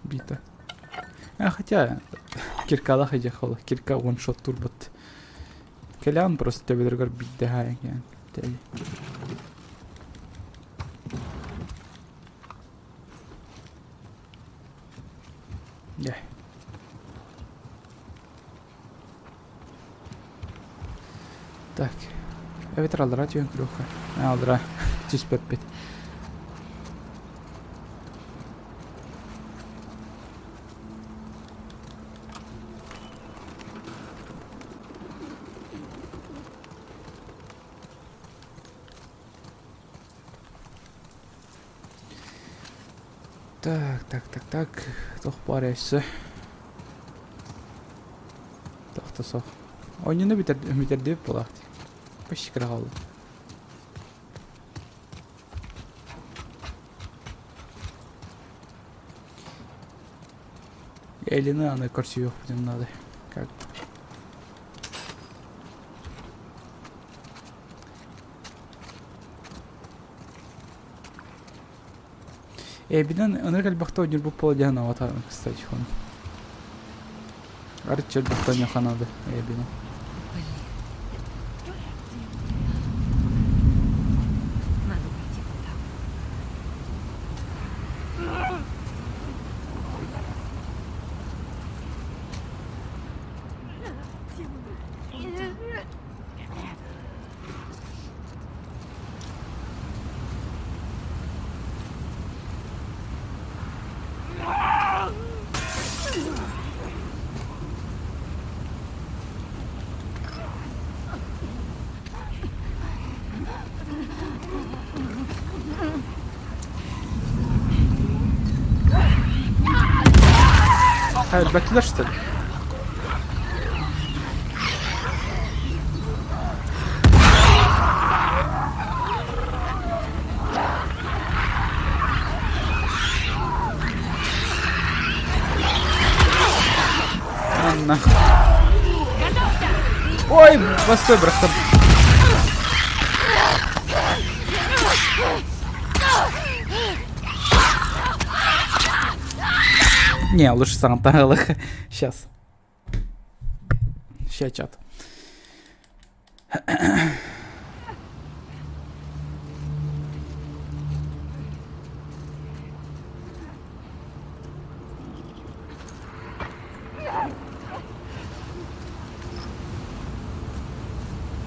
Бита. А, хотя, киркалаах идьяхала. Кирка one-shot турбот. Кэлээн просто төбөлөрүгэр биирдэ Дьэ. Так. Эбэтэр аллараа түһэн көрүөххэ. Аллараа түспэппит. Так, так, так, так. Туох баар өссө? Туох да суох. Оонньууну бүтэр бүтэрдибит буолаах дии. Почти кыра хаалла. Элины аны көрсүөхпүтүн наада. Как Эбинэн ынырык элбэхтэ оонньуурбут буола диэн санаабата кстати он. Арыт элбэхтэ оонньуохха наада эбинэн. Блин. Надо пойти вон там. Өлбөтүлэр что ли? нахуй. Ой, постой, братан. Не, лучше сам Сейчас. Сейчас, чат.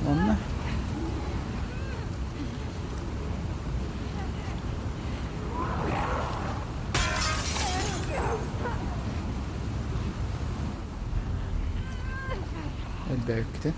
Онно. Элбээбиккитин.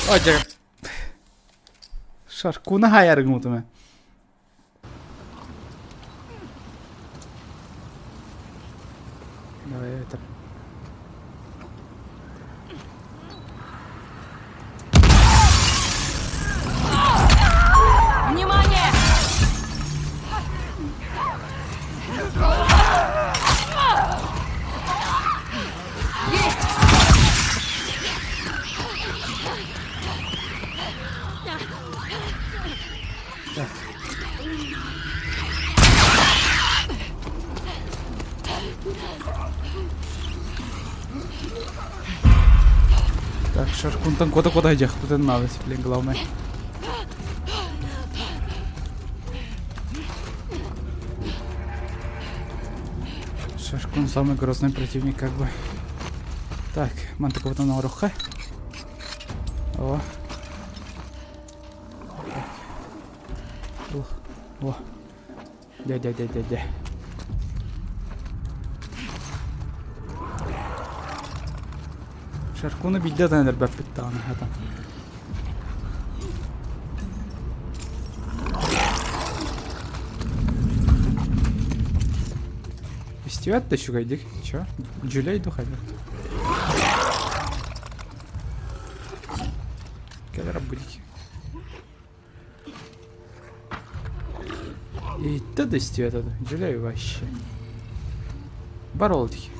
О, дьэ. Шаркуна хайаргым утума. Давай это. Внимание! Так. Так, Шаркунтан кота-кота дьахпытын надо, блин, главное. Шашкун самый грозный противник, как бы. Так, мантык вот на О. Так. О. Дэ, дэ, дэ, дэ, дэ. Шаркуну биирдэ ытан өлөрбөппүт даҕаны хатан. Истибэт да үчүгэйдик. Чё? Дьүлэй дуу хайдах? Кэлэр будить. Иһиттэ да истибэт это. Дьүлэй вообще. Бар ол дии.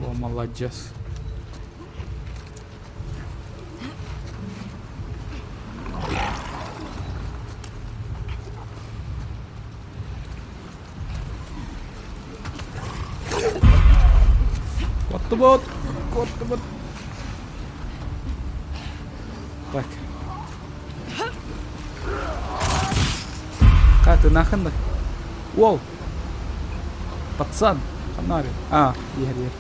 О, молодец. Куоттубут! Куоттубут! Так. Как ты нахрен да? Воу! Пацан! Фонарик. А, ер, ер.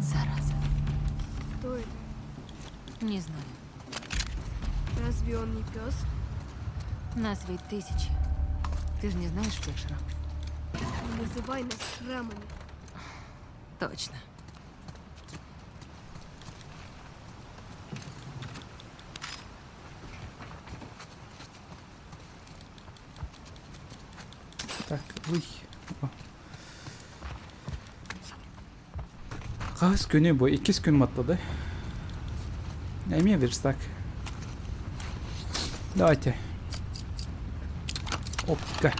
Зараза. Кто это? Не знаю. Разве он не пес? Нас ведь тысячи. Ты же не знаешь всех шрам? Не называй нас шрамами. Точно. Так, ой. Хаһыс күнү бу? Иккис күн баттады. Эмиэ верстак. Давайте. Оптика.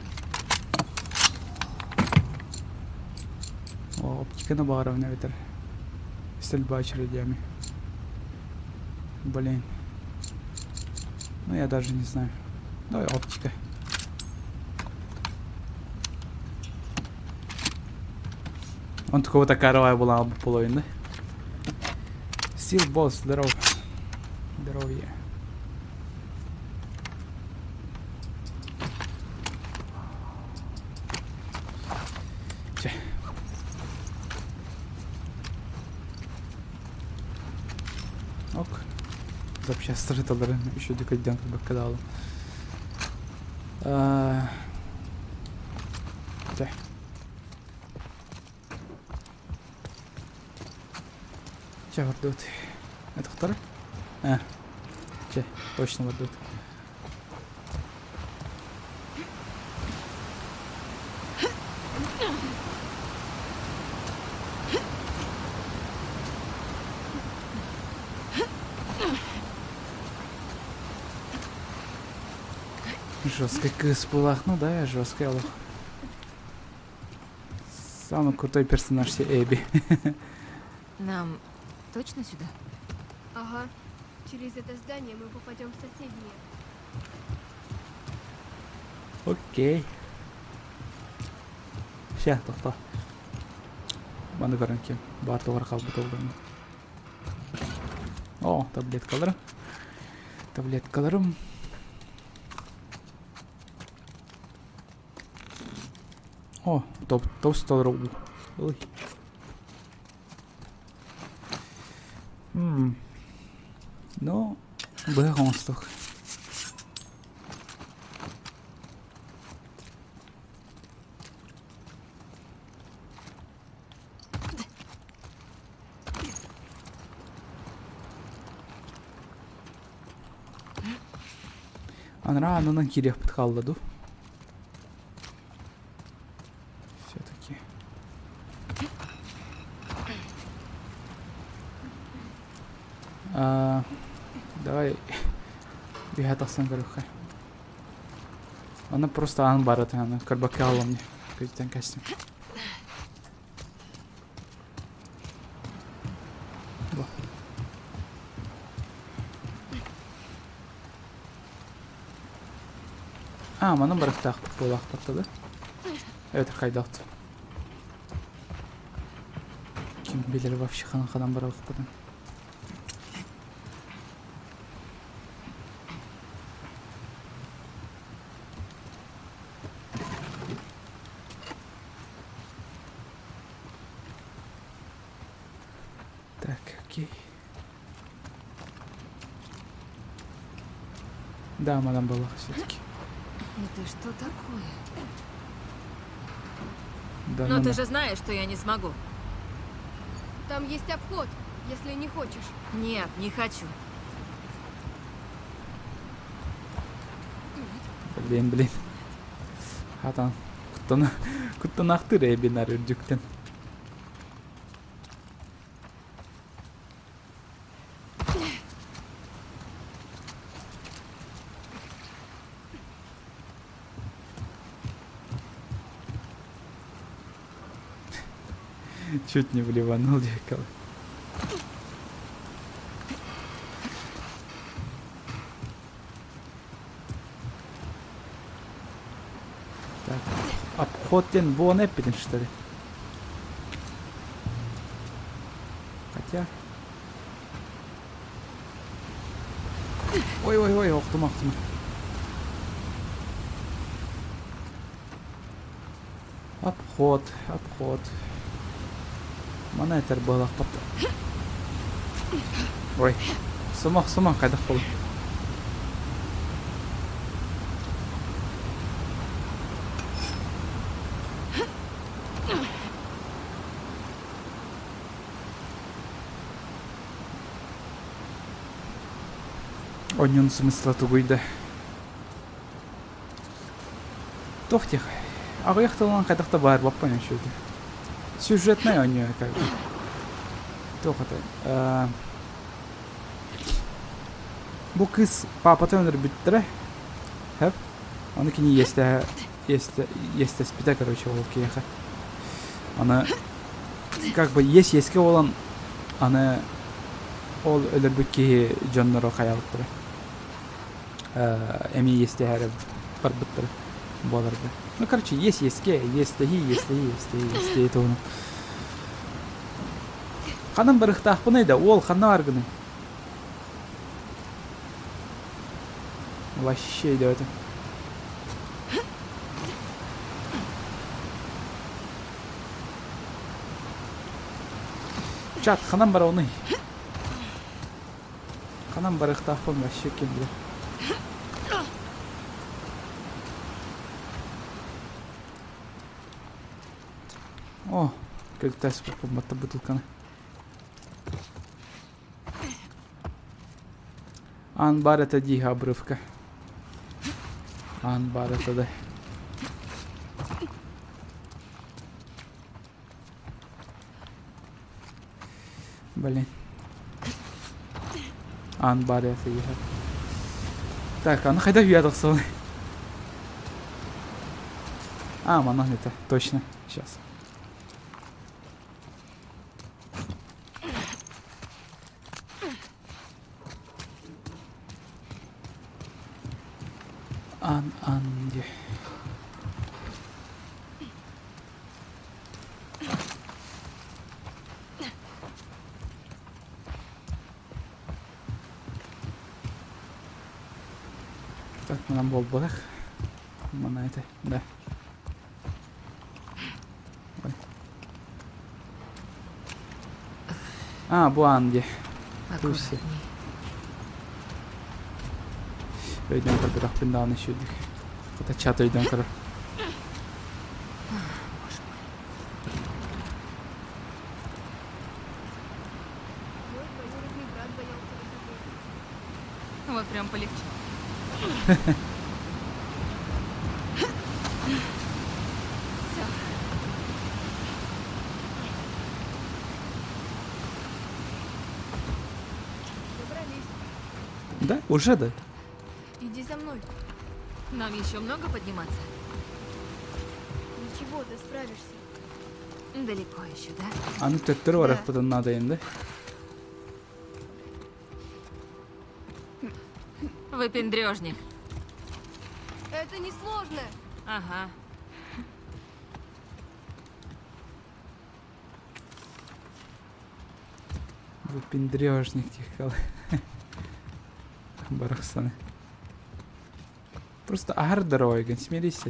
О, оптиканы баҕарабын эбэтэр стрельба очередями. Блин. Ну, я даже не знаю. Давай оптика. Он такого такая была половина. Сил босс, здорово. Здоровье. Чэ. Ок. Запчастары таларын үчүгэй өйдөөн көрбөккө да аалым. Чэ. Чэ, бардыбыт. Этохторо? А, чэ, точно бардыбыт. Жесткий кыыс буолаах, ну да, жесткий олох. Самый крутой персонаж все Эбби. Нам точно сюда? Ага. Через это здание мы попадем в соседнее. Окей. Ща, тохто. Маны көрөн ким баар тугар хаалбыт олдон. О, таблеткаларым. Таблеткаларым. О, топ, топ толору. Ой. М. Ну, быһах оҥостуох. Анараа аннынан киириэхпит хаалла дуу? Все-таки. А, давай үһэ тахсан көрүөххэ. Аны просто аан бары аны көрбөккө хааллым дии. Көтүтэн кэстим. Бу. А, манан барыктаахпыт буолаахпатта да? Эбэтэр хайдахт? Ким билэр вообще ханан ханан барыахпытын. Так, окей. Да, мадам была все-таки. Это что такое? Да, Но ну ты на. же знаешь, что я не смогу. Там есть обход, если не хочешь. Нет, не хочу. Блин, блин. Хатан. Куттана, куттанаахтыыр эбинар үрдүктэн. Чуть не блеванул дьякол. Так, обход диэн буона эппитин что ли? Хотя... Ой, ой, ой, охтума, охтума. Обход, обход. Маны этэр буолахпат. Ой, сумах, сумах, хайдах буолла? Онньун смысла тугуй да. Туох диэх, аҕыйах тылынан хайдах да баарбаппын үчүгэй. Сюжетнай оонньуу как бы. Туох это? Бу кыыс папатын өлөрбүттэрэ. Хөп. Ону кини иэстэһэ иэстэ иэстэспитэ короче ол киһиэхэ. Аны как бы иэс иэскэ буолан аны ол өлөрбүт киһи дьонноро хайаабыттара. Эмиэ иэстэһэрэ барбыттара буоларга. Ну, короче, есть иэскэ, иэстэһии, иэстэһии, иэстэһии, иэстэһии туһунан. Ханан барыахтаахпыный да, уол ханна баргыный? Вообще идет. Чат, ханан барауный? Ханан барыахтаахпын вообще ким билэр. О, көтүтээс баппын бутылканы. Аан баар этэ дии обрывка. Аан баар этэ да. Блин. Аан баар этэ дии. Так, аны хайда үйэ тахсабын? А, манан это, точно. Сейчас. Ан, ан, дии. Так, манан буолбатах. Мана это, да. Ой. А, бу аан дии. Туси. Өйдөөн көрбөтөхпүн даҕаны үчүгүйдүк. Хата чат өйдөөн көрөр. Мой двоюродный брат боялся высоты. Вот прям полегчало. Все. Добрались. Да? Уже да? Иди за мной. Нам еще много подниматься? Ничего, ты справишься. Далеко еще, да? Аны төттөрү барыахпытын наада енді. Выпендрежник. Это несложно. Ага. Выпендрежник тихо. Барахсаны. Просто аһар дорогин, смирись.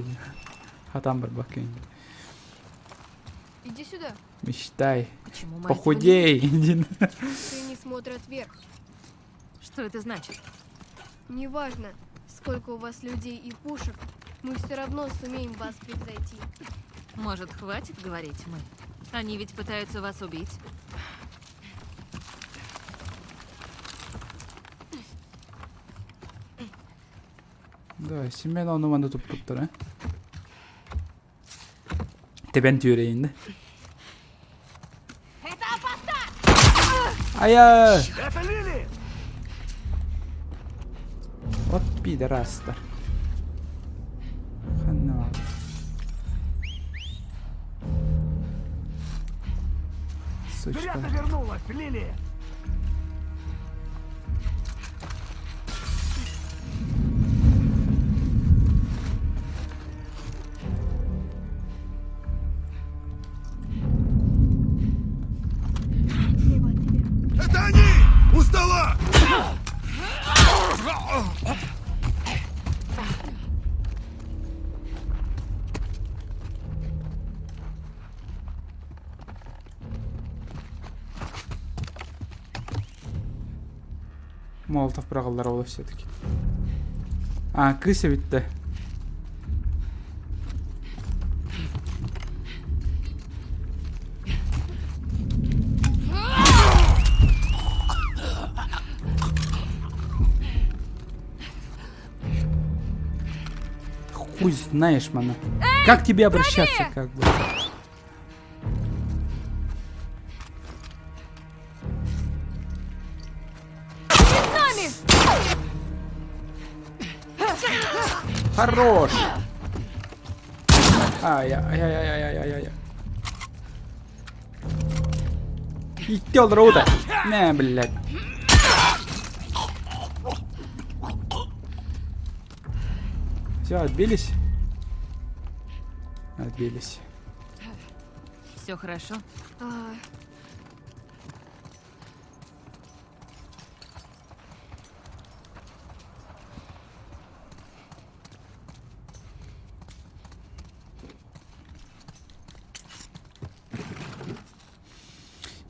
Хатан барбакын. Иди сюда. Мечтай. Почему мы Похудей. Иди. Ты не смотрят вверх. Что это значит? Неважно, сколько у вас людей и пушек, мы все равно сумеем вас превзойти. Может, хватит говорить мы? Они ведь пытаются вас убить. Давай, Семен ону манна туппуттар, э? Тэбэн түөрэйин да. Ая! Это Лили! Вот пидорастар. Ханна. Зря Сучка. ты вернулась, Лили! Слева от тебя. Это они! У стола! Молотов быраҕыллар ол все-таки. А, кыыс эбит да. Хуй знаешь, мана. Как тебе обращаться, как бы? Хорош! Ай, ай, ай, ай, ай, ай, ай. Икки олорбута. Не, блядь. Все, отбились? Отбились. Все хорошо? А,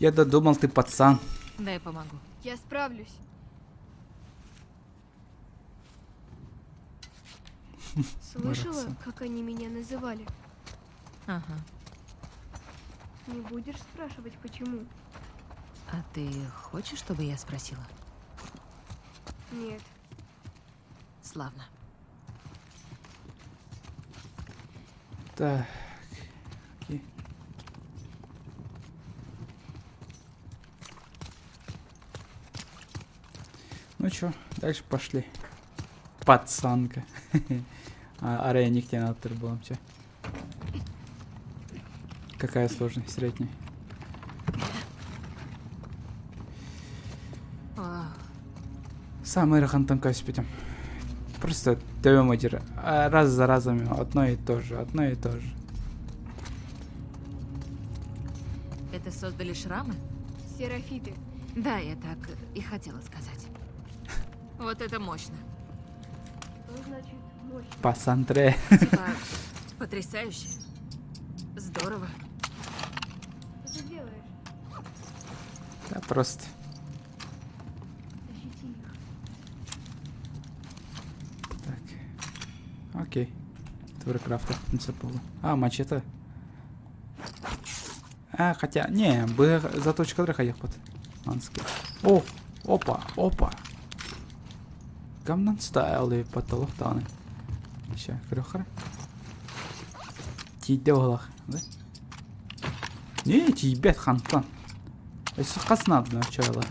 Я додумал, ты пацан. Дай помогу. я справлюсь. Слышала, Барахсан. как они меня называли? Ага. Не будешь спрашивать, почему? А ты хочешь, чтобы я спросила? Нет. Славно. Так. Окей. Ну чё, дальше пошли. Пацанка. Арая нигде надо было. Какая сложность? Средняя. Самый рахантан каспитем. Просто төбөм ыалдьар. Раз за разом одно и то же, одно и то же. Это создали шрамы? Серафиты. Да, я так и хотела сказать. Вот это мощно. Что значит мощно? Пацантре. Типа, потрясающе. Здорово. Что ты делаешь? Да, просто. Защити их. Так. Окей. Тваркрафта. А, мачете. А, хотя, не, бы заточка хайахпат. Анский. О, опа, опа. Гамнан стайл и потолок таны. Ща, крөхөр. Тиийдэ буолах, да? Не, тиийбэт хантан. Өссө хас надо начало.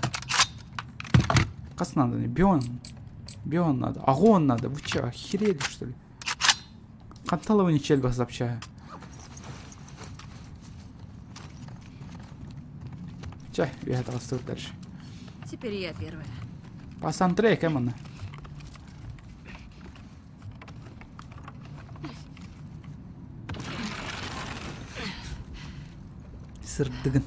Хас надо, бион. Бион надо. Огонь надо. Вы че, охерели, что ли? Ханталова не чельба запчая. Че, я это дальше. Теперь я первая. Пасантре, кэмона. Сырдыгын.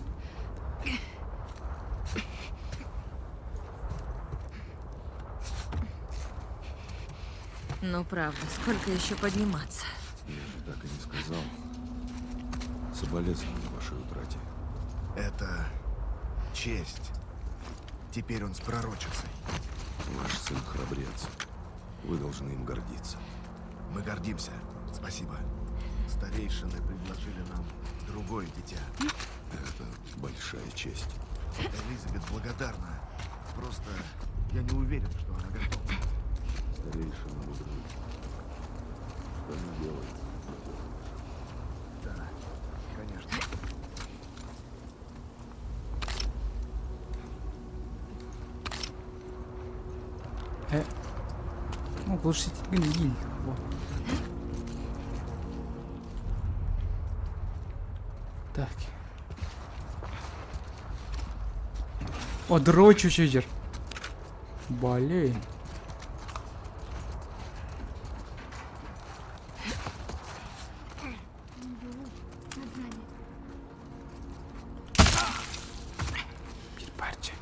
Ну, правда, сколько еще подниматься? Я же так и не сказал. Соболезную вашей утрате. Это честь. Теперь он с пророчицей. Ваш сын храбрец. Вы должны им гордиться. Мы гордимся. Спасибо. Старейшины предложили нам другое дитя. Это большая честь. Элизабет благодарна. Просто я не уверен, что она готова. Старейшины мудры. Что они делают? Да, конечно. Ну, глушитель гниль. Вот. Так. О, дрочу чудер. Блин. Над нами. Парча.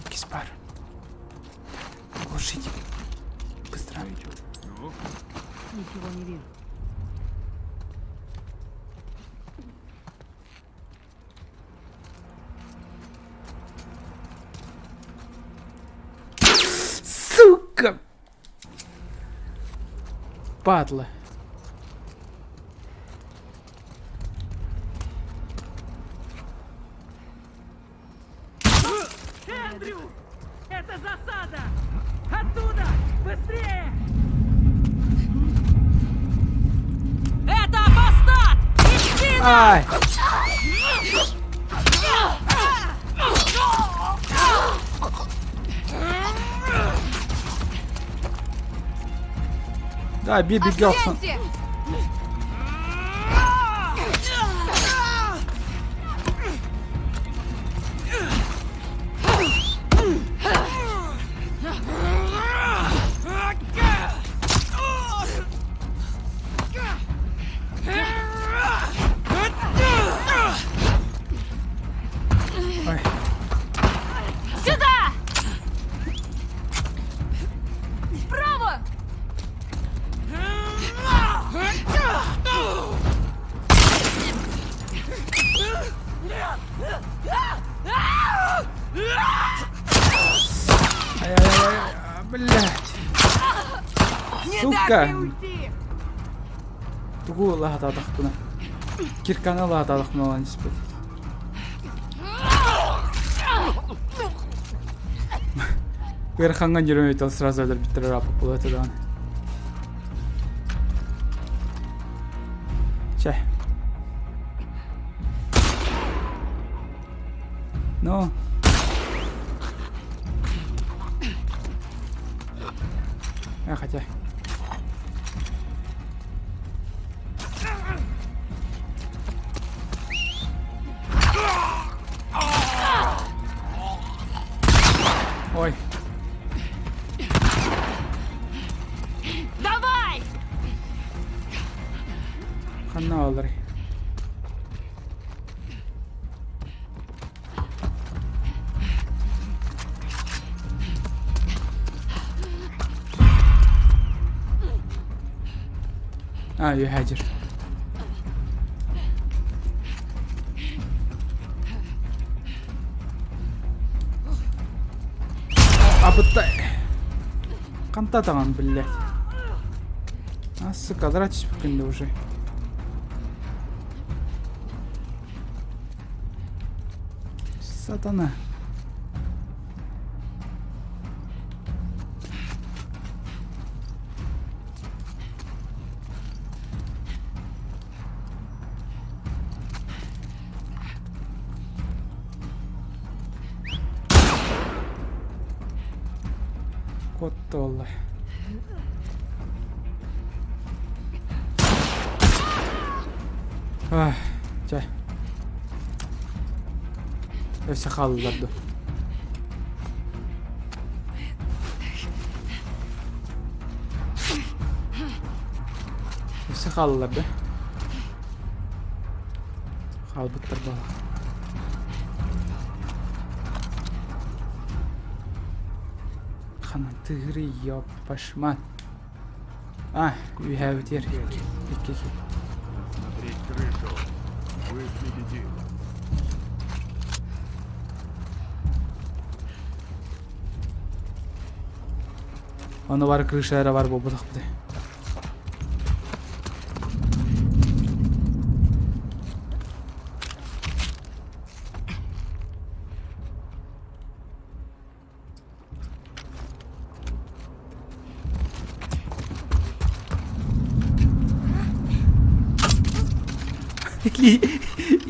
Киспар. Глушитель. Быстро. Ничего не вижу. Сука! Падла. Эндрю! Это засада! Оттуда! Быстрее! Это апостат! Ай! Да, Биби Гелсон. Отгляньте! Ой. Сюда! Справа! Ай-яй-яй. Блять! Сука! Тугу лаһатаатахпына? Кирканы лаһатаатахпына олан испит. Ыарахаҥҥа ньөрөмөйтөн сразу өлөрбүттэр ырааппыт буолуо этэ даҕаны. Чэ. Ну. А, хотя. Ой. Давай! Ханна олар. А, يهاجر. Абытта. Ханта даҕаны блядь. А, сука, драть күндэ уже. Сатана. Куотта буолла. Ах, чэ. Өссө хааллылар дуо? Өссө хааллылар да? Хаалбыттар буолла. Ханан тыгырый, ёппашмат. А, үһээбитигэр икки, икки ки. Смотреть крышу. Выследить их. Ону бар крыша эрэ бар буолбатахпыт.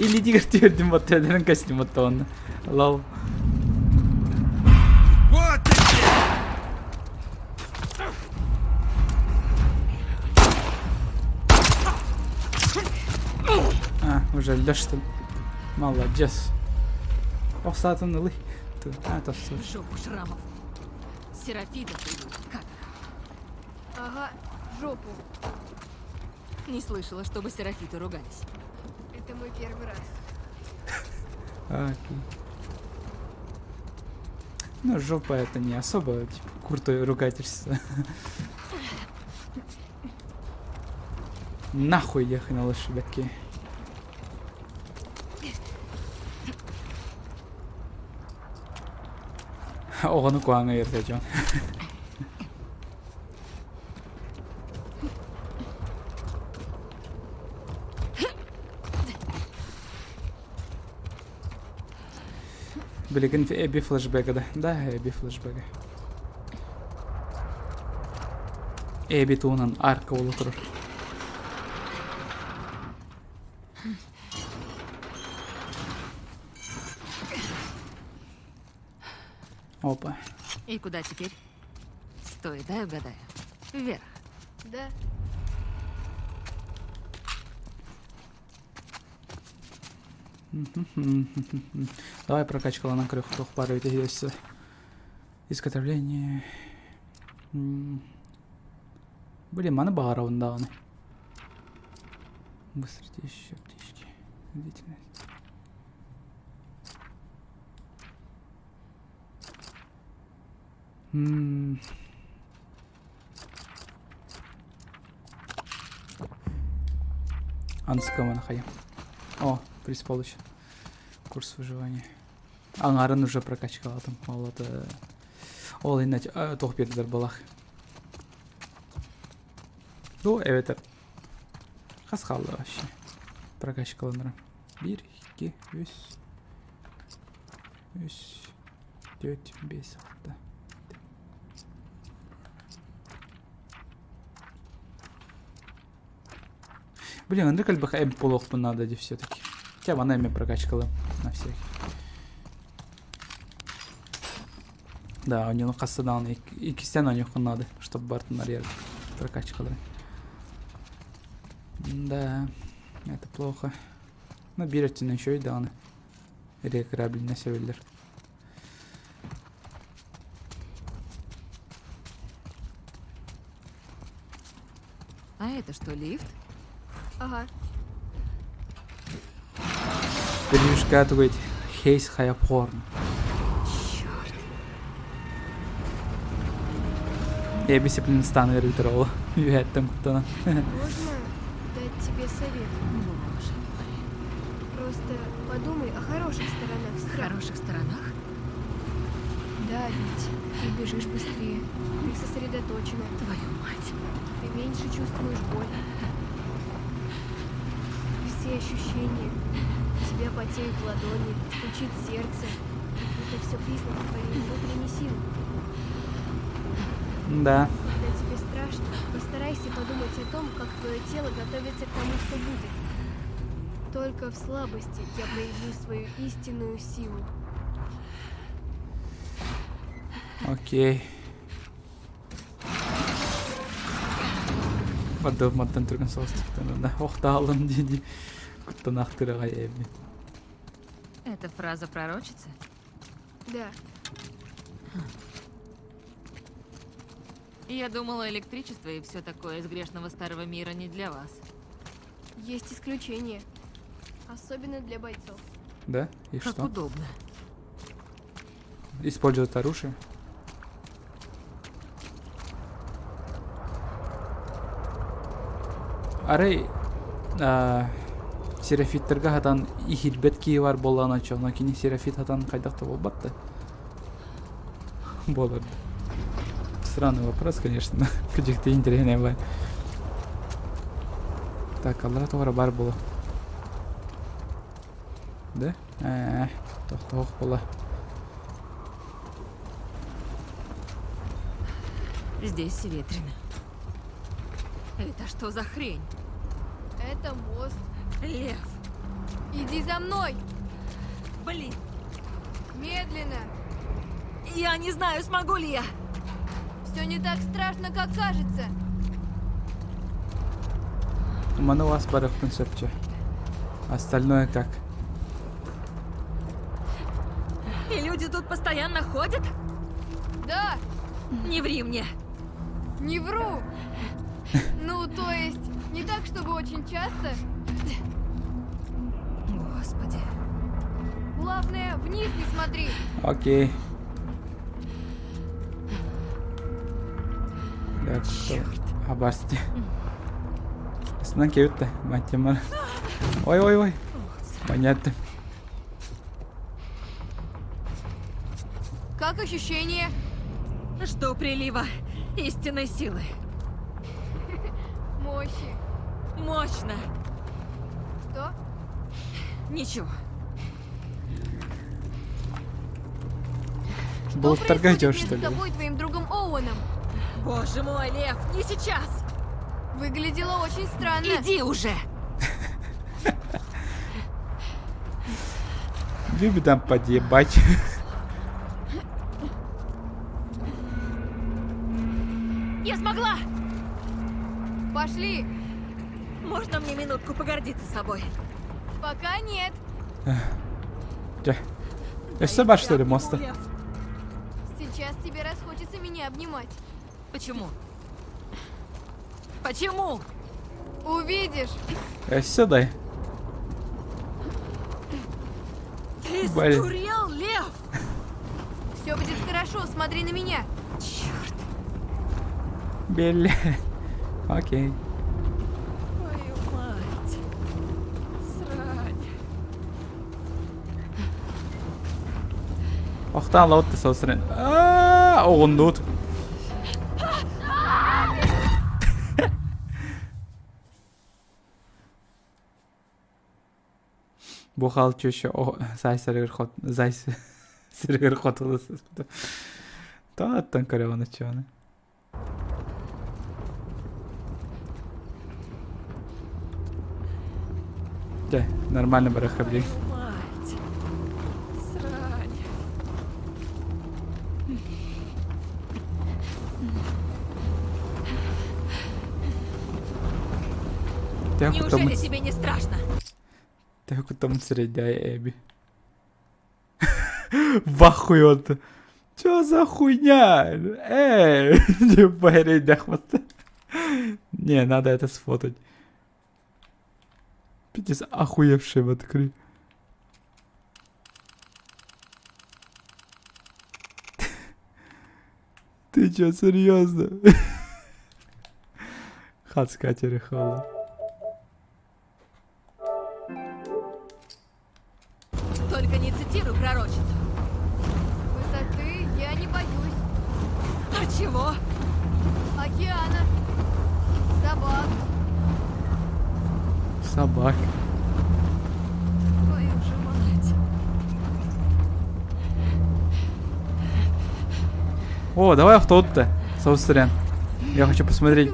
Илиитигэр түһэрдим баттыаларын костюм оттоҕунна. Лол. Вот ты где! А, уже өллө что ли? Молодец. Ох, саатын ылый. А, то В жопу шрамов. Серафида или как? Ага, в жопу. Не слышала, чтобы серафиты ругались. Это мой первый раз. Окей. Ну, жопа это не особо, типа, крутое ругательство. Нахуй ехай на лошадке. Оҕону куһаҥҥа үөрдэ дьон. Билигин Эбби флешбега да? Да, Эбби флешбега. Эбби туһунан арка буола турар. Опа. И куда теперь? Стой, дай угадаю. Вверх. Да. Давай прокачкаланан көрүөх баар эбит өссө. Изготовление. Блин, маны баҕарабын даҕаны. Быстротечь аптечки. Длительность. М. Анскаман хайа. О, приз получен. Курс выживания. Аңарын уже прокачкалатым. Ол это... Ол иһин туох биэрдилэр буолах. Ну, эбэтэр хас хаалла вообще? Прокачкаланарым. Биир, икки, үс, үс, түөрт, биэс, алта. Блин, Андрей элбэх эмп буолуохпун наада дии все-таки. Хотя бы она эми прокачкала на всякий. Да, у него хасса даҕаны иккистээн оонньуоххун наада, чтобы бартын арыйар прокачкалары. Да, это плохо. Ну, биир өттүнэн үчүгэй даҕаны. Реиграбельность сөбүллэр. А это что, лифт? Ага. Билюшка тугуй Хейс Хайапхорн. Черт. Я дисциплина стану ол. Үһэттэн куттана. Можно дать тебе совет? Боже мой. Просто подумай о хороших сторонах страха. Хороших сторонах? Да, ведь ты бежишь быстрее, ты сосредоточена. Твою мать. Ты меньше чувствуешь боль. Все ощущения. У тебя потеют ладони, стучит сердце. Это все признаки твоей внутренней силы. Да. Когда тебе страшно, постарайся подумать о том, как твое тело готовится к тому, что будет. Только в слабости я проявлю свою истинную силу. Окей. Бардым маттан түргэн соҕустуктан да охтаалым дии куттанаахтыраҕай эбит. Это фраза пророчицы? Да. Я думала, электричество и все такое из грешного старого мира не для вас. Есть исключения. Особенно для бойцов. Да? И Как что? удобно. Использовать оружие? Арай Серафиттарга хатан иһирбэт киһи бар буоллаҕына оччоҕуна кини Серафит хатан хайдах да буолбат да буолар. Странный вопрос, конечно. Кыдьыкты интэриэһинэй бай. Так, аллара тоҕо бар буолуо. Да? Ээ, тохтоох буола. Здесь ветрено. Это что за хрень? Это мост. Лев! Иди за мной! Блин! Медленно! Я не знаю, смогу ли я! Все не так страшно, как кажется. Маны вас барыхпын сөпчө. Остальное как? И люди тут постоянно ходят? Да! Не ври мне! Не вру! Ну, то есть, не так, чтобы очень часто. Господи. Главное, вниз не смотри. Окей. Абасти. Астынан кебитте. Маттемар. Ой, ой, ой. Понятно. Как ощущение? Жду прилива истинной силы. Мощи. Мощно. Что? Ничего. Что Булаттарга происходит идешь, между что ли? тобой и твоим другом Оуэном? Боже мой, Лев, не сейчас! Выглядело очень странно. Иди уже! Любит там подъебать. Я смогла! Пошли! Можно мне минутку погордиться собой? Пока нет. Дьэ. Өссө бар, что ли, моста? Лев. Сейчас тебе расхочется меня обнимать. Почему? Почему? Увидишь. Өссө дай. Ты Блин. сдурел, Лев? Все будет хорошо, смотри на меня. Черт. Бля. Окей. Твою мать. Срань. Охтаан лаутта соосрен. Оҕуннуут. Бу хаалчы еще зай сиригэр хот зай сиригэр хотулу сыспыта. Тааттан көрөҕүн оччоҕуна. Дьэ, нормально барыахха билигин. Мать! Срань! Төһө Неужели куттаммыт тебе не страшно? төһө куттаммыт сирэйдээх Эби. В ахуй он. Чё за хуйня? Эй, эрэйдээх Не, надо это сфотать. Пиздец, охуевший в откры. Ты чё, серьезно? Хацка терехала. Только не цитируй пророчицу. Высоты я не боюсь. А чего? Океана. Собак. Собак. Твою же мать. О, давай авто-то. Саустрен. Я хочу посмотреть.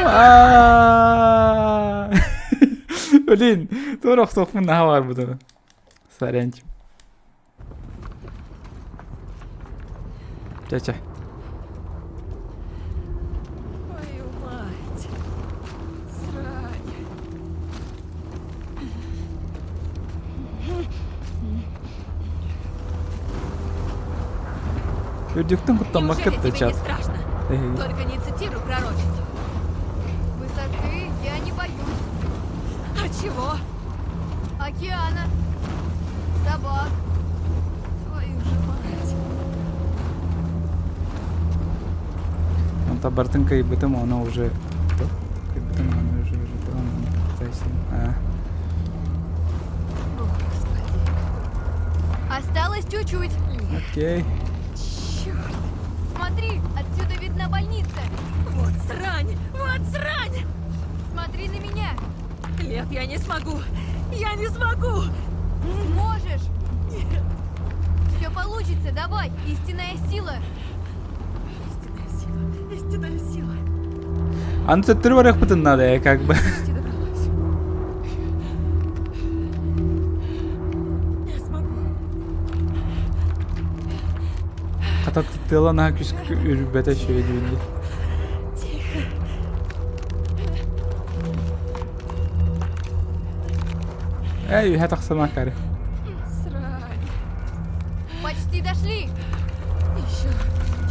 А-а-а. Блин, туох охтуохпун наһаа баҕарбытым. Сорянчик. Чэ-чэ. Твою мать. Срань. Үрдүктэн куттаммакка Неужели да тебе не чат. страшно? Эһиги. Только не цитируй пророчицу. Высоты я не боюсь. А чего? Океана. Собак. Твою же мать. Онто барытын кыайбытым, ону уже кыайбытым, ону уже А. Господи. Осталось чуть-чуть. Окей. Черт. Смотри, отсюда видна больница. Вот срань! Вот срань! Смотри на меня. Лев, я не смогу! Я не смогу! Сможешь. Все получится, давай. Истинная сила. Истинная сила, истинная сила. Аны төттөрү барыахпытын надо, как бы. Почти добралась. Я смогу. Хата тыала наһаа күүскэ үрбэтэ үчүгэй диибин дии. Тихо. Эй, үһэ тахсыма кары. Срань. Почти дошли. Еще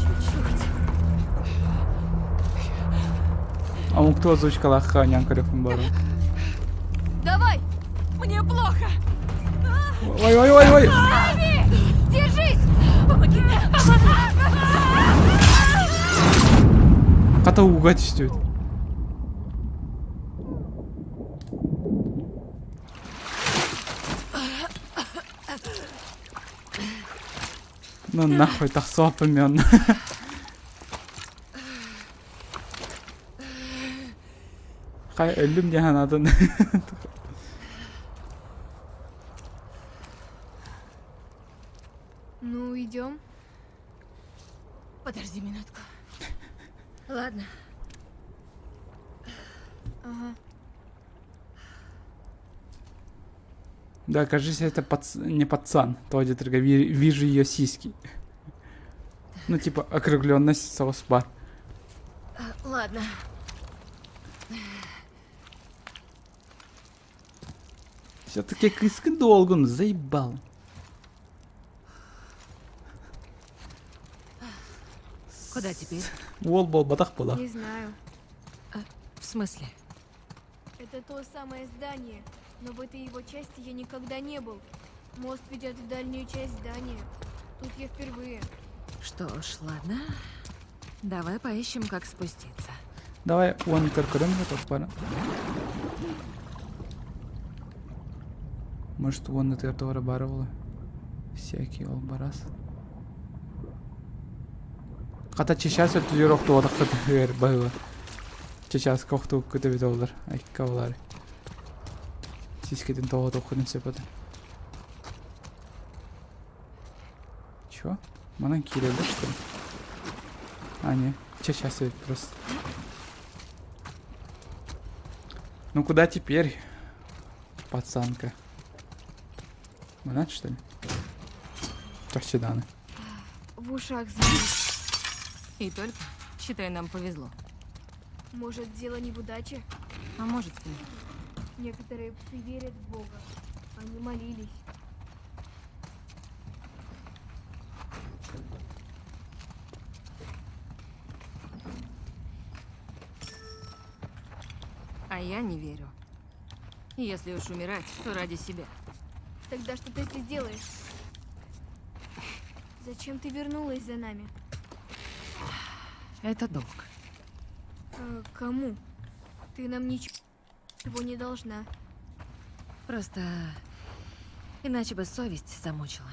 чуть-чуть. Омуктуу озвучкалаахха оонньоон көрүөхпүн баҕарабын. Давай. Мне плохо. Ой, ой, ой, ой! Эбби, держись. Помоги мне. Хата ууга түстүбүт. Ну нахуй тахсыаппын мен онно. Хай өллүм диэн санаатын. Ну, идем. Подожди минутку. Ладно. Ага. Да, кажись, это пац... не пацан. То где вижу ее сиськи. Ну, типа, округленность соус-бар. Ладно. Все-таки кыскын долгун заебал. Куда теперь? Уол буолбатах буолла. Не знаю. В смысле? Это то самое здание, но в этой его части я никогда не был. Мост ведет в дальнюю часть здания. Тут я впервые. Что ж, ладно. Давай поищем, как спуститься. Давай уон көрөрүм баар. Может, уон это баар буолуо. Всякий ол барас. Хата чычаас өттүгэр охтубатаххытыгар баһыыба. Чычааска охтубуккут эбитэ буоллар, айка буолаары. Сискитин тоҕотуоххутун сөп этэ. Чё? Манан киирэллэр что ли? А, не. Чычаас эбит просто. Ну куда теперь, пацанка? Манан что ли? Чахчыдааны. В ушах звенит. И только, считай, нам повезло. Может, дело не в удаче? А может, и нет. Некоторые псы верят в Бога. Они молились. А я не верю. Если уж умирать, то ради себя. Тогда что ты здесь делаешь? Зачем ты вернулась за нами? Это долг. Э, кому? Ты нам ничего не должна. Просто иначе бы совесть замучила.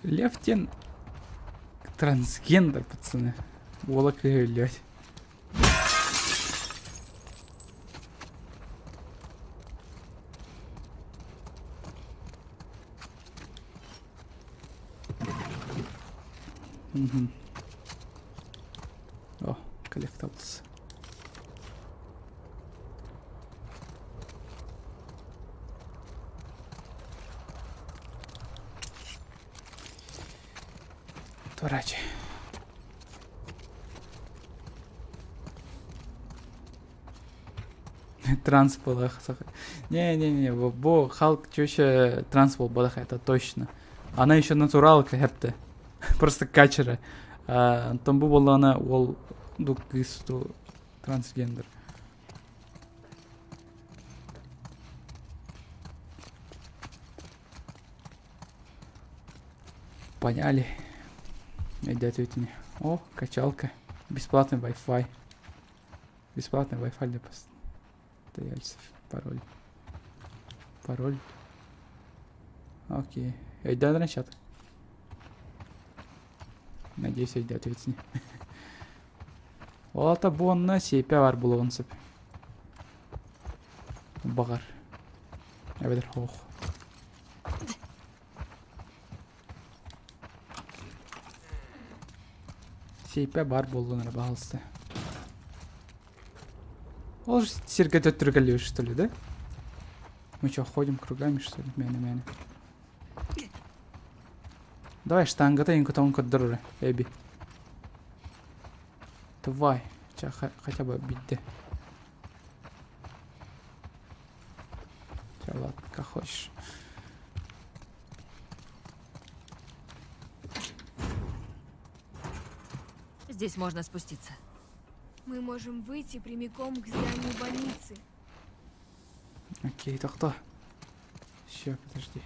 Левтин трансгендер, пацаны. Уола кыһыыллыбат. Мгм. О, collectibles. Отворачивай. Транс буолах. Не-не-не, бу Халк чөще транс буолбатах, это точно. Она еще натуралка хэпте. Просто качера. Онтон бу буоллаҕына уол ду кыыс ду трансгендер. Поняли. Өйдөөтүбүт О, качалка. Бесплатный Wi-Fi. Бесплатный Wi-Fi для постояльцев. Пароль. Пароль. Окей. Өйдөөн чат. Надеюсь, өйдөөтүбүт Ол ата бу онно сиэпэ бар булуон сөп. Баҕар. Эбэтэр суох. Сиэпэ бар буоллун эрэ баһаалыста. Ол же сиргэ төттөрү кэллибит что ли, да? Мы что, ходим кругами, что ли? Мээнэ-мээнэ. Давай штангата инкутон көрдөр Эби. Давай. Хотя бы бидде. Все, ладно, как хочешь. Здесь можно спуститься. Мы можем выйти прямиком к зданию больницы. Окей, это кто? Еще, подожди.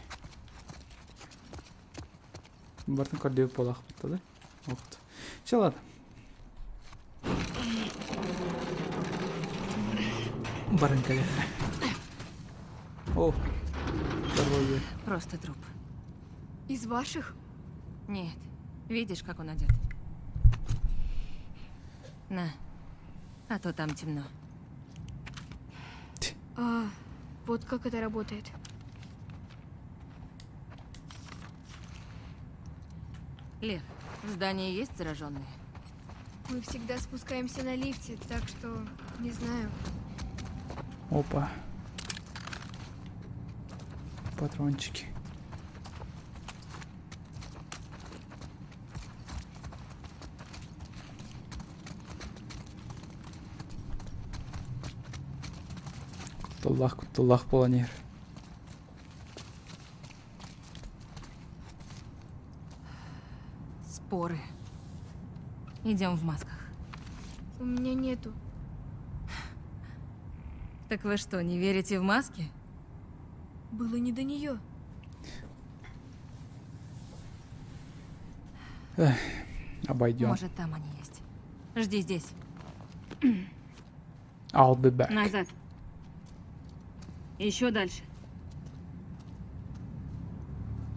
Бартын көрдүү буолахпыт да? Вот. Все, ладно. Баран кэлиэххэ. О, здоровье. Просто труп. Из ваших? Нет. Видишь, как он одет? На. А то там темно. А, вот как это работает. Лев, в здании есть зараженные? Мы всегда спускаемся на лифте, так что не знаю. Опа. Патрончики. Кутталлаах кутталлаах буолан иһэр. Споры. Идем в масках. У меня нету. Так вы что, не верите в маски? Было не до нее. Эх, обойдем. Может, там они есть. Жди здесь. I'll be back. Назад. Еще дальше.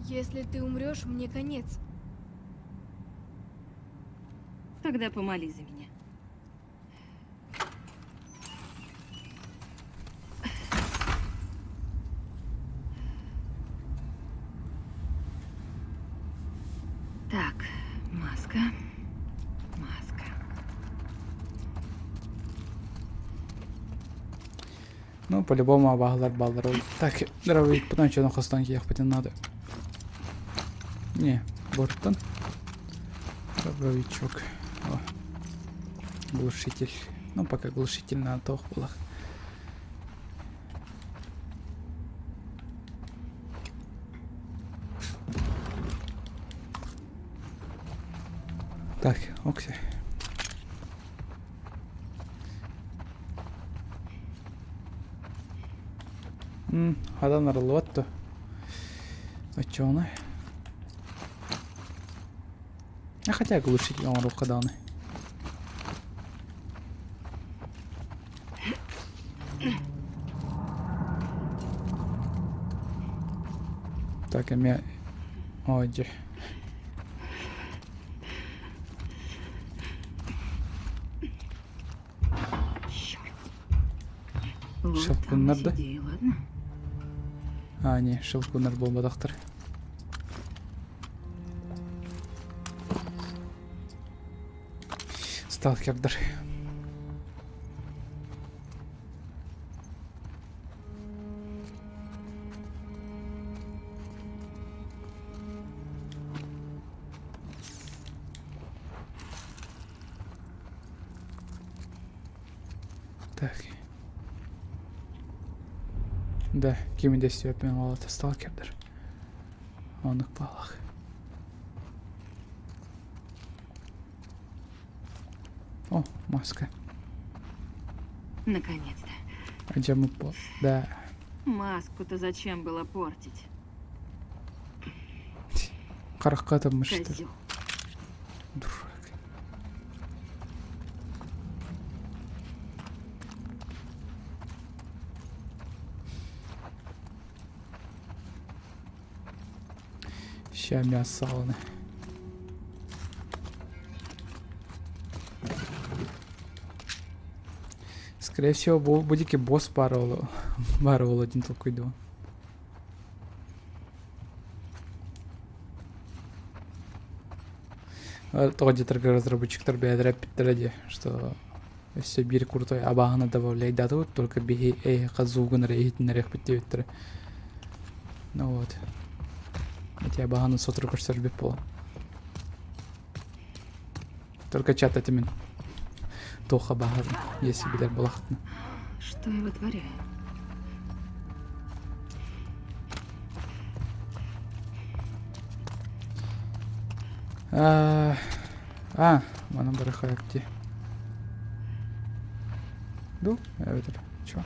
Если ты умрешь, мне конец. Тогда помолись за меня. Так, маска. Маска. Ну, по-любому абаһылар баллар ол. Так, дровик, чону хостон киэхпитин надо. Не, борттан. Дробовичок. О. Глушитель. Ну, пока глушитель на тох булах. Так, окей. Хадан арыллыбат дуо? Оччоҕуна А хотя глушитель оҥоруохха даҕаны. Так эмиэ оо дьэ. Шелкуннар да? А, не, шелкуннар буолбатахтар. Сталкердар. Так. Да, кими да сөппүн уолата сталкердар. Оннук баалаах. О, маска. Наконец-то. Адьамыт Да. Маску-то зачем было портить? Харахха ытаммыштар. Козел. Дурак. Ща мясо сауны. Скорее всего, бу будики босс баар баар диэн толкуйдуом. Тоҕо диэтэргэ разработчиктар бэйэлэрэ эппиттэрэ дии, что өссө биир крутой абааһыны добавляйдаатыбыт, только биһи эйиэхэ звугун эрэ иһитиннэриэхпит диэбиттэрэ. Ну вот. Эти абааһыны сотору көрсөрбүт буолан. Только чат этимин. Туох абааһы если билэр буолахтына. Что я вытворяю? А, а манан барыхайып дии. Ду, эбэтэр чё?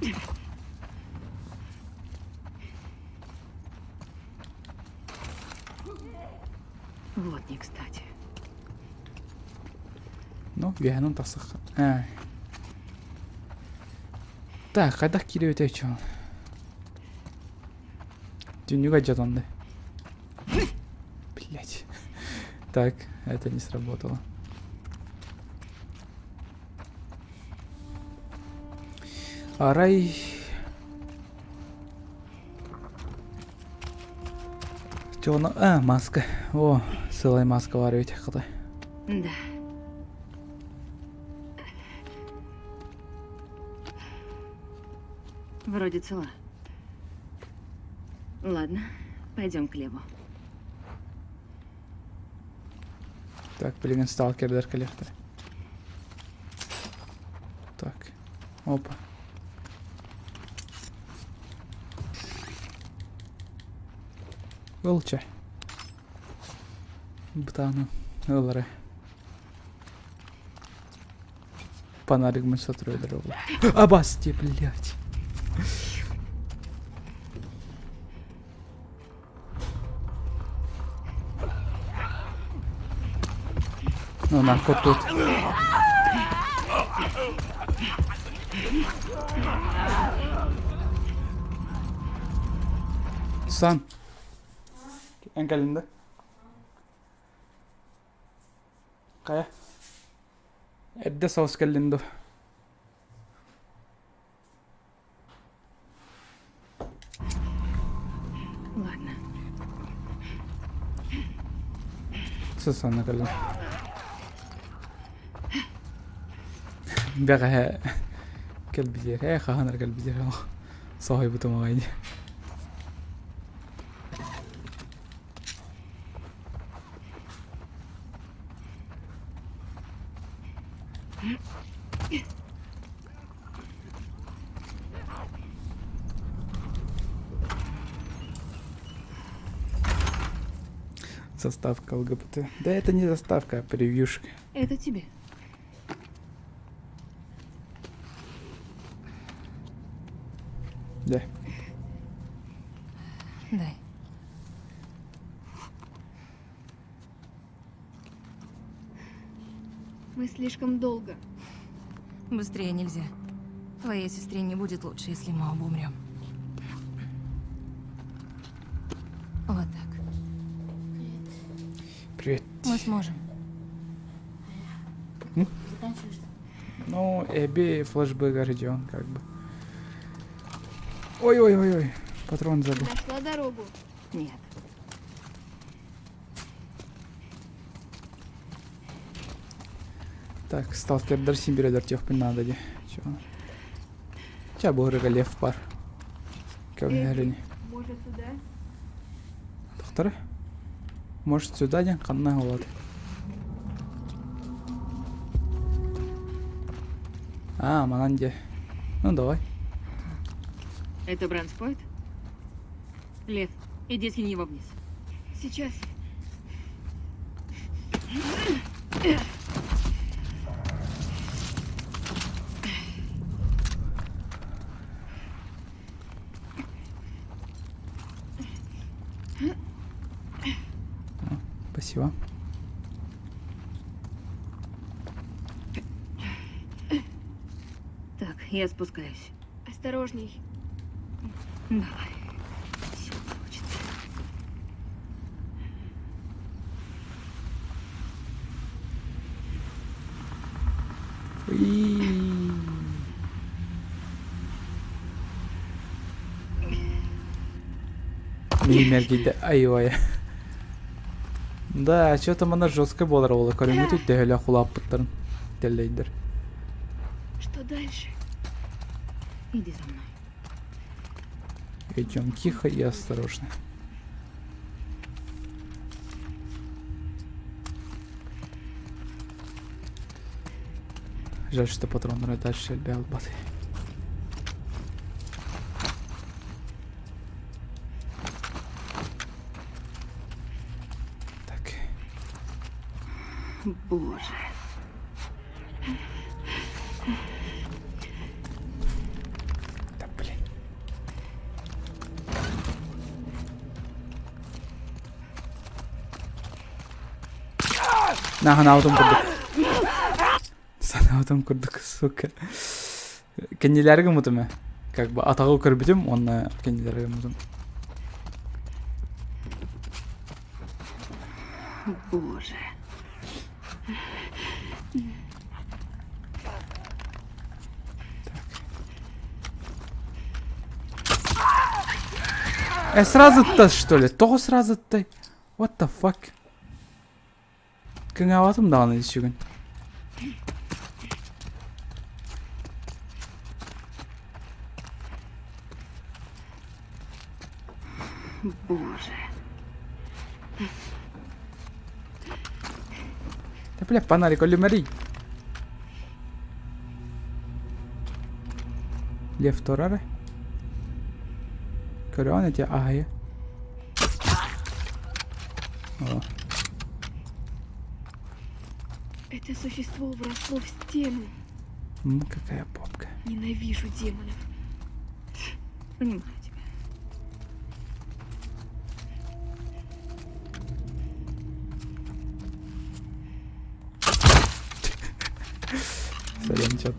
Вот не кстати. Ну, үөһэнэн тахсахха. Ай. Так, хайдах киирэбит өчөөн? Түннүк алдьатанды. Блять. Так, это не сработало. Арай... Чоно... А, маска. О, сылай маска бар эбит хата. Да. Вроде цела. Ладно, пойдем к Леву. Так, билигин сталкердэр кэлиэхтэрэ. Так, опа. Ылча. Бытааны ылары. Фонарик сотройдер ол. Абасти, блядь. Ну, нахуй тут. Сан. Эн кэлин да? Хайа? Эрдэ соҕус кэллин дуо? Ладно. Сусанна кэллим. Бэҕэһээ кэлбитигэр, ээ хаһан эрэ кэлбитигэр соһуйбутум аҕай дии. Заставка ЛГБТ. Да это не заставка, а превьюшка. Это тебе. Да. Дай. Мы слишком долго. Быстрее нельзя. Твоей сестре не будет лучше, если мы оба умрем. Вот так. Привет. Мы сможем. Ну, Эбби флешбэк Родион, как бы. Ой-ой-ой-ой, патрон забыл. Нашла дорогу. Нет. Так, сталкердар син биэрэлэр диэхпин наада дии. Чё? Ча буһарыга лев бар. Көмнөрүн. Может, сюда? Тохтор. Может, сюда диэн ханна буолат? А, манан дьэ. Ну, давай. Это бронспойт? Лев, иди скинь его вниз. Сейчас. Спасибо. Так, я спускаюсь. Осторожней. Давай. Все получится. Миимэргийдэ айуай. Да, что-то манна жестко буолар ол көрүҥҥүтүт төһөлөөх улааппыттарын тэллэйдэр. Что дальше? Иди за мной. Идем тихо и осторожно. Жаль, что патроннары дальше элбэ албат. Так. Боже. Да блин. Наһанаабытым курдук. Санаабытым курдук, сука. Кэннилэргэ мутум Как бы атаҕы көрбүтүм уонна кэннилэргэ мутум. Боже. Э, сразу-то, что ли? Тоҕо сразу-то? What the fuck? Кыҥаабатым даҕаны сүгүн. Боже. Да бля, фонарик өлүмэрий. Лев турар. Көрөҕүн ити аһайы. О. Это существо вросло в стену. М, какая попка. Ненавижу демонов. Понимаю тебя. Сорян, чат.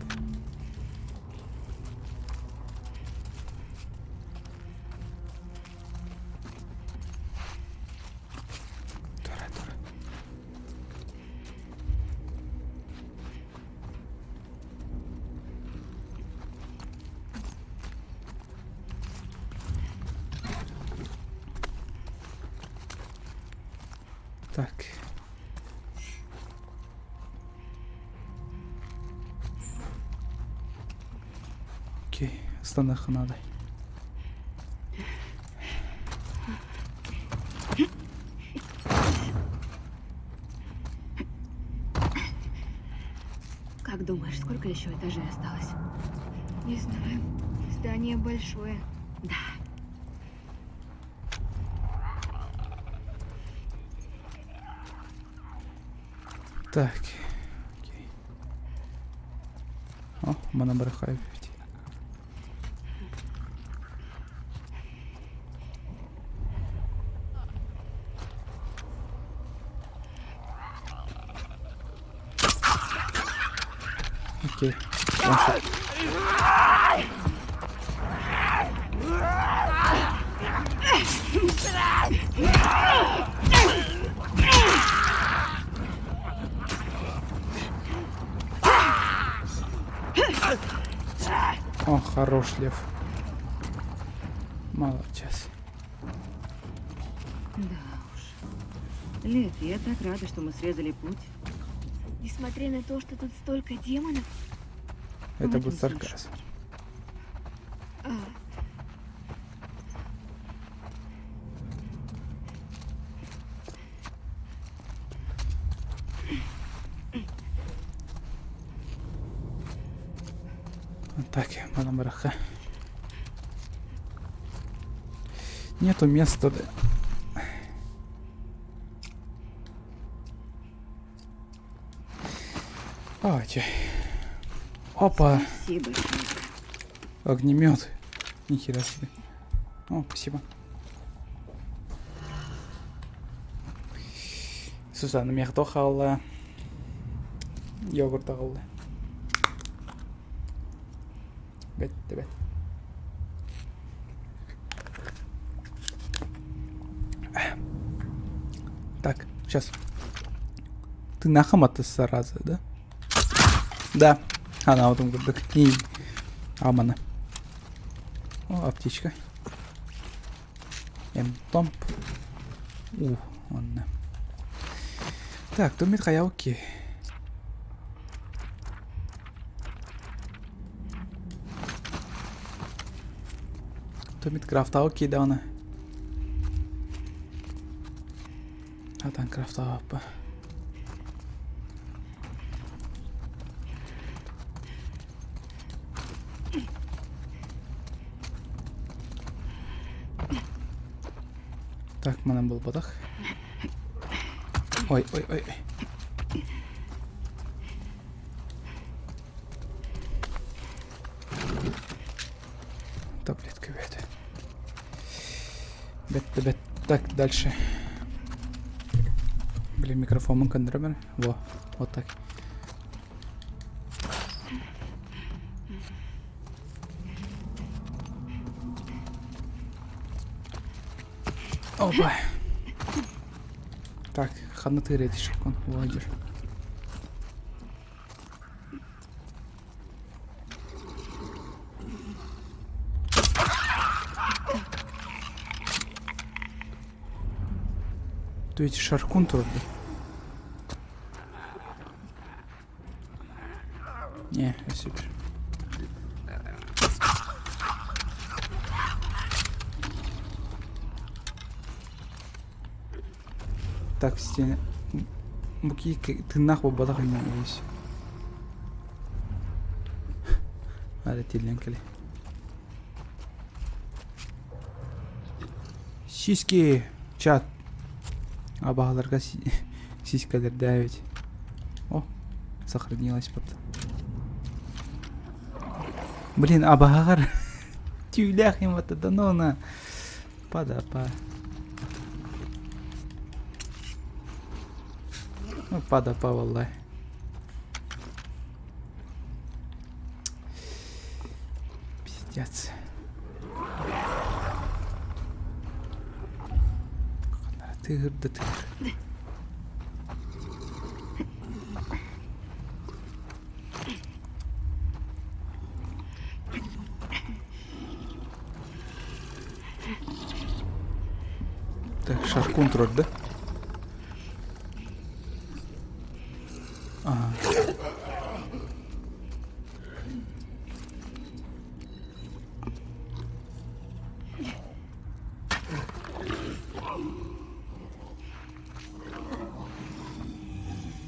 Так. Окей, ыстаныахха наада. Как думаешь, сколько еще этажей осталось? Не знаю. Здание большое. Да. Так. Окей. О, манан барахай эбит. Окей. О, хорош, Лев. Молодец. Да уж. Лев, я так рада, что мы срезали путь. Несмотря на то, что тут столько демонов... Это был сарказм. А. Так, манан барахха. Нету места. Да. Давайте. Опа. Спасибо. Огнемет. Нихера себе. О, спасибо. Сусанна миэхэ хаалла. Йогурт аҕалла. Бэт да бэт. Так, сейчас. Ты нахамата зараза, да? Да. Анаабытым курдук. Амана. О, аптечка. Эмтомп. У, онно. Так, тумит хайауки. Тумит крафтауки даҕаны. Атан крафтаабаппа. Так, манан булбатах. Ой, ой, ой. Таблетка бэт. Бэт, бэт. Так, дальше. Блин, микрофон кандрамер. Во, вот так. Опа. Так, ханна тыырет шокон лагерь. То есть шаркун турду. Не, супер. Так, стене. Буки тыннах буолбатах иннин Ары тиллэн кэлэ. Сиськи! Чат! Абаһаларга сиськалэрдээбит. О, сохранилась под. Блин, абаһаҕар түүлээх имата да ну на. Пада-па. Ну, пада-па валлай. Пиздец. Тыгыр да тыгыр. Так, шаркун турар да?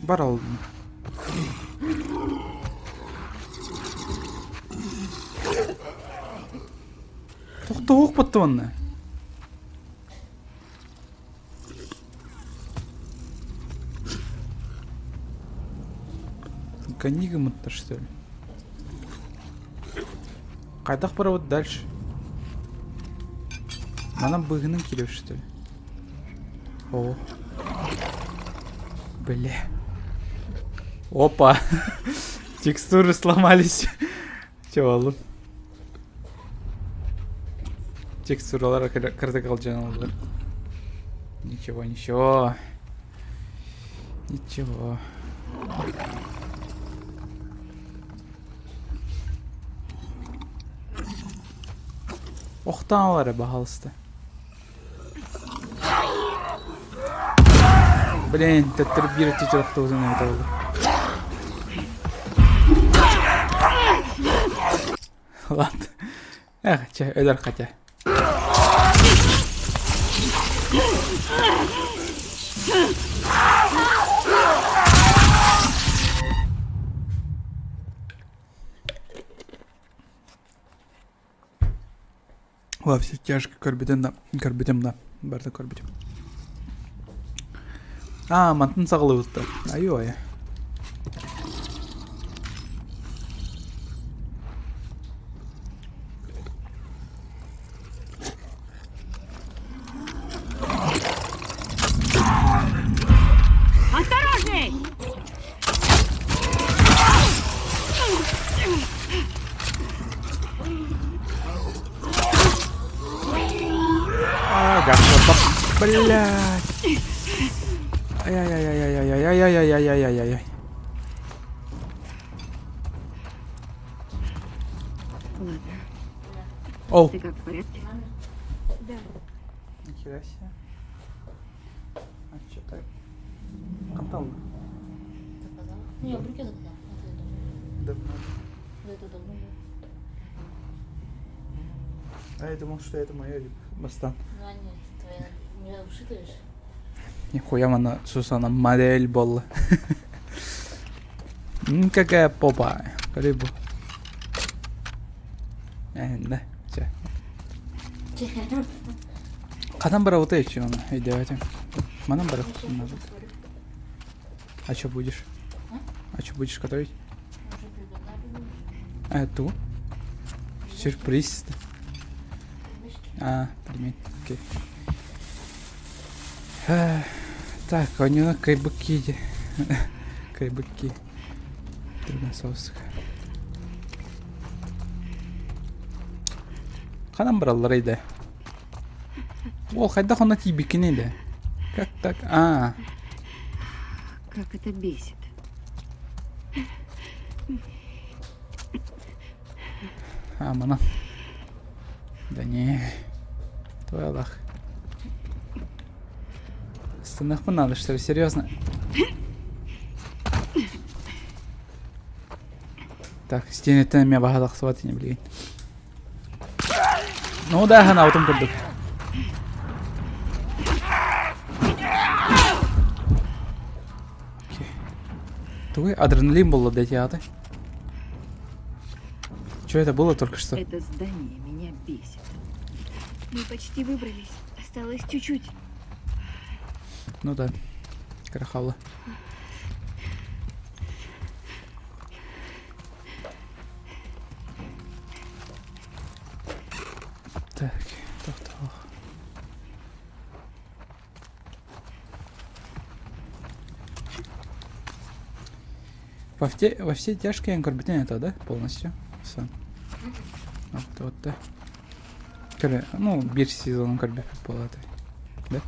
Бар ол. Тохтоох баттыбанна. Гони гыммыттар что ли? Хайдах барабыт дальше? Манан быыһынан киирэр что ли? О. Бля. Опа. Текстуры сломались. Че oldu? Текстуралар кырдык алдьаналлар. Ничего, ничего. Ничего. Охтан эрэ баһаалыста. Блин, төттөрү биир өттү охтубутун эбитэ буолла. Ладно. Эх, чэ, өлөр хотя. Во все тяжкие көрбүтүм да, көрбүтүм да, барыта көрбүтүм. Аа, мантан саҕалыыбыт Айуу-айа. Осторожней! А, говно, блядь. Ай-яй-яй-яй-яй-яй-яй-яй-яй-яй-яй-яй. Ладно. Оу. Ты как, в порядке? Да. Нихера себе. А что так? Хантан. Заказала? Ну, я в руке заказала. А ты дома. Давно. Да это давно было. А я думал, что это мое Бастан. Ну, а нет, твоя... Не ушитаешь? Нихуя она, Сусана, модель была. М, какая попа. Рыбу. Э, да, чэ. Ханан барабытай еще оны, өйдөөтүм. Манан барабытын надо. А что будешь? А? А что будешь готовить? Уже приготовили. А, ту? Сюрприз. А, пельмень, окей. Так, онньоно кайбыкки дии. Кайбыкки. Түргэн соҕус. Ханан баралларай да? О, хайдах онно тиийбиккиний да? Как так? А, Как это бесит. а, манан. Да не. Твой Аллах. Остановку надо, что ли? Серьезно? Так, стенеттен эмиэ баһа тахсыбат ини билигин. Ну да, ханаабытым курдук. Тугуй адреналин буолла дэтэ аата. Что это было только что? Это здание меня бесит. Мы почти выбрались. Осталось чуть-чуть. Ну да. Крахала. Так, тохтоо. Во, все, во все тяжкие көрбүтүн это, да, полностью? Сон. Вот, вот, да. Көрө, ну, биир сезонун көрбүппүт буолааты. Да?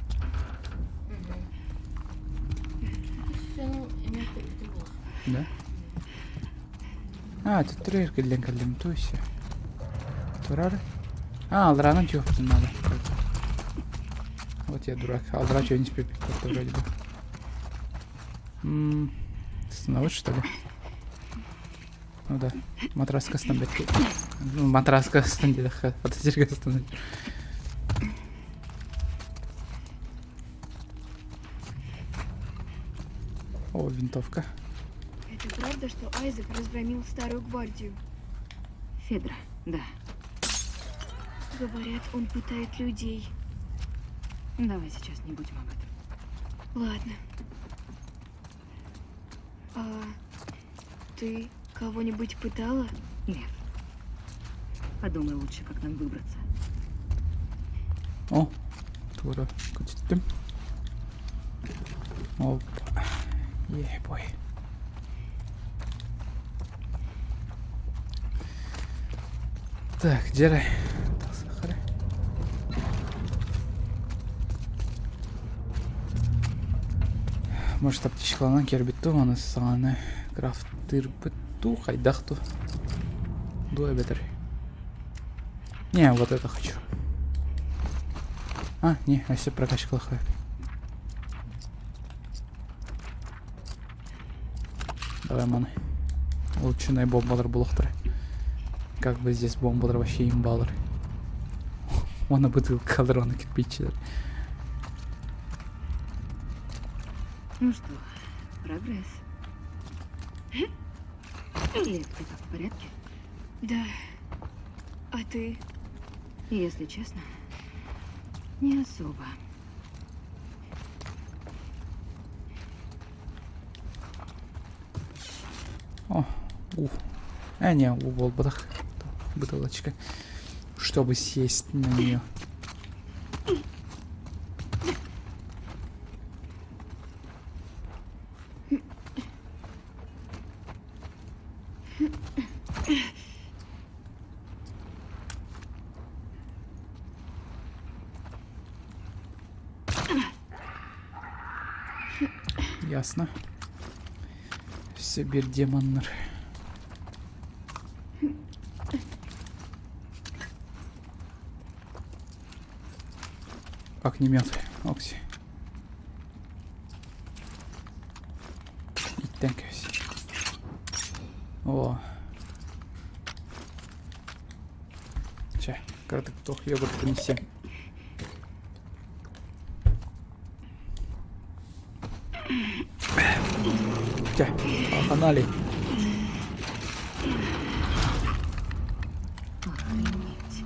Да? А, төттөрү эргиллэн кэллим, то есть. Турар. А, алдараанан чугаппытын надо. Вот я дурак. Алдара что не как-то вроде бы. М-м, Становится, что ли? Ну да. Матраска станбетки. Ну, матраска стандидах. Атасирга станбет. О, винтовка. Это правда, что Айзек разгромил старую гвардию? Федра, да. Говорят, он пытает людей. Давай сейчас не будем об этом. Ладно. А ты кого-нибудь пытала? Лев, подумай лучше, как нам выбраться. О, тура көтүттүм. Опа. Yeah, boy. Так, дьэ Тахсахара. Может, аптечкаланан киэрбит дуу, аны саҕаны крафтыырбыт дуу, хайдах дуу. Дуу эбэтэр. Не, вот это хочу. А, не, өссө прокачкалахха. Давай маны. Улучшенные бомбалар булуохтара. Как бы здесь бомбалар вообще имбалар. Уонна бытыылкалар, уонна кирпиччилэр. Ну что, прогресс. Лев, ты как в порядке? Да. А ты? Если честно, не особо. О, ух. А, не, уу буолбатах. Бутылочка. Чтобы сесть на нее. Ясно. Все биир демоннар. Огнемет. Окси. Иттэн кэс. О. Чэ, кыратык туох йогурт принесем. Чэ, погнали. Охренеть.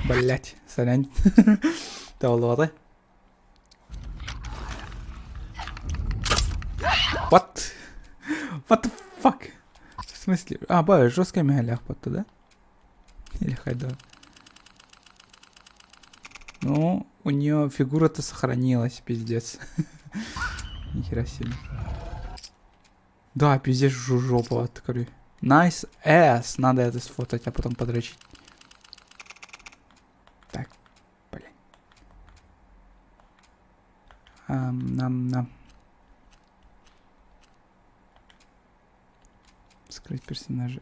Блять, сорян. Табыллыбата. What? What the fuck? В смысле? А, бай, жесткая мигалях потто, да? Или хайда? Ну, у нее фигура-то сохранилась, пиздец. Нихера себе. Да, пиздец, жопа открою. Nice ass. Надо это сфотать, а потом подрочить. Так, блин. Ам, нам, нам. Скрыть персонажа.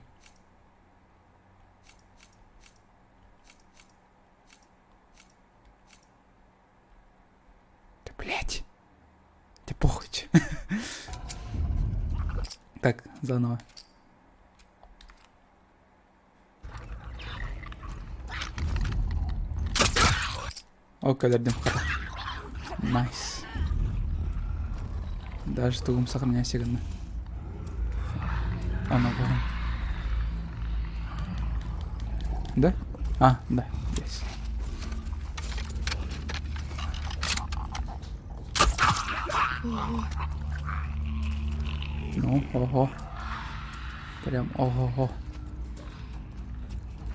Да блять. Да похуй. Так, заново. О, кэлэрдим хата. Nice. Даже тугум сохраняйся гына. Оно вон. Да? А, да, есть. Ну, ого. Прям ого-го.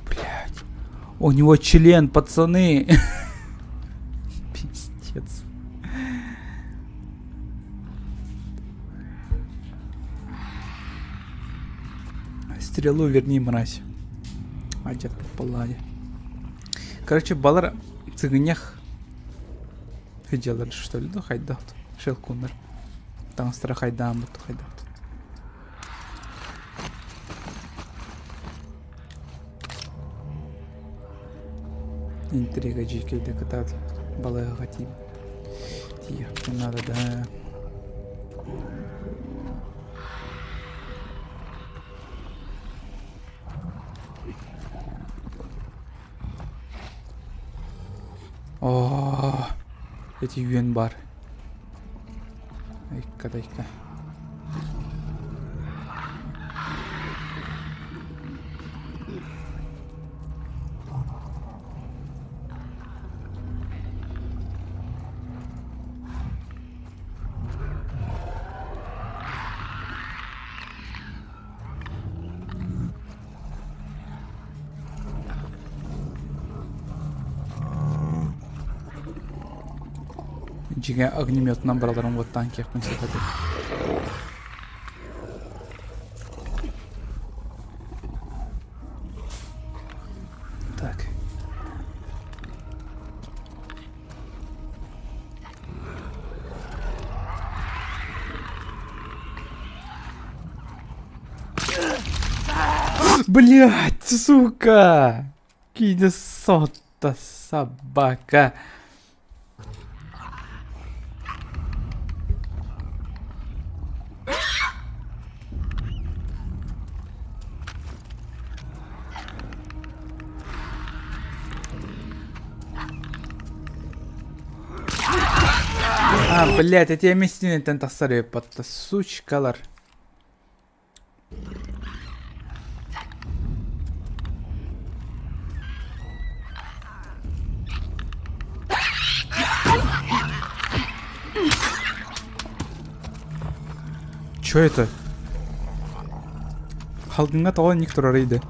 Блять. У него член, пацаны. Пиздец. Стрелу верни, мразь. Одет по палладе. Короче, балар цыгынях делали, что ли, да, хайдах. Шелкунер. Таҥастара хайдаан буту хайдах. Интрига дьиикэйдэ кытаат балыыһаҕа тиийиэхпин наада да. Оо, эти үөн баар. Дай-ка, дай-ка. Дьиҥэ огнеметынан бараларын уоттаан киэхпин сөп этэ. Так. Блять, сука! Киди сотта собака. А, блядь, эти эмистинеттен тахсар эбиппатта, сучкалар. Чё это? Халгыҥҥа тоҕо инник турарый да?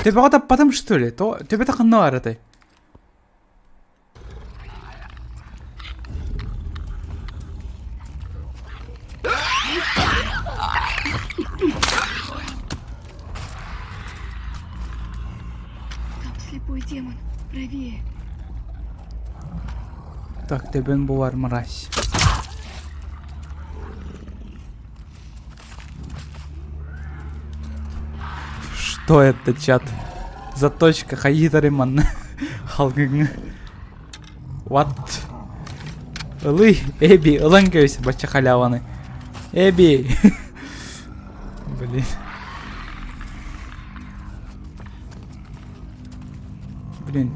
Төбөҕө таппатым что ли? Төбөтө ханна баар этэй? Там слепой демон. Правее. Так, төбөн булар мразь. Что это, чат? Заточка хайытары манна. Халгыҥҥа. What? Ылый, Эби, ылан кэбис бачча халяваны. Эби. Блин. Блин.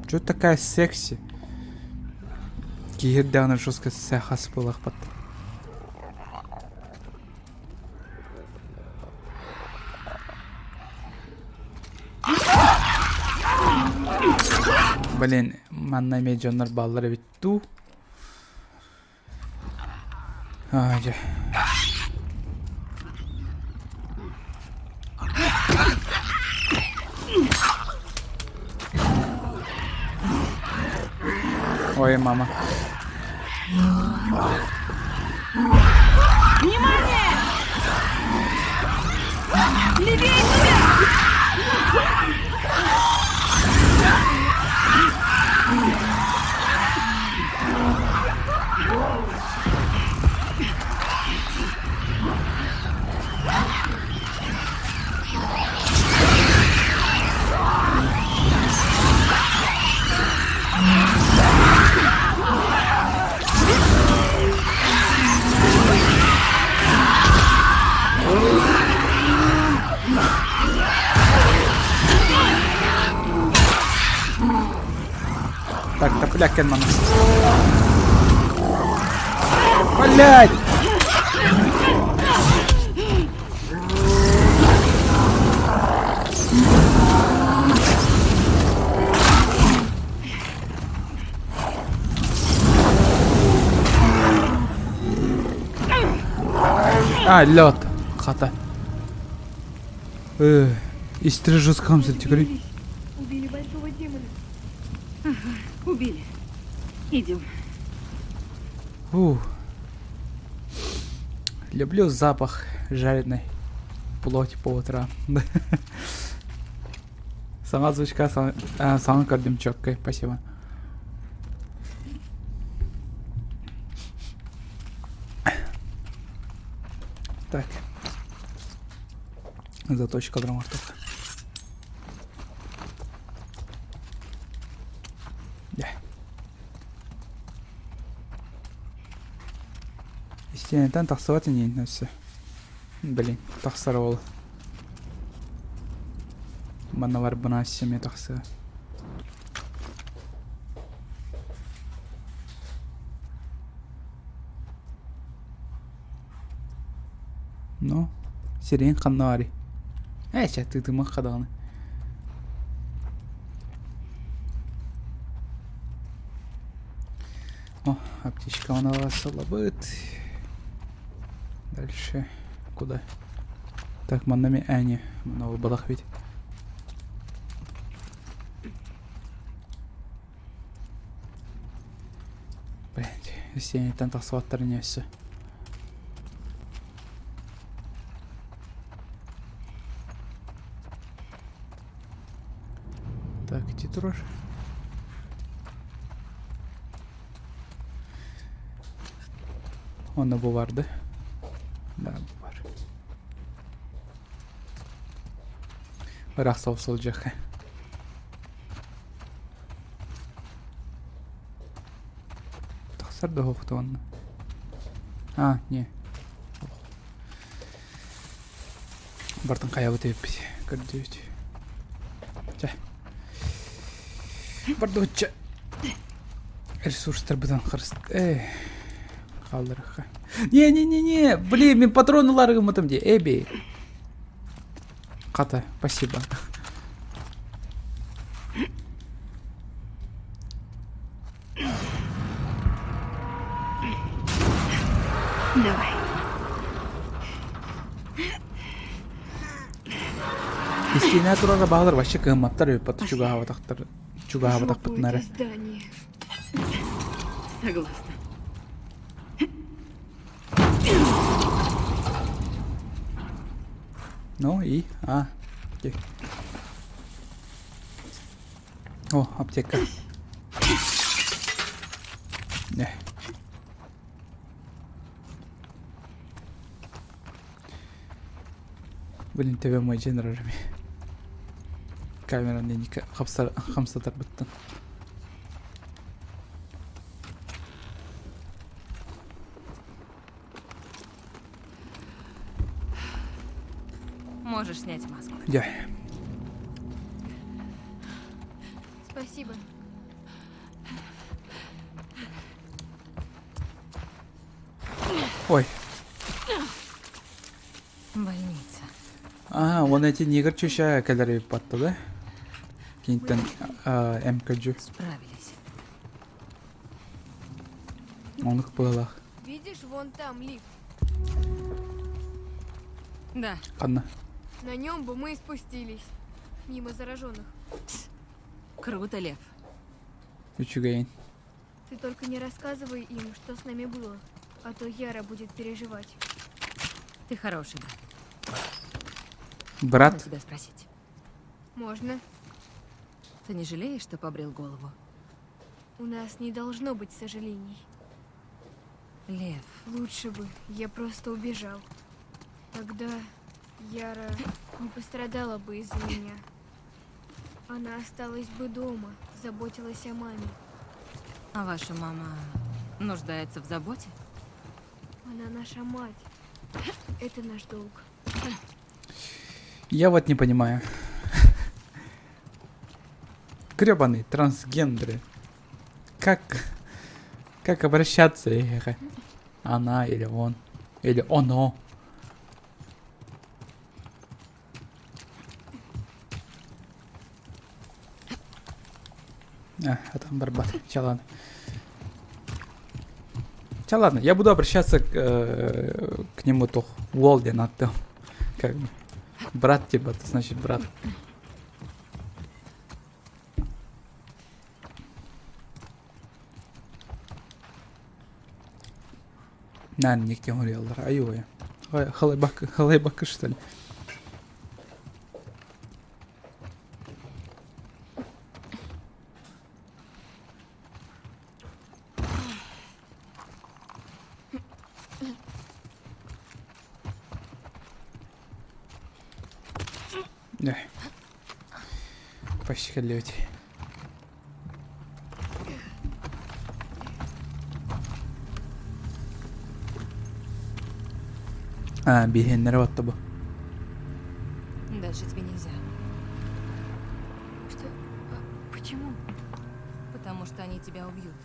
Чё такая секси? Киһирдэҕинэ жестко сахас буолахпат. Блин, манна эмиэ дьоннор бааллар эбит дуу? Аа, дьэ. Ой, мама. Внимание! Левее тебя! Так, топляк Кенмана. Блять! А, лед. Хата. Э, истері жестко хамсыр Убили большого демона. Ага, убили. Идем. Ух. Люблю запах жареной плоти по утрам. Сама озвучка, сама көрдүм четкой, спасибо. Так. Заточка ортох. Дьэ. Истиэнэтэн тахсыбат иниин өссө. Блин, тахсар ол. Манна барбына семья тахсыа. Ну, сирин ханна баарый? Ээ, чэ, тыытымыахха даҕаны. О, аптечка ылабыт. Дальше куда? Так, манна ми Аня. Манна ол балах ведь. Блять, сиэниттэн тахсыбаттар ини өссө. Так, ити турар. Онно бу барды. Да, бу бар. Ыраах соҕус сылдьыахха. Тахсар да оһохто онно. А, не. Бартын хайабыт эбиппит. Көрдүбүт. Чэ. Бардыбытча. Ресурстарбытын харыс... Э, хаалларыахха. Не-не-не-не, блин, мен патрон ылар гыммытым дии. Эби. Хата, спасибо. Давай. Истиэнэ турара баалар вообще кыһымматтар үппат чугаһаабатахтар чугаһаабатахпытына эрэ. Согласна. Ну и а окей. О, аптека. Не. Блин, тебе мой день рожами. Камераны хамсатарбыттан. Можешь снять маску. Я. Спасибо. Ой. Больница. А, он эти негр чуща кэлэр баттı да? Кинтен МКД. Справились. Оннук быһыылаах. Видишь, вон там лифт. Да. Ханна. На нем бы мы и спустились. Мимо зараженных. Круто, Лев. Үчүгэйин. Ты только не рассказывай им, что с нами было, а то Яра будет переживать. Ты хороший брат. Брат. Можно тебя спросить? Можно. Ты не жалеешь, что побрил голову? У нас не должно быть сожалений. Лев. Лучше бы я просто убежал. Тогда Яра не пострадала бы из-за меня. Она осталась бы дома, заботилась о маме. А ваша мама нуждается в заботе? Она наша мать. Это наш долг. Я вот не понимаю. Гребаные трансгендеры. Как, как обращаться? Она или он? Или оно? А, а там барбат. Ча, ладно. Ча, ладно, я буду обращаться к, к нему тох. Уолден аттым. Как бы. Брат типа, это значит брат. На, никте говорил, айой. Халайбак, халайбак, что ли? Да. Почти люди. А, биһиэннэрэ батта бу. Дальше тебе нельзя. Что? А, почему? Потому что они тебя убьют.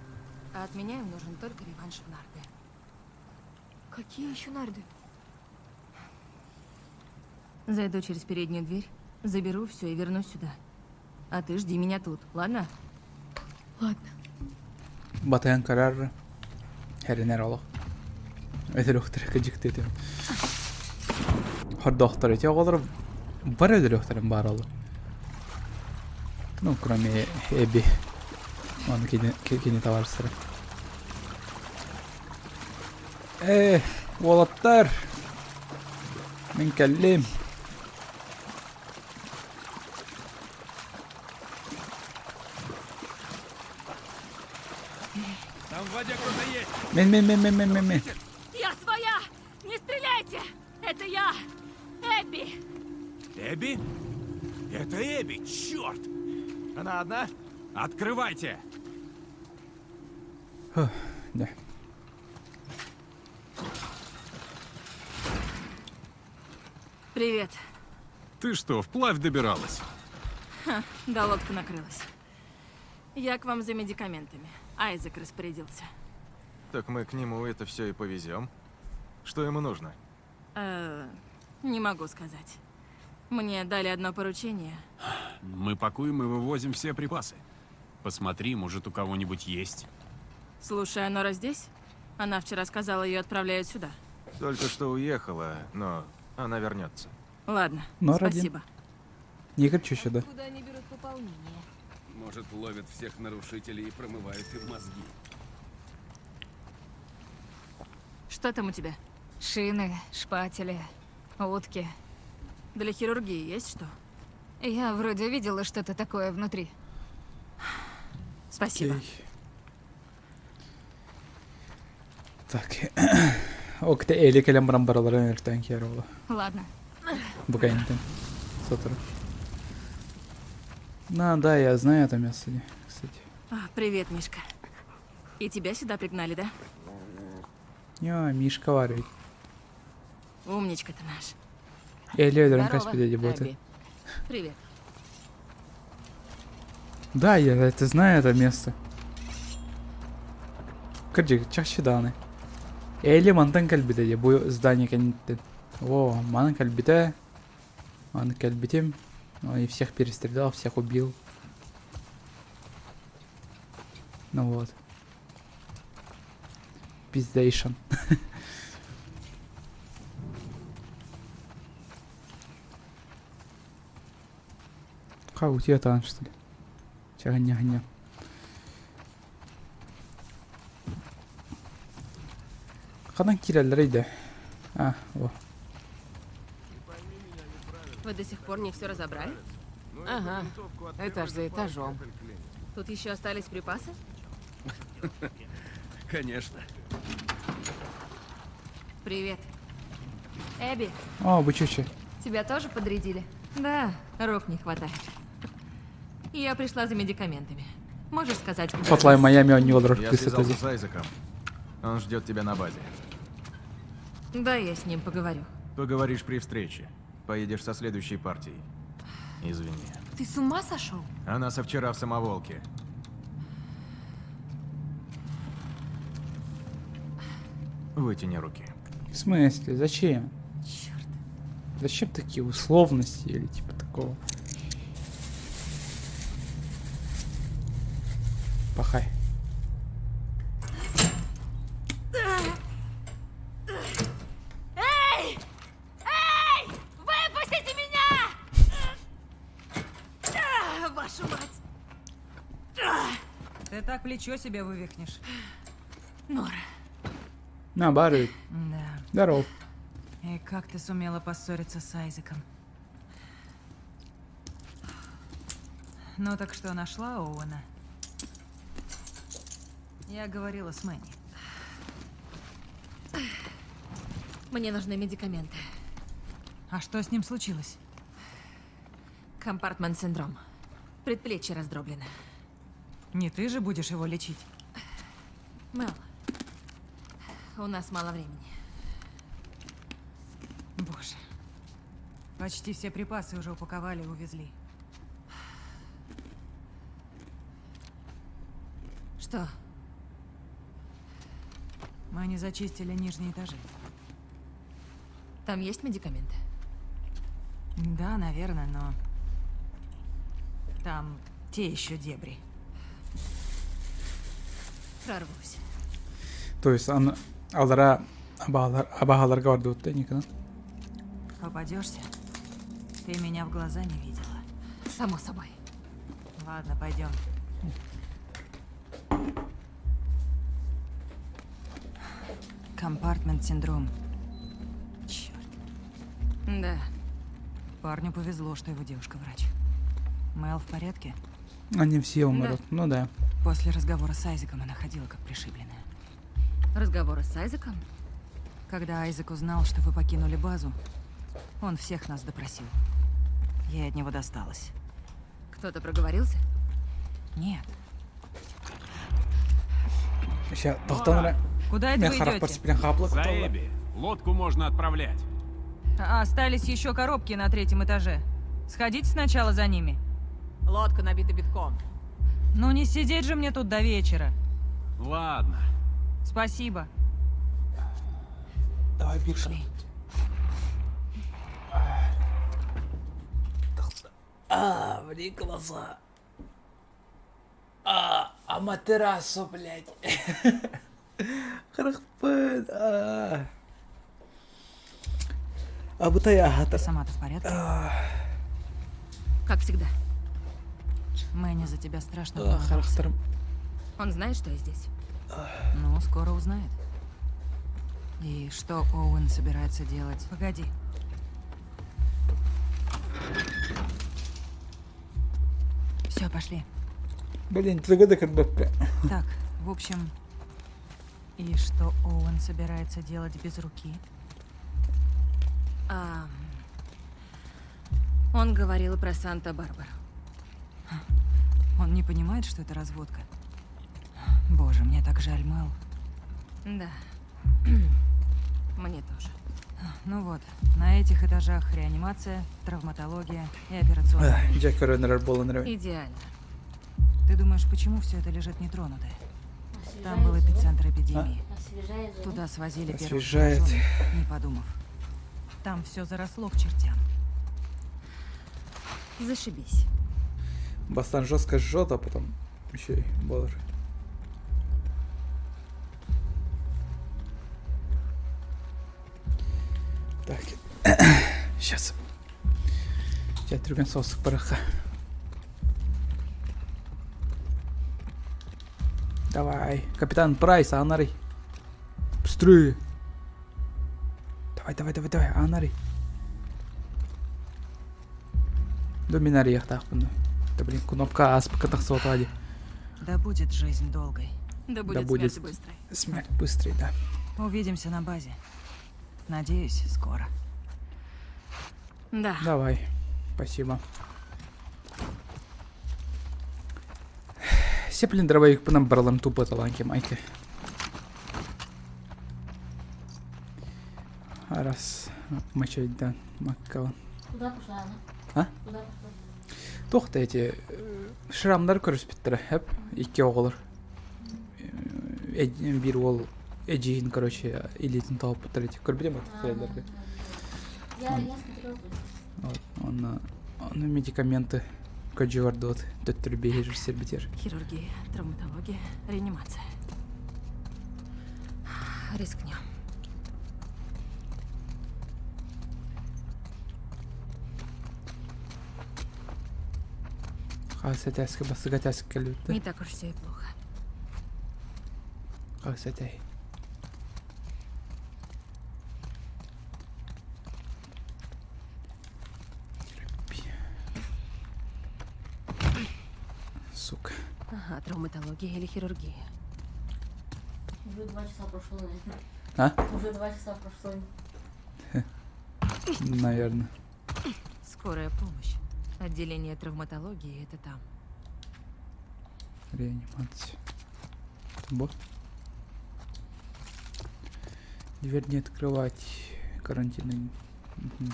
А от меня им нужен только реванш в нарды. Какие еще нарды? Зайду через переднюю дверь, заберу все и вернусь сюда. А ты жди меня тут, ладно? Ладно. Батыһан көрөр, эрэнэр олох. Өлөрүөхтэрэ дьикти этим. Хордоохтор эти оҕолор бары өлөрүөхтэрин баар олор. Ну, кроме Эбби. Он кини, кини товарищтара. Э, уолаттар! Мин кэллим. Там в воде кто-то есть! Мин, мин, мин, мин, мин, мин, мин. Я своя! Не стреляйте! Это я! Эбби! Эбби? Это Эбби, черт! Она одна? Открывайте! Да. Привет. Ты что, вплавь добиралась? Ха, да лодка накрылась. Я к вам за медикаментами. Айзек распорядился. Так мы к нему это все и повезем. Что ему нужно? Не могу сказать. Мне дали одно поручение. Мы пакуем и вывозим все припасы. Посмотри, может, у кого-нибудь есть. Слушай, а Нора здесь? Она вчера сказала, ее отправляют сюда. Только что уехала, но она вернется. Ладно, Нора один. спасибо. Не кричу сюда. Откуда они берут пополнение? Может, ловят всех нарушителей и промывают им мозги. Что там у тебя? Шины, шпатели, утки. Для хирургии есть что? Я вроде видела что-то такое внутри. Спасибо. Окей. Так. Окте Эли кэлэн баран бараларын өртөөн киэр ола. Ладно. Бу кэнниттэн. Сотору. На, да, я знаю это место, кстати. А, привет, Мишка. И тебя сюда пригнали, да? Не, Мишка варит. Умничка ты наш. Эли өлөрөн Здорово, каспиде будет. Эбби. Привет. Да, я это знаю это место. Кырдьык, чахчы даҕаны. Эли мантан кэлбитэ дии, бу здание кэнниттэн. О, манан кэлбитэ. Маны кэлбитим. Он и всех перестрелял, всех убил. Ну вот. Пиздейшн. Как у тебя там, что ли? Чаганя-ганя. Ханан киирэллэр да. А, о. Вы до сих пор не все разобрали? Ага, этаж за этажом. Тут еще остались припасы? Конечно. Привет. Эбби, О, бычучи. тебя тоже подрядили? Да, рук не хватает. Я пришла за медикаментами. Можешь сказать, где Hotline Miami оонньуу Я связался с Айзеком. Он ждет тебя на базе. Да, я с ним поговорю. Поговоришь при встрече. Поедешь со следующей партией. Извини. Ты с ума сошел? Она со вчера в самоволке. Вытяни руки. В смысле? Зачем? Черт. Зачем такие условности или типа такого? Пахай. Эй! Эй! Выпустите меня! А, Вашу мать! Ты так плечо себе вывихнешь. Нора. На, бары. Да. Здоров. И как ты сумела поссориться с Айзеком? Ну так что, нашла Оуэна? Я говорила с Мэнни. Мне нужны медикаменты. А что с ним случилось? Компартмент-синдром. Предплечье раздроблено. Не ты же будешь его лечить? Мел, у нас мало времени. Боже. Почти все припасы уже упаковали и увезли. Что? Мы не зачистили нижние этажи. Там есть медикаменты? Да, наверное, но... Там те еще дебри. Прорвусь. То есть аны алара абаалар абааларга бардыбыт да Никона. Попадешься? Ты меня в глаза не видела. Само собой. Ладно, пойдем. Компартмент-синдром. Черт. Да. Парню повезло, что его девушка врач. Мел в порядке? Они все умрут. Да. Ну да. После разговора с Айзеком она ходила как пришибленная. Разговора с Айзеком? Когда Айзек узнал, что вы покинули базу, он всех нас допросил. Ей от него досталось. Кто-то проговорился? Нет. Сейчас, тохтон Куда это Мен вы харахпар идете? сипилен хаплык За Эбби. Лодку можно отправлять. А, Остались еще коробки на третьем этаже. Сходите сначала за ними. Лодка набита битком. Ну не сидеть же мне тут до вечера. Ладно. Спасибо. Давай, бирка. А, блин, глаза. А, Аматерасу, блядь. Харахпын. А. Абытай Ты ахата. сама-то в порядке? Как всегда. Мэнни за тебя страшно волновался. Харахтарым. Он знает, что я здесь. Ну, скоро узнает. И что Оуэн собирается делать? Погоди. Все, пошли. Блин, ты как бы. Так, в общем, и что Оуэн собирается делать без руки? А, Он говорил про Санта-Барбару. Он не понимает, что это разводка. Боже, мне так жаль, Мэл. Да. Мне тоже. Ну вот, на этих этажах реанимация, травматология и операционная. Дьэ көрөнөр буолан эрэ. Идеально. Ты думаешь, почему все это лежит нетронутое? Там был эпицентр эпидемии. Освежает же, да? Туда свозили первых Освежает. зараженных, не подумав. Там все заросло к чертям. Зашибись. Бастан жестко жжет, а потом еще и бодр. Так, сейчас. Я түрген соусық бараха. Давай, капитан Прайс, Анари. Быстрее. Давай, давай, давай, давай, Анари. Доминари яхтахпын. Да блин, кнопка аспка тахсуатади. Да будет жизнь долгой. Да будет, Да будет смерть быстрой. Смерть быстрой, да. Увидимся на базе. Надеюсь, скоро. Да. Давай. Спасибо. Сеплин дровоик по нам бралам тупо таланки майки. Раз мачайдан маккалан. Куда пошла она? А? Куда пошла? Туох да эти шрамнар көрүспүттэрэ хөп икки оҕолор биир уол эдьиийин короче илиитин тоһуппуттар эти көрбүтүм А, трейлерге Я, я смотрела. Вот, он, он медикаменты көдьүөрдуот төттөрү биһир сербитер Хирургия, травматология, реанимация. Рискнем. Хаас этээскэ басыга этээскэ кэлбиттэ Не так уж все и плохо. Хаас этэй Терапия. Сука. Ага, травматология или хирургия. Уже два часа прошло, наверное. А? Уже два часа прошло. Наверное. Скорая помощь. Отделение травматологии это там. Реанимация. Бо. Дверь не открывать. Карантинный. Мгм.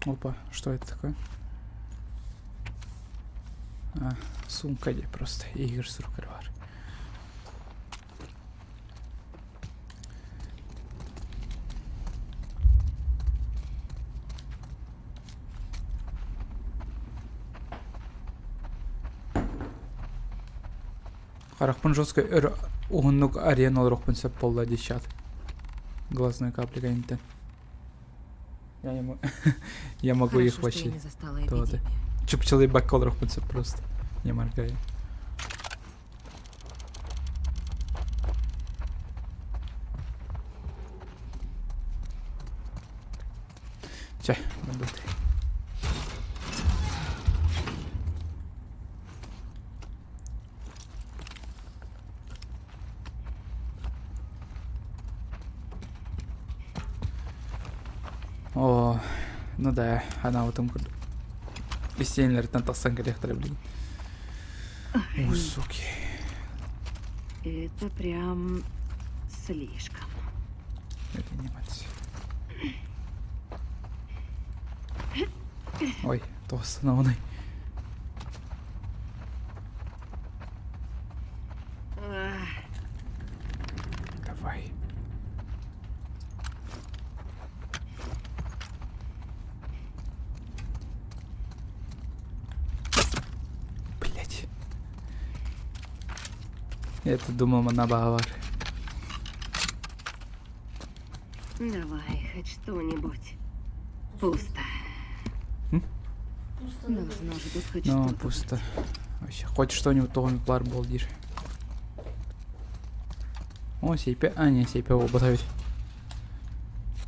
Опа, что это такое? А, сумка где просто. Игорь Суркарвар. Харахпын жестко өр уһуннук арыйан олоруохпун сөп буолла дии чат. Глазной капли кэнниттэн. Я не могу, я могу их Хорошо, что я вообще. не застала То-то. эпидемию. Чыпчылыйбакка олоруохпун сөп просто. Не моргая. Чэ, барбыт. О, ну да, анаабытым курдук. Истиэнэлэриттэн тахсан кэлиэхтэрэ билигин. О, суки. Это прям слишком. Реанимация. Ой, тоосановый. Давай. Блять. Я-то думал, она баҕар. Давай, хоть что-нибудь. Пусто. М? Должно же тут хоть Ну, что-то пусто. Вообще, хоть что-нибудь тоҕо баар буол диир. О, сейпе. А, не, сейпе буолбатах эбит.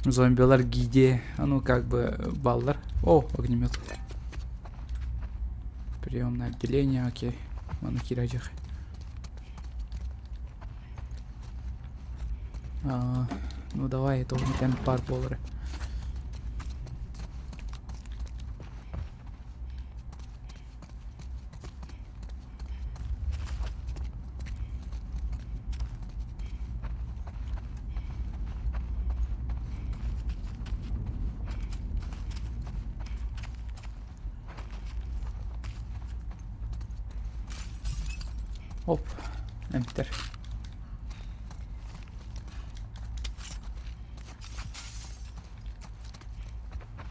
Зомбилар гиде. А ну, как бы, баллар. О, огнемет. Приемное отделение, окей. Манна киирээдьэх. А, ну давай, это уже темп баар буолар. Оп, эмтэр.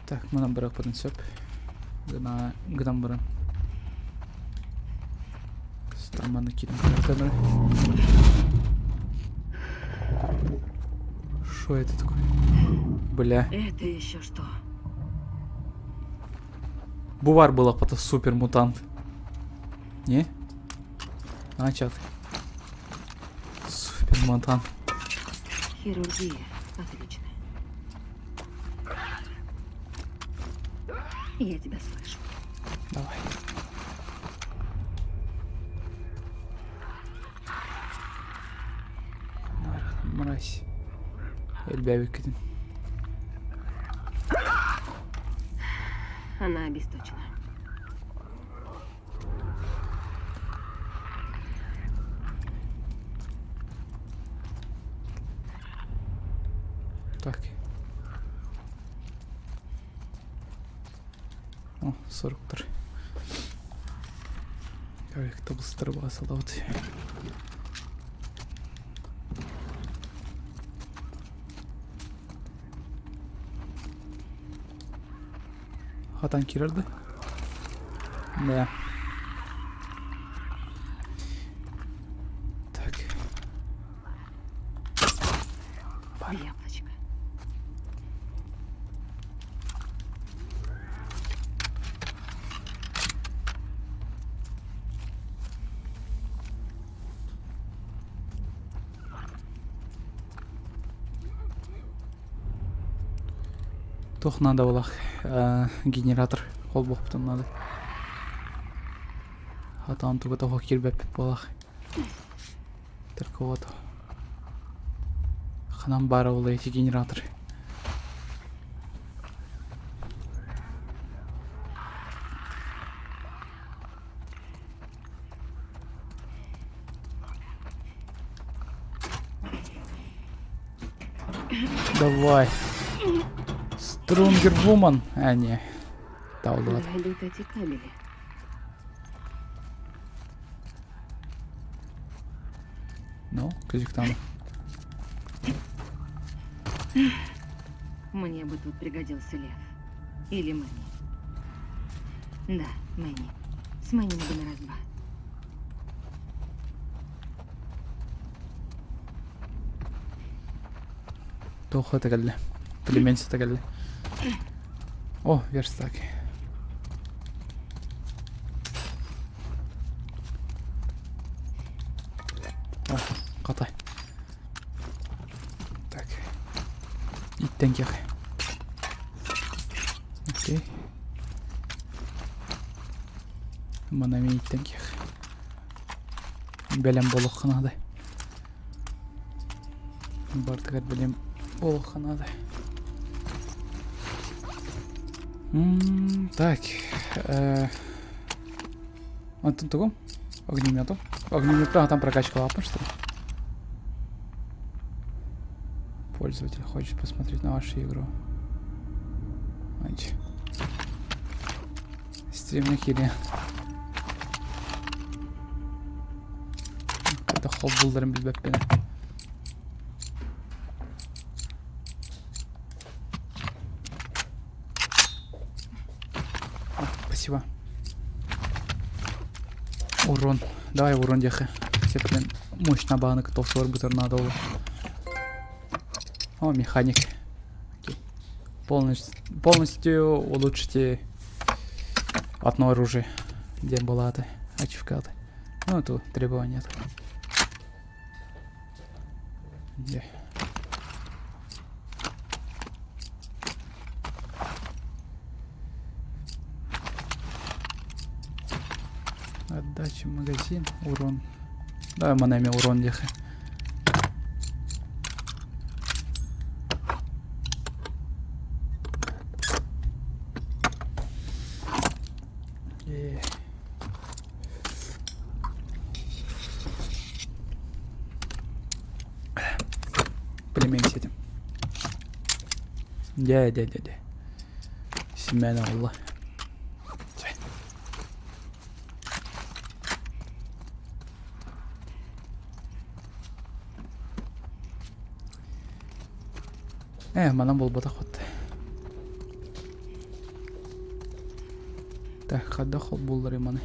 Так, манан бырахпытын сөп. Гына, гынан баран. Стаманы киирэн камера. Что это такое? Бля. Это еще что? Бу баар буоллахпыта супер мутант. Не? Начат. Супер мутант. Хирургия. Отлично. Я тебя слышу. Давай. Мразь. Элбээбиккитин. Она обесточена. Так. О, 43. Табыстар басылабыт. Хатан киирэр Да. Так. Яблочко. Туох надо буолах генератор холбуохпутун надо. Хатаан туга тоҕо киирбэппит буолах. Только вот. Ханан баара буолла эти генератор. Давай. Stronger Woman. А, не. Таулуат. Куда идут эти кабели? Ну, кызыктан. Мне бы тут пригодился Лев. Или Мэнни. Да, Мэнни. С Мэнни бы на раз-два. Туох это кэллэ? Племенница кэллэ. О, верстак. О, хатай. Так. Иттен киэх. Окей. Мана мен иттен киэх. Бэлэм буолуохха наада. Бартыгар бэлэм буолуохха наада. Так. Онтон тугум? Огнемету. Огнемету, а там прокачка лапы, что ли? Пользователь хочет посмотреть на вашу игру. Ай. Стримный кири. Это холбулларын билбэппин. Спасибо. Урон. Давай урон дехе. Блин, мощно банок толсор бутер надо было. О, механик. Окей. Полностью, полностью улучшите одно оружие. Где была ты? Ачивка ты. Ну, это требования нет. Где? Отдача магазин, урон. Давай манами урон дехе. Племень сетим. Дэ, дэ, дэ, дэ. Симена Алла. Э, манан буолбатах вот. Так, хадда холбууллар маны.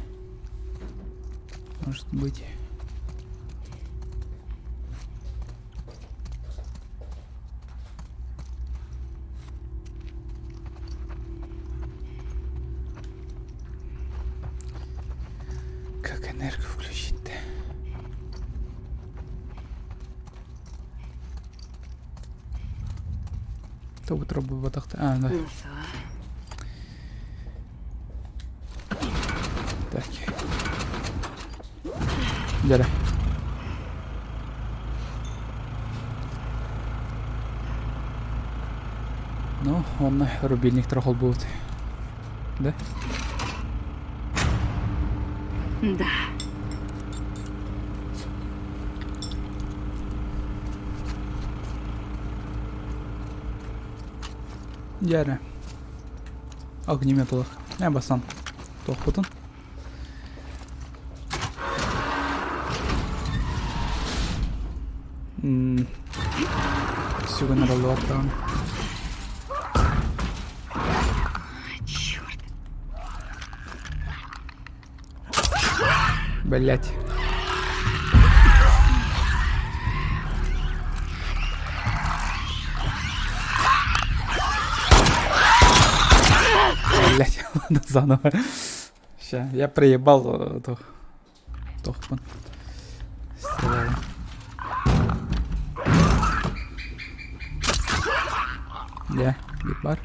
Может быть. Как энергию включить-то? Тобут робот А, да. Так. Дьэ Ну, онно рубильник холбуут. Да? Да. Дьэ Огнеметлах. Э, басан. Туохпутун. Сүгэн араллыбаттаҕын. Черт. Блять. Блять, ладно, заново. Ща, я проебал э, тох. Тохпун. Стреляю. Дьэ, бар.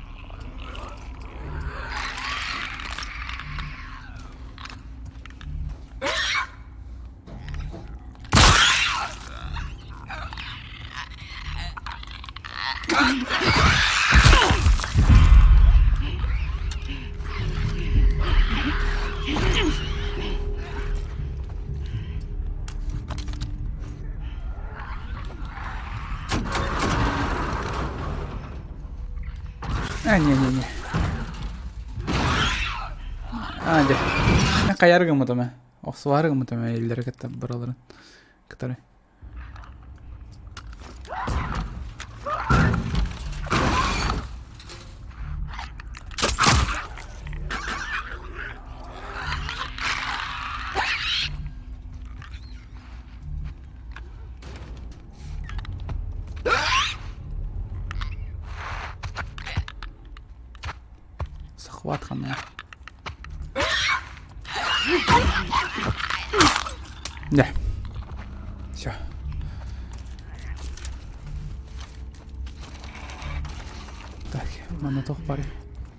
А, не-не-не. А, дьэ. Хайар гыммытым ээ. Охсуһар гыммытым ээ иллэри кытта бараларын кытары. Захват ханна. Да. Все. Так, манна туох баарый?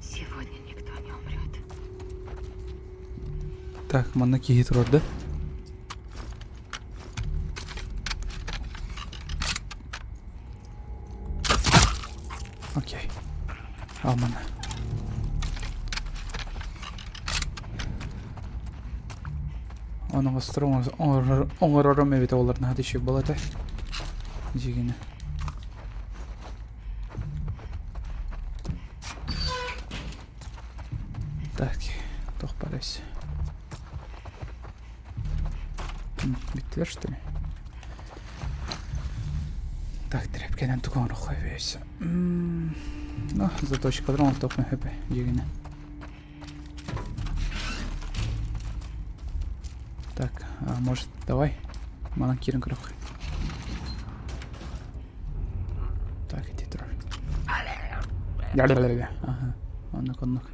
Сегодня никто не умрет. Так, манна киһи турар да? Окей. Ал маны. Оны оҥорорум эбитэ олар наһаа үчүгэй буолуо этэ. Дьигинэ. Так, туох баар эбит. Бүттүлэр что ли? Так, тряпкэнэн тугу оҥоруохха үһү Ну, заточкалар оҥортуохпун сөп дьигинэ. Так, а, может, давай манан киирэн көрүөххэ. Так, иди турар. Ага, оннук, оннук.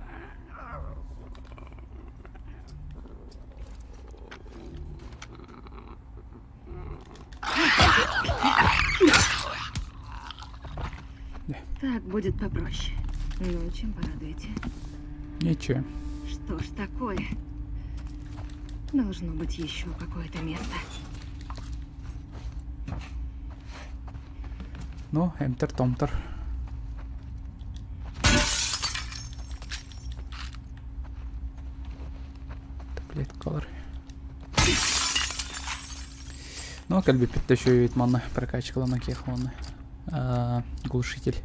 Так будет попроще. Ну, чем порадуете? Ничем. Что ж такое? Должно быть еще какое-то место. Ну, эмтэр-томтор. Таблеткалар. Ну, кэлбиппит да үчүгэй манна прокачкалана киэхуонна. Глушитель.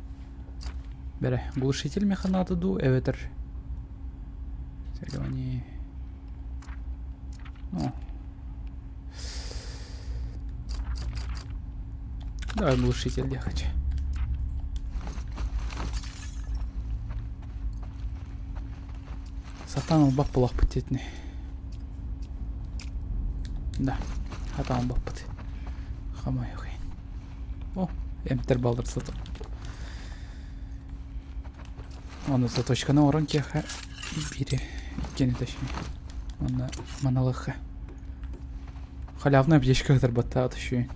Бэрэ, глушитель механата дуу эбэтэр Соревнование. Ну. Давай глушитель ехать. Сатаан ылбат буолуохпут диэтини. Да, сатаан ылбаппыт. Хомойуох иһин. О, эмтэр баллар сото. Оны заточканы оҥорон киэхэ биири, иккини точнее. Уонна маналыхха. Халявная аптечка ытырбаттаат үчүгэй.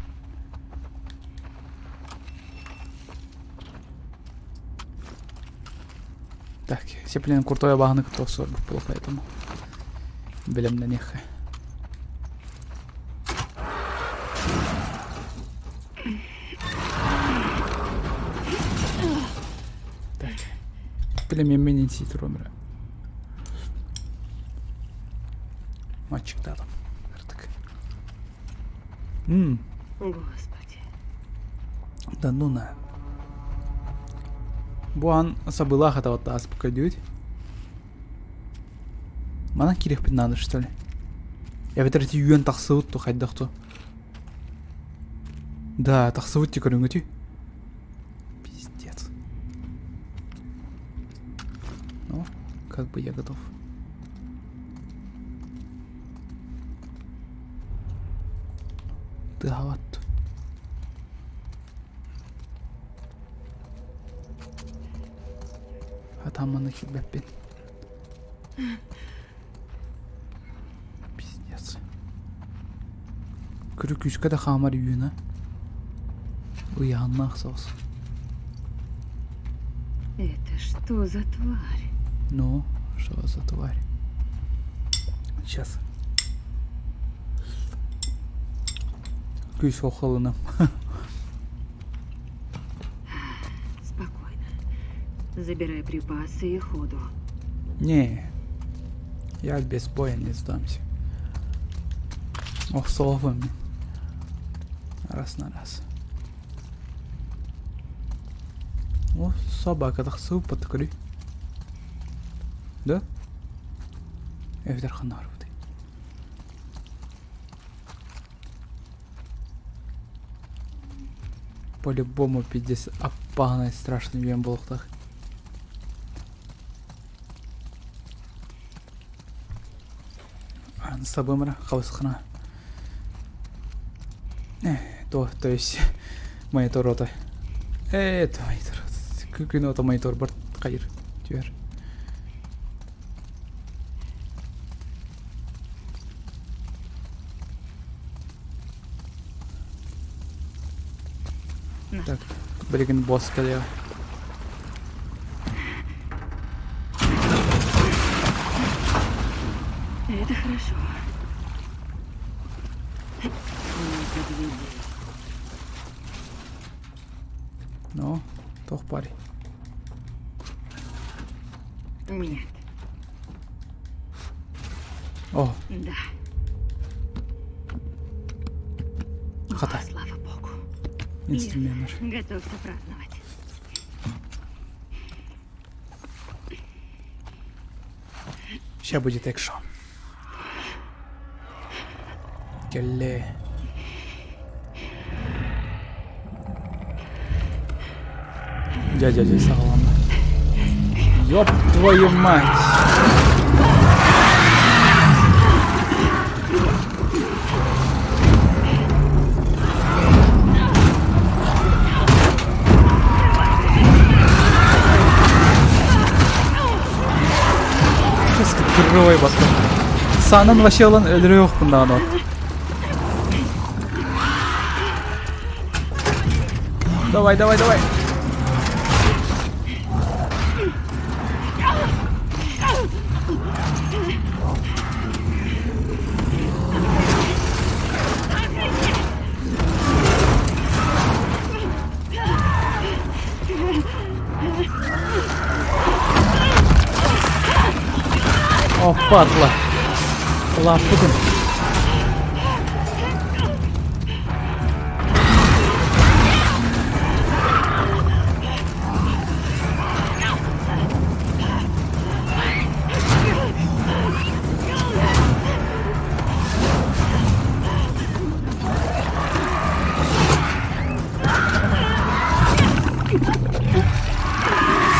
Так, сеплен куртоя баһаны кытта охсуорбут буолуо, поэтому бэлэмнэниэххэ. Так. Племенменин ситромера. Мальчик да там. Артык. М. Господи. Да ну на. Бу аан сабыылаах атабатта ааспыкка диэбит. Манан киириэхпит наада что ли? Эбэтэр ити үөн тахсыбыт ту хайдах ту? Да, тахсыбыт ти көрүҥүтүй? Пиздец. Ну, как бы я готов. Тыаһабат. Атаманы килбэппин. Пиздец. Күрү күүскэ да хаамар үүнэ. Ыйааннаах соҕус. Это что за тварь? Ну, что за тварь? Сейчас. Күүс охолуна. Спокойно. Забирай припасы и ходу. Не, я без боя не сдамся. Ох, словами. Раз на раз. О, собака тахсыбыт көрүй. Да? Эбэтэр ханна барбытый? По-любому пиздец опасный страшный үөн буолуохтаах. Сабымра хабысхана. То, то есть монитор рота. Это монитор. Күн ото монитор бар хайыр. Түһэр. Так, билигин босс кэлиэ. Это хорошо. Не подведи. Ну, туох баарый? Нет. О. Да. Хата. Слава богу. Инструменнар. Готовься праздновать. Сейчас будет экшен. Кэллэ. Дядя, дядя, саҕаланна. Ёб твою мать! Кыргывай баста. Саанан вообще ылан өлөрүөхпүн даҕаны. Давай, давай, давай. О, падла. Лаппытын.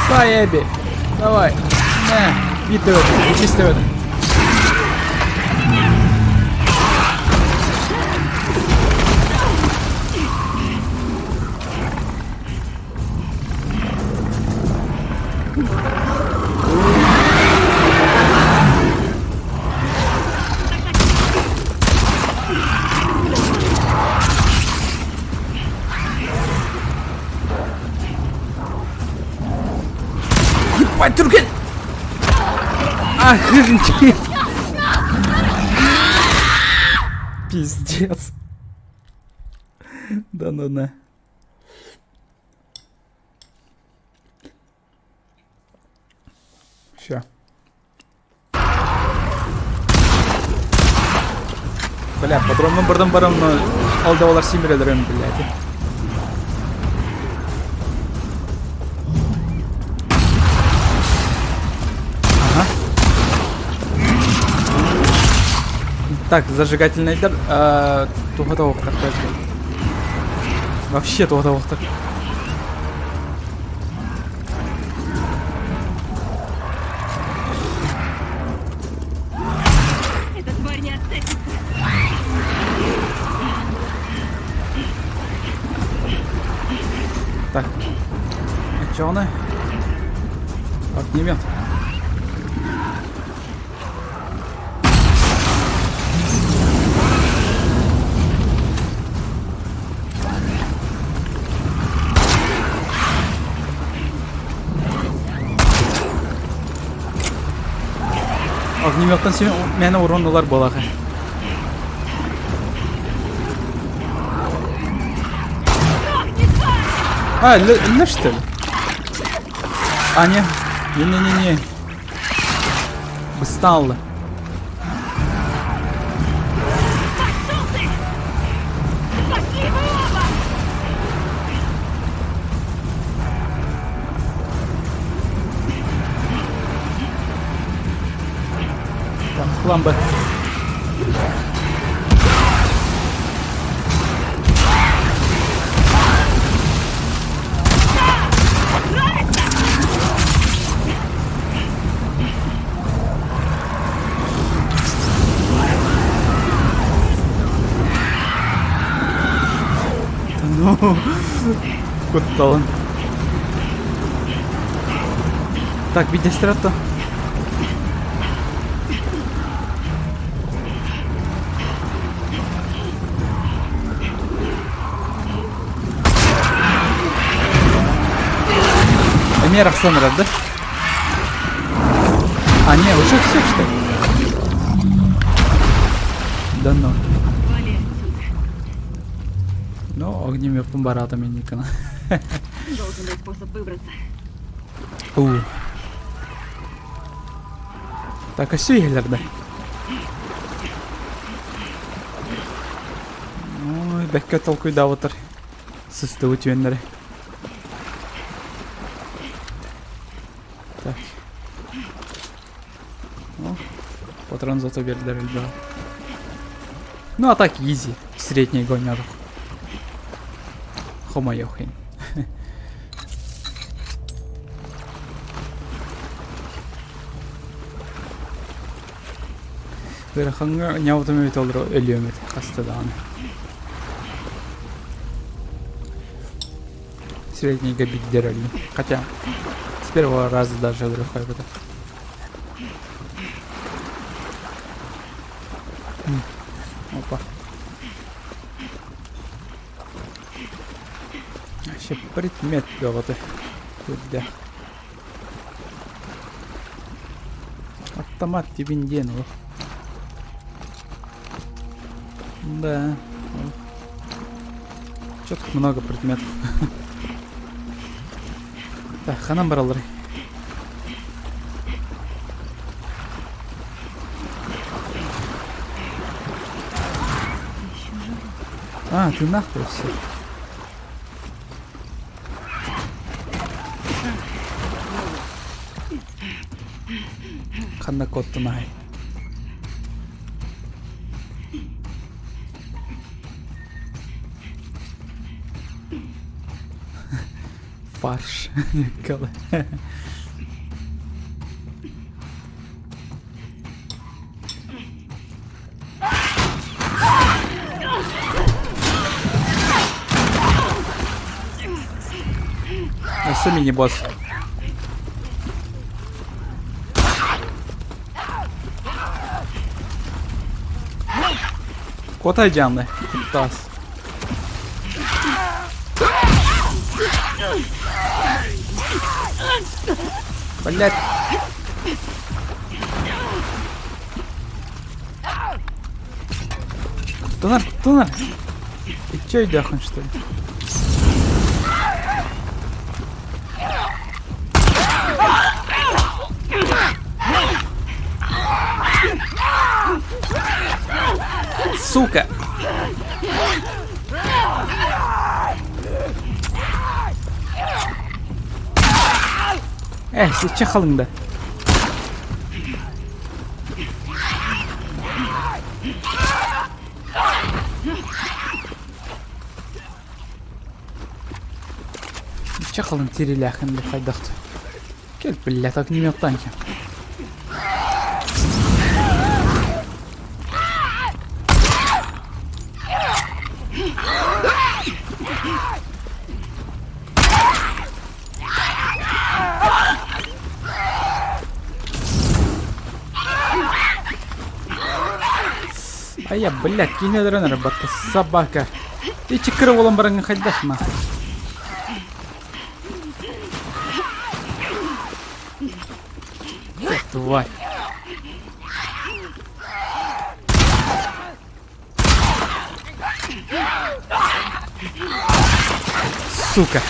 Сай, Эбби! Давай! На! Биир төбөтө, иккис төбөтө. Ебать, түргэн! Охренеть! Пиздец. Да ну на. Все. Бля, патронным бырдым барам, но алдавалар симирелерин, блядь. Ага. Так, зажигательный дар. Туһата охтар. Вообще туһата охтар. Эта тварь не отцепится. Так. Очоны. Огнемет. Огнеметтан сен мени урунулар буолаҕа. А, өллө что ли? А, не. Не-не-не-не. Бысталла. Пошел ты! Пошли вы оба! Так, хлам бы. Да ну, кутталын. Так, видеостратто. Эмиэ арахсан эрэр да? А, не, уже все, что ли? Да ну. Ну, огнемеппун бараата минникана. Должен быть способ выбраться. У. Так, өссө иһэллэр да? Ой, бэккэ толкуйдаабыттар. Сыстыбыт үөннэри. Так. О, патрон зато бердилэр элбэҕи. Ну, а так изи. Средний гоннядох. Хомойуох иһин. Ыарахаҥҥа ньаутум эбит олору өлүөм этэ хаста даҕаны. Среднийга биирдэр өллүм. Хотя с первого раза даже өлөрүөххэ Опа. Вообще предмет бөҕөтө үрдэ. Автомат тибин диэн ол. Да. Чё тут много предметов. Так, ханан бараллар. А, ты нахуй все. Ханна коттунай. Фарш. Өссө мини-босс. Котай дьаамны. Таас. Блять. Куттанар, куттанар. Иччи өйдөөххүн что ли? Сука! Э, сиччи халыҥ да. Чэ халыҥ тирилээхин да хайдахты. Кэл биллэ так не танки. А я, блядь, киинэ өлөрөн эрэ собака. Ичи кыра буолан бараҥҥын хайдах нахуй. Тварь. Сука.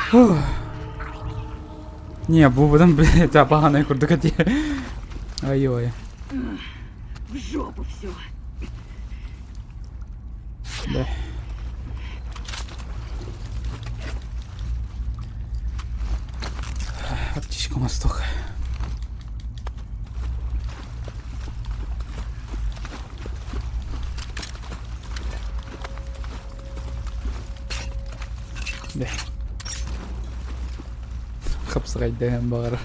Фух. Не, бу быдан, блядь, апаҕанай курдук этии. Ой-ой. В жопу все. Да. Аптечка мосток. Да. Хапсаҕайдаһыан баҕарар.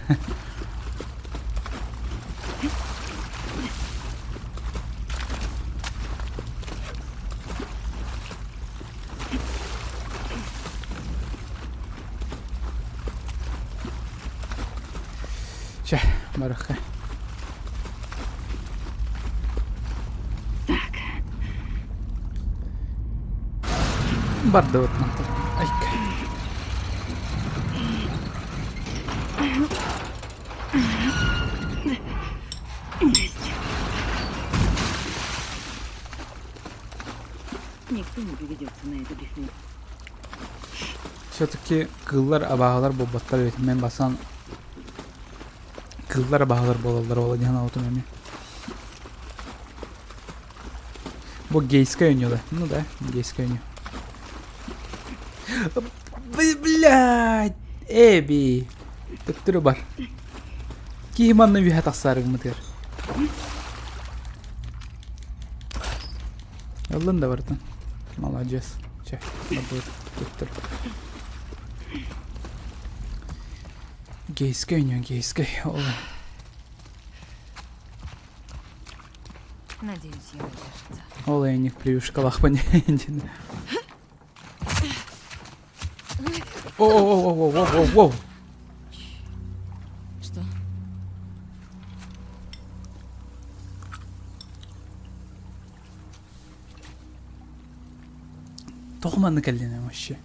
Чэ, барыахха. Так. Бардыбыт мантан. Айка. поведется на эту брехню. Все-таки кыыллар абааһылар буолбаттар эбит. Мен басан кыыллар абааһылар буолаллар ол диэн аутум эми. Бу гейская ойнуу да. Ну да, гейская ойнуу. Блядь! Эби! Төттөрү бар. Киһи манна үһэ тахсаарыгмытыгар. Ыллын да бартын. Молодец. Чэ, бардыбыт. Төттөрү. Гейскэй ойнуу, гейскэй. Ол. Надеюсь, я удержится. Ол эйник прививкалаахпын диэн. О-о-о-о-о-о-о! Что? Тоҕо манна кэллинэ вообще?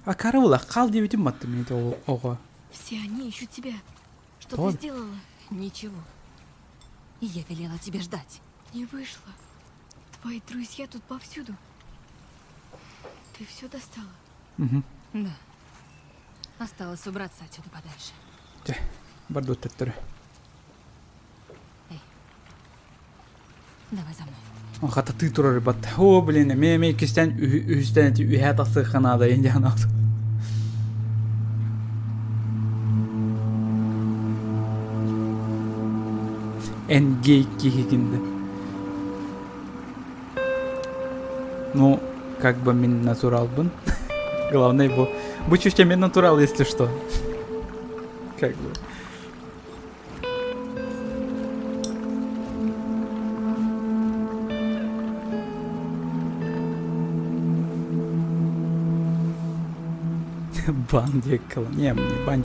Акары була, хал диэбитим маттым ити оҕо. Все они ищут тебя. Что Он? ты сделала? Ничего. Я велела тебе ждать. Не вышло. Твои друзья тут повсюду. Ты все достала. Угу. Да. Осталось убраться отсюда подальше. Чэ, бардыбыт төттөрү. Эй, давай за мной. Хататыы турар бат. О, блин, эмиэ эмиэ иккистэн үһүстэн эти үһээ тахсыахха наада диэн Эн гей киһигин да. Ну, как бы мин натуралбын. Главное, бу... Бу чувство мен натурал, если что. Как бы. Бан диэккала. Не, не бан.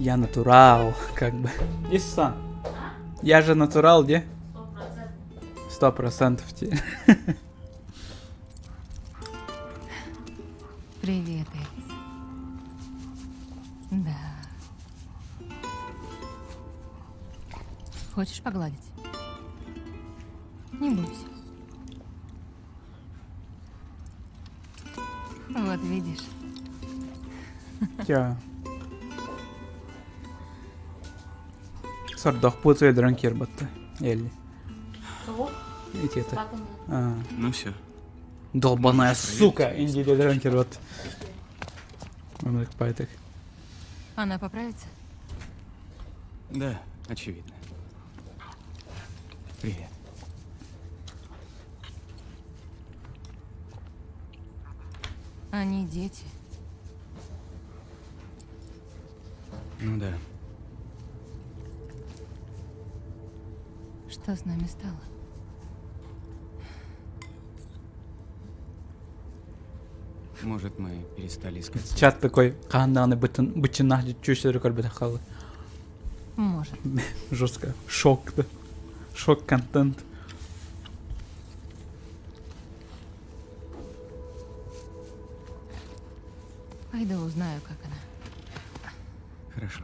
Я натурал, как бы. Иссан. Я же натурал, где? 100% тебе. Привет, Элис. Да. Хочешь погладить? Не бойся. Вот видишь. Я. Сордох путаю дрон кирбатта. Элли. Кого? Эти это. А. Ну все. Долбаная сука! Инди дрон кирбат. Он так. Она поправится? Да, очевидно. Привет. Они дети. Ну да. Что с нами стало? Может, мы перестали искать Чат такой, хаһан бытын бычынах чүүсөрү көрбөтөх хаалла. Может. Жестко. Шок да. Шок контент. Пойду узнаю, как она. Хорошо.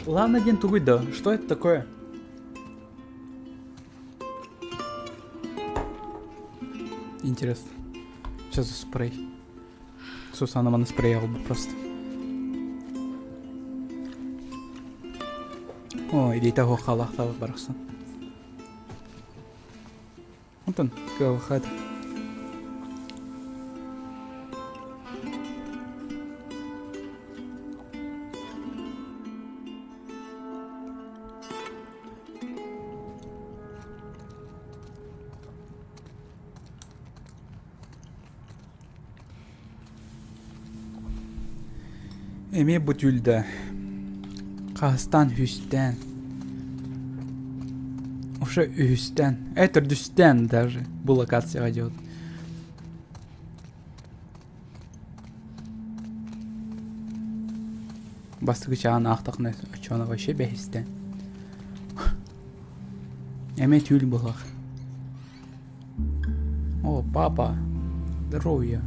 Ладно, день тугуй да. Что это такое? Интересно. Что за спрей? Сусана маны спрей бы просто. Ой, илиитэ суох хаалаахтаабыт барахсан. Онтон кыалхат. Эмиэ бу түүлдэ хаһыстаан үһүстээн уже үһүстээн э төрдүстээн даже бу локацияҕа дьиэбит Бастакы чаҕын аахтахына оччоҕуна вообще бэһистээн Эмиэ түүл буолуох. О, папа, здоровье.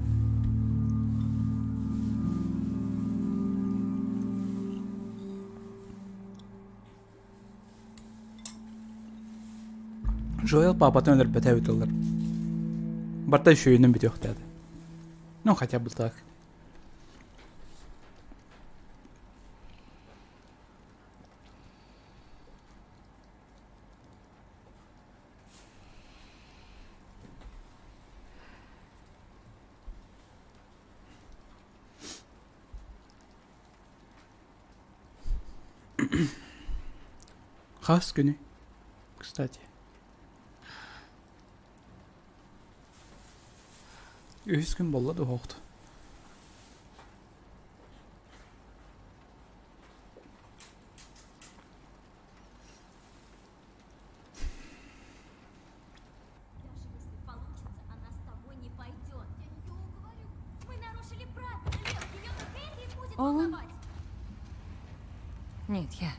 Жоэл папатын өлөрбөтө эбит ыллар. Барта үчүгэйинэн бүтүөхтээтэ. Ну, хотя бы так. Хас күнүй, кстати. Үһүс күн буолла да уһуохту. Даже если получится, она с тобой не пойдет. Я ее уговорю. Мы нарушили правила, Лев. Ее только это и будет Оуэн? волновать. Нет, я.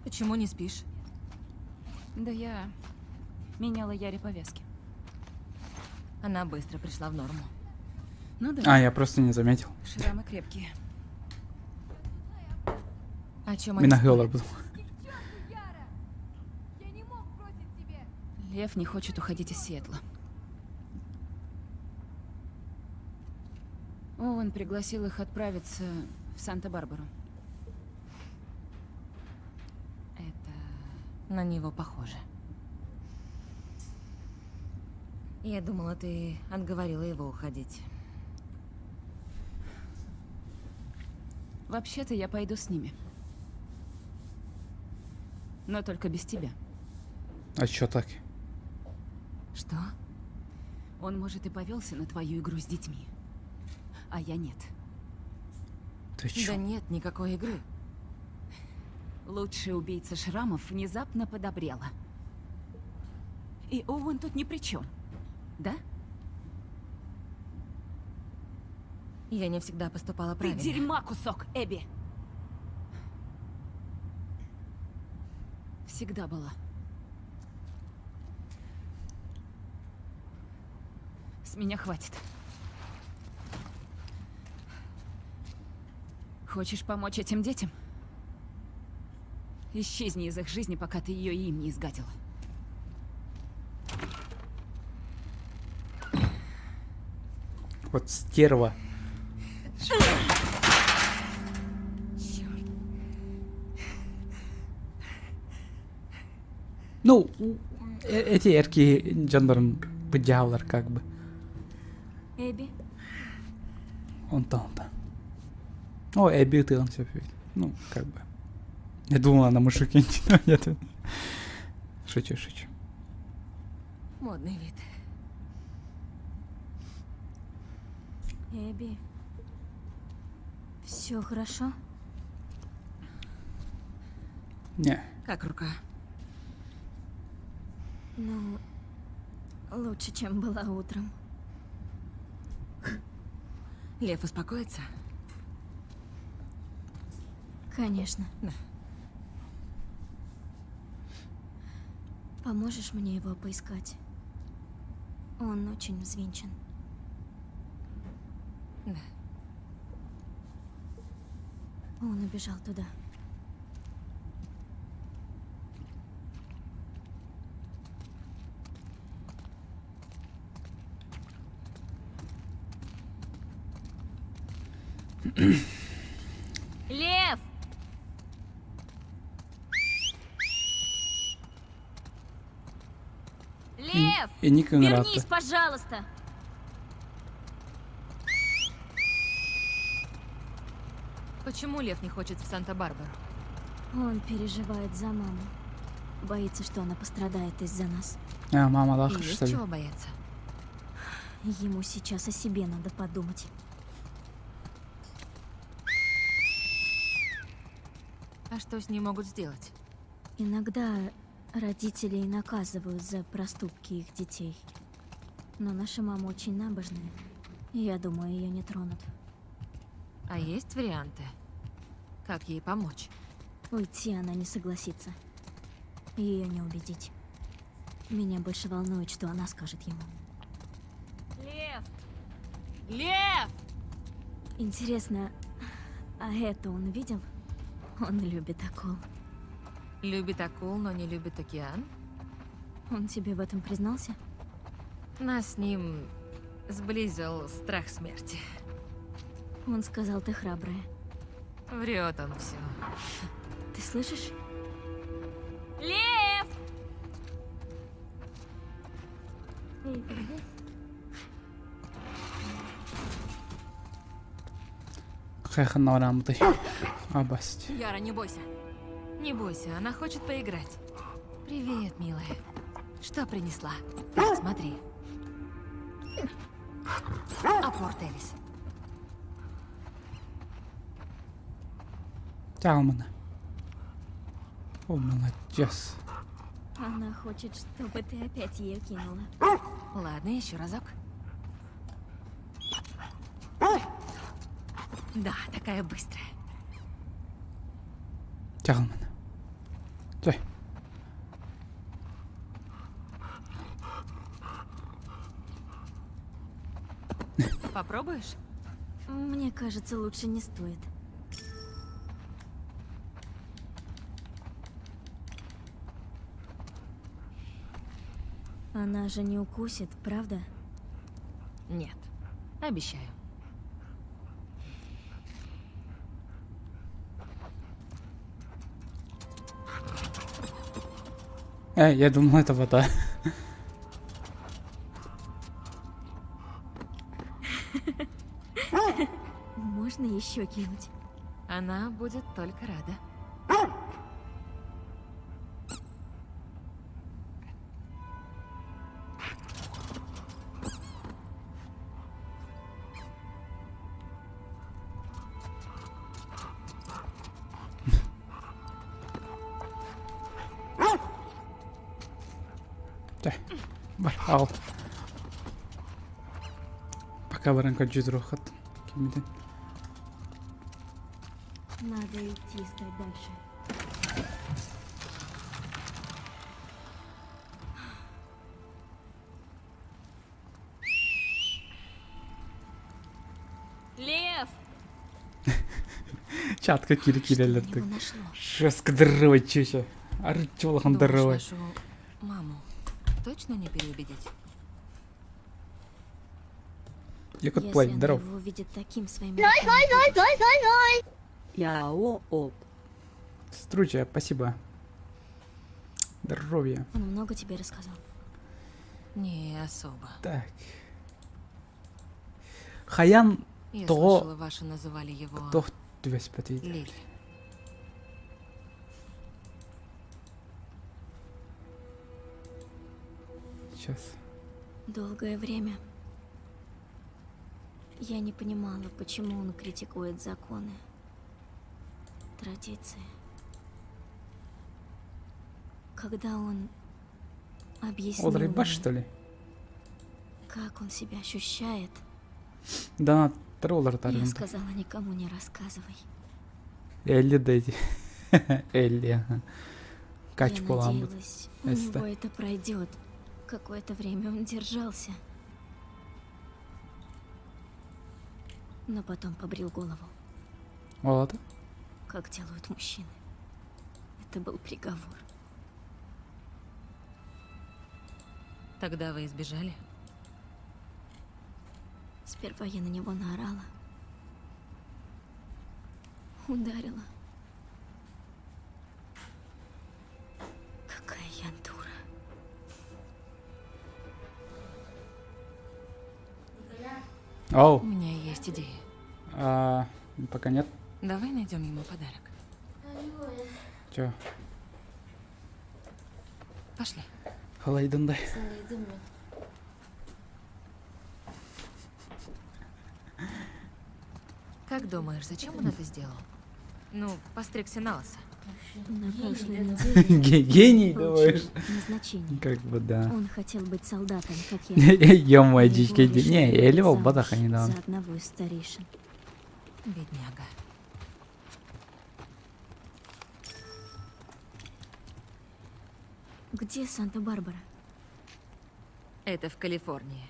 Почему не спишь? Да я меняла Яре повязки. Она быстро пришла в норму. Ну да. А, я просто не заметил. Шрамы крепкие. О чем они Мин спорят? аһыы Яра! Я не мог бросить тебя! Лев не хочет уходить из Сиэтла. Оуэн пригласил их отправиться в Санта-Барбару. Это... На него похоже. Я думала, ты отговорила его уходить. Вообще-то я пойду с ними. Но только без тебя. А чё так? Что? Он, может, и повелся на твою игру с детьми. А я нет. Ты чё? Да нет никакой игры. Лучшая убийца шрамов внезапно подобрела. И Оуэн тут ни при чем. Да? Я не всегда поступала Ты правильно. дерьма кусок, Эбби! Всегда была. С меня хватит. Хочешь помочь этим детям? Исчезни из их жизни, пока ты ее и им не изгадила. Вот стерва. Черт. Ну, эти эрки дьоннорун быдьаалар как бы. Эбби? Онтон онтон. О, Эбби ытыан сөп Ну, как бы. Я думала, она мужик но нет. Шучу, шучу. Модный вид. Эбби. Все хорошо? Не. Как рука? Ну, лучше, чем была утром. Лев успокоится? Конечно. Да. Поможешь мне его поискать? Он очень взвинчен. Да. Он убежал туда. Лев! Лев! И Ника Вернись, пожалуйста! Почему Лев не хочет в Санта-Барбару? Он переживает за маму. Боится, что она пострадает из-за нас. А, мама лаха, Есть что ли? чего бояться? Ему сейчас о себе надо подумать. А что с ним могут сделать? Иногда родителей наказывают за проступки их детей. Но наша мама очень набожная. Я думаю, ее не тронут. А есть варианты? Как ей помочь? Уйти она не согласится. Ее не убедить. Меня больше волнует, что она скажет ему. Лев! Лев! Интересно, а это он видел? Он любит акул. Любит акул, но не любит океан? Он тебе в этом признался? Нас с ним сблизил страх смерти. Он сказал, ты храбрая. Врет он все. Ты слышишь? Лев! Эй, ты здесь? Хайханна бараммытый. Абасть. Яра, не бойся. Не бойся, она хочет поиграть. Привет, милая. Что принесла? Смотри. Апорт Элис. Чаалмана. О, молодец. Она хочет, чтобы ты опять ее кинула. Ладно, еще разок. Да, такая быстрая. Чаалмана. Чай. Попробуешь? Мне кажется, лучше не стоит. Она же не укусит, правда? Нет. Обещаю. Э, я думал, это вода. Можно еще кинуть? Она будет только рада. Чай. Бар, ал. Пока баран жүз хат. Киммитин. Надо идти искать дальше. Лев! Чатка кири Что на кирелердик. него нашло? Шескдырывай чече. Арчулахан Думаешь, дырывай. нашу маму точно не переубедить? Якут Если плей, она здоров. его увидит таким своими руками, Яо-оп. Струча, спасибо. Здоровья. Он много тебе рассказал. Не особо. Так. Хаян Я того слышала, ваши называли его тох түбэспэтий. Лиль. Сейчас. Долгое время я не понимала, почему он критикует законы, традиции. Когда он объяснил Ол рыбаш, мне, что ли? как он себя ощущает, Донат троллер я тарган. сказала, никому не рассказывай. Элли дайте. Элли. ага. Кач Я буламмыт. надеялась, у Эсте. него это пройдет. Какое-то время он держался. Но потом побрил голову, Ол ата. как делают мужчины. Это был приговор. Тогда вы избежали? Сперва я на него наорала. Ударила. Какая я дура. Оу. У меня есть идея. А, пока нет. Давай найдем ему подарок. Чё? Пошли. Халайдындай. Как думаешь, зачем он это сделал? Ну, постригся на лысо. На прошлой неделе Гений, получил думаешь? назначение. Как бы да. Он хотел быть солдатом, как я. Ё-моё, Его дички. решили Не, выдать Элли замуж бадаха недавно. За одного из старейшин. Бедняга. Где Санта-Барбара? Это в Калифорнии.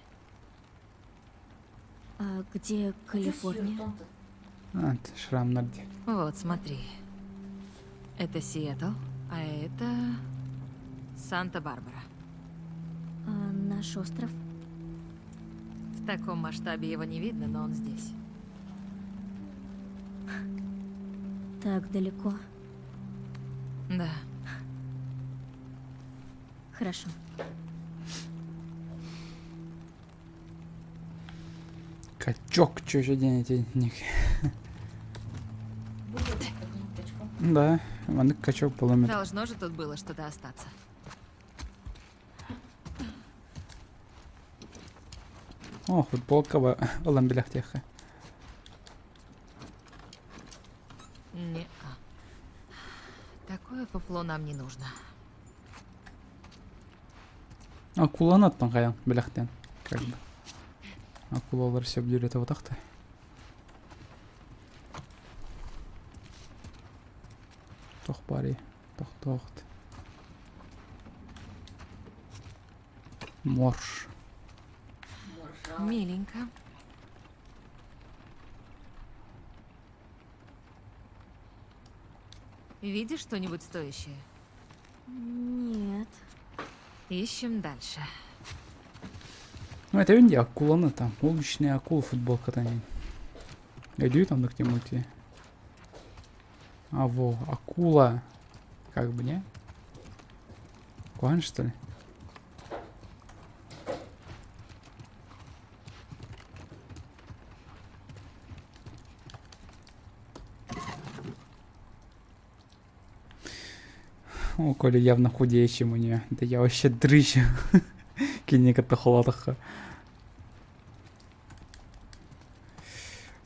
А где Калифорния? А, шрамнар дии. Вот, смотри. Это Сиэтл, а это Санта-Барбара. А наш остров? В таком масштабе его не видно, но он здесь. Так далеко. Да. Хорошо. Качок, чё еще день этих. Да, маннык качок поломит. Должно же тут было что-то остаться. О, футболка ылан билэхтиэххэ. Не-а. Такое фуфло нам не нужно. Акуланы аттан хайан билэхтен. Как бы. Акулалар сөбүлүүр этэ батахта. Тох бари. Тох тохт. Морж. Миленько. Видишь что-нибудь стоящее? Нет. Ищем дальше. Ну это дии акуланы там. Уличная акула футболка не. Өйдүү там где А во, акула. Как бы, не? Куан, что ли? О, Коля явно худее, чем у нее. Да я вообще дрыщ. Киника холатаха.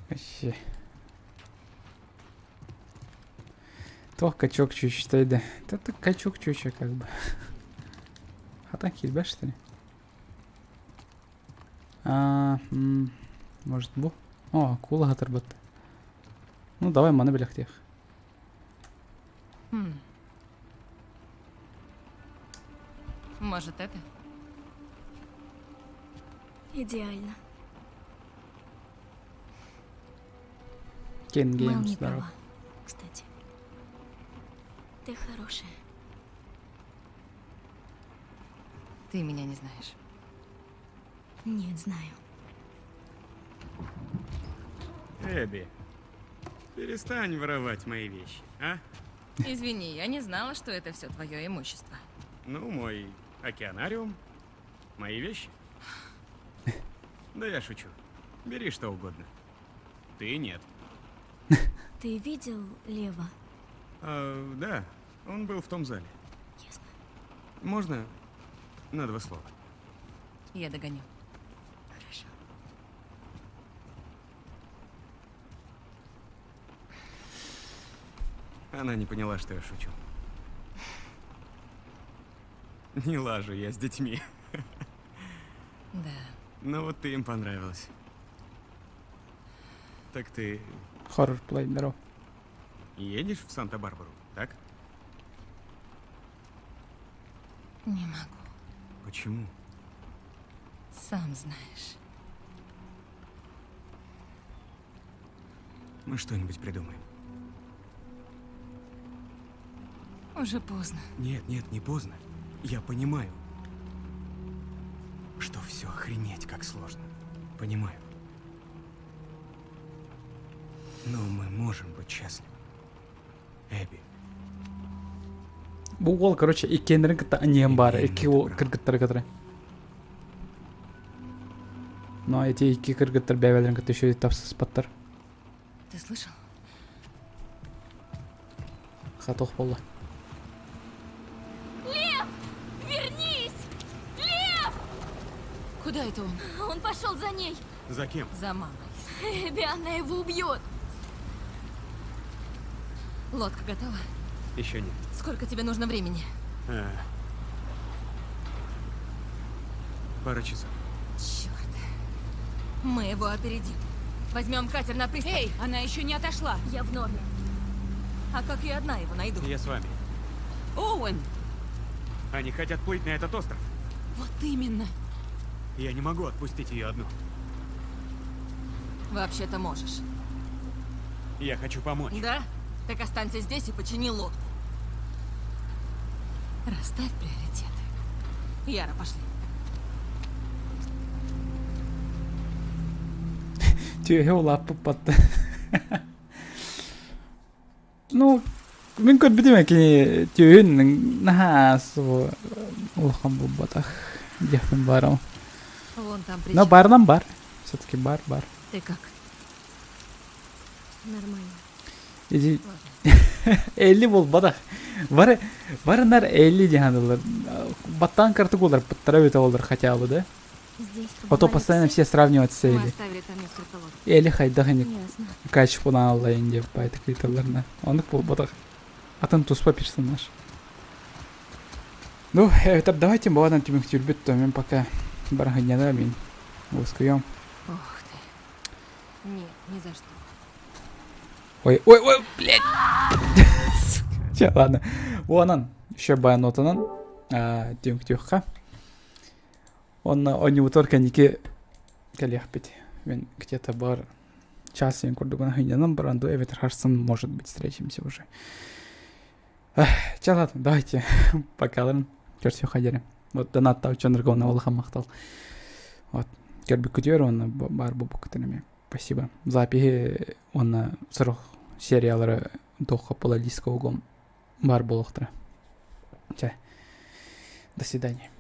Вообще. То качок чуть да. Это качок чуть как бы. А так килбэ, что ли? А, может, бу? О, акула хатырбат. Ну, давай маны билэхтиэх. Хм. Может, это? Идеально. Кен Мел Геймс, не здорово. права, кстати. Ты хорошая. Ты меня не знаешь. Нет, знаю. Эбби, перестань воровать мои вещи, а? Извини, я не знала, что это все твое имущество. Ну, мой океанариум, мои вещи. Да я шучу. Бери что угодно. Ты нет. Ты видел Лева? А, да, он был в том зале. Ясно. Можно на два слова? Я догоню. Хорошо. Она не поняла, что я шучу. Не лажу я с детьми. Да. Но вот ты им понравилась. Так ты Хоррор плей, здорово. едешь в Санта-Барбару, так? Не могу. Почему? Сам знаешь. Мы что-нибудь придумаем. Уже поздно. Нет, нет, не поздно. Я понимаю, что все охренеть как сложно. Понимаю. Но мы можем быть счастливы. Эбби, Бу уол, короче, иккиэннэрин кытта аньыан баар, икки кыргыттары кытары. Но эти икки кыргыттар бэйэлэрин кытта еще тапсыспаттар. Ты слышал? Хатох буолла. Лев! Вернись! Лев! Куда это он? Он пошел за ней. За кем? За мамой. Эбби, она его убьет. Лодка готова? Еще нет. Сколько тебе нужно времени? А. Пара часов. Черт. Мы его опередим. Возьмем катер на пристань. Эй, она еще не отошла. Я в норме. А как я одна его найду? Я с вами. Оуэн! Они хотят плыть на этот остров. Вот именно. Я не могу отпустить ее одну. Вообще-то можешь. Я хочу помочь. Да? Так останься здесь и почини лодку. Расставь приоритеты. Яра, пошли. Түөһэ улааппыт Ну, мин көрбүтүм кини түөһүн наһаа улахан буолбатах диэхпин баарым. Вон там Но причал. баарынан бар. Все-таки бар, бар. Ты как? Нормально. Иди 50 буолбатах. Бары барынар 50 диһанылар. Баттаан картык олар, пыттара өтө олар хотя бы, да? Здесь Потом побывали постоянно все? все сравнивают с Мы Элли. оставили там несколько лодок. Элли хайдах ини Ясно. качестводан аллайын деп байтык ыйталларына. Оннук буолбатах. Атын туспа персонаж. Ну, это давайте буладан түмүктүүрбүт, то мен пока барахыньяна мин уоскуйом. Ох ты. Нет, ни за что. Ой, ой, ой, блядь. Че, ладно. Онан, еще баянотанан түмүктүөххэ. Онна онньубутугар кэнники кэлиэхпит. Мин где-то бар час син курдугuna хынньанан баран ду эбэтэр харсын может быть встретимся уже. Чэ ладно, давайте покалым. Көрсүөххэ диэри. Вот донаттаабыт дьоннорго уонна улахан махтал. Вот көрбүккүтүгэр уонна баар буолбуккутун эмиэ. Спасибо. Запиһи уонна сорох сериялары туохха була диска угом баар буолуохтара. Чэ. До свидания.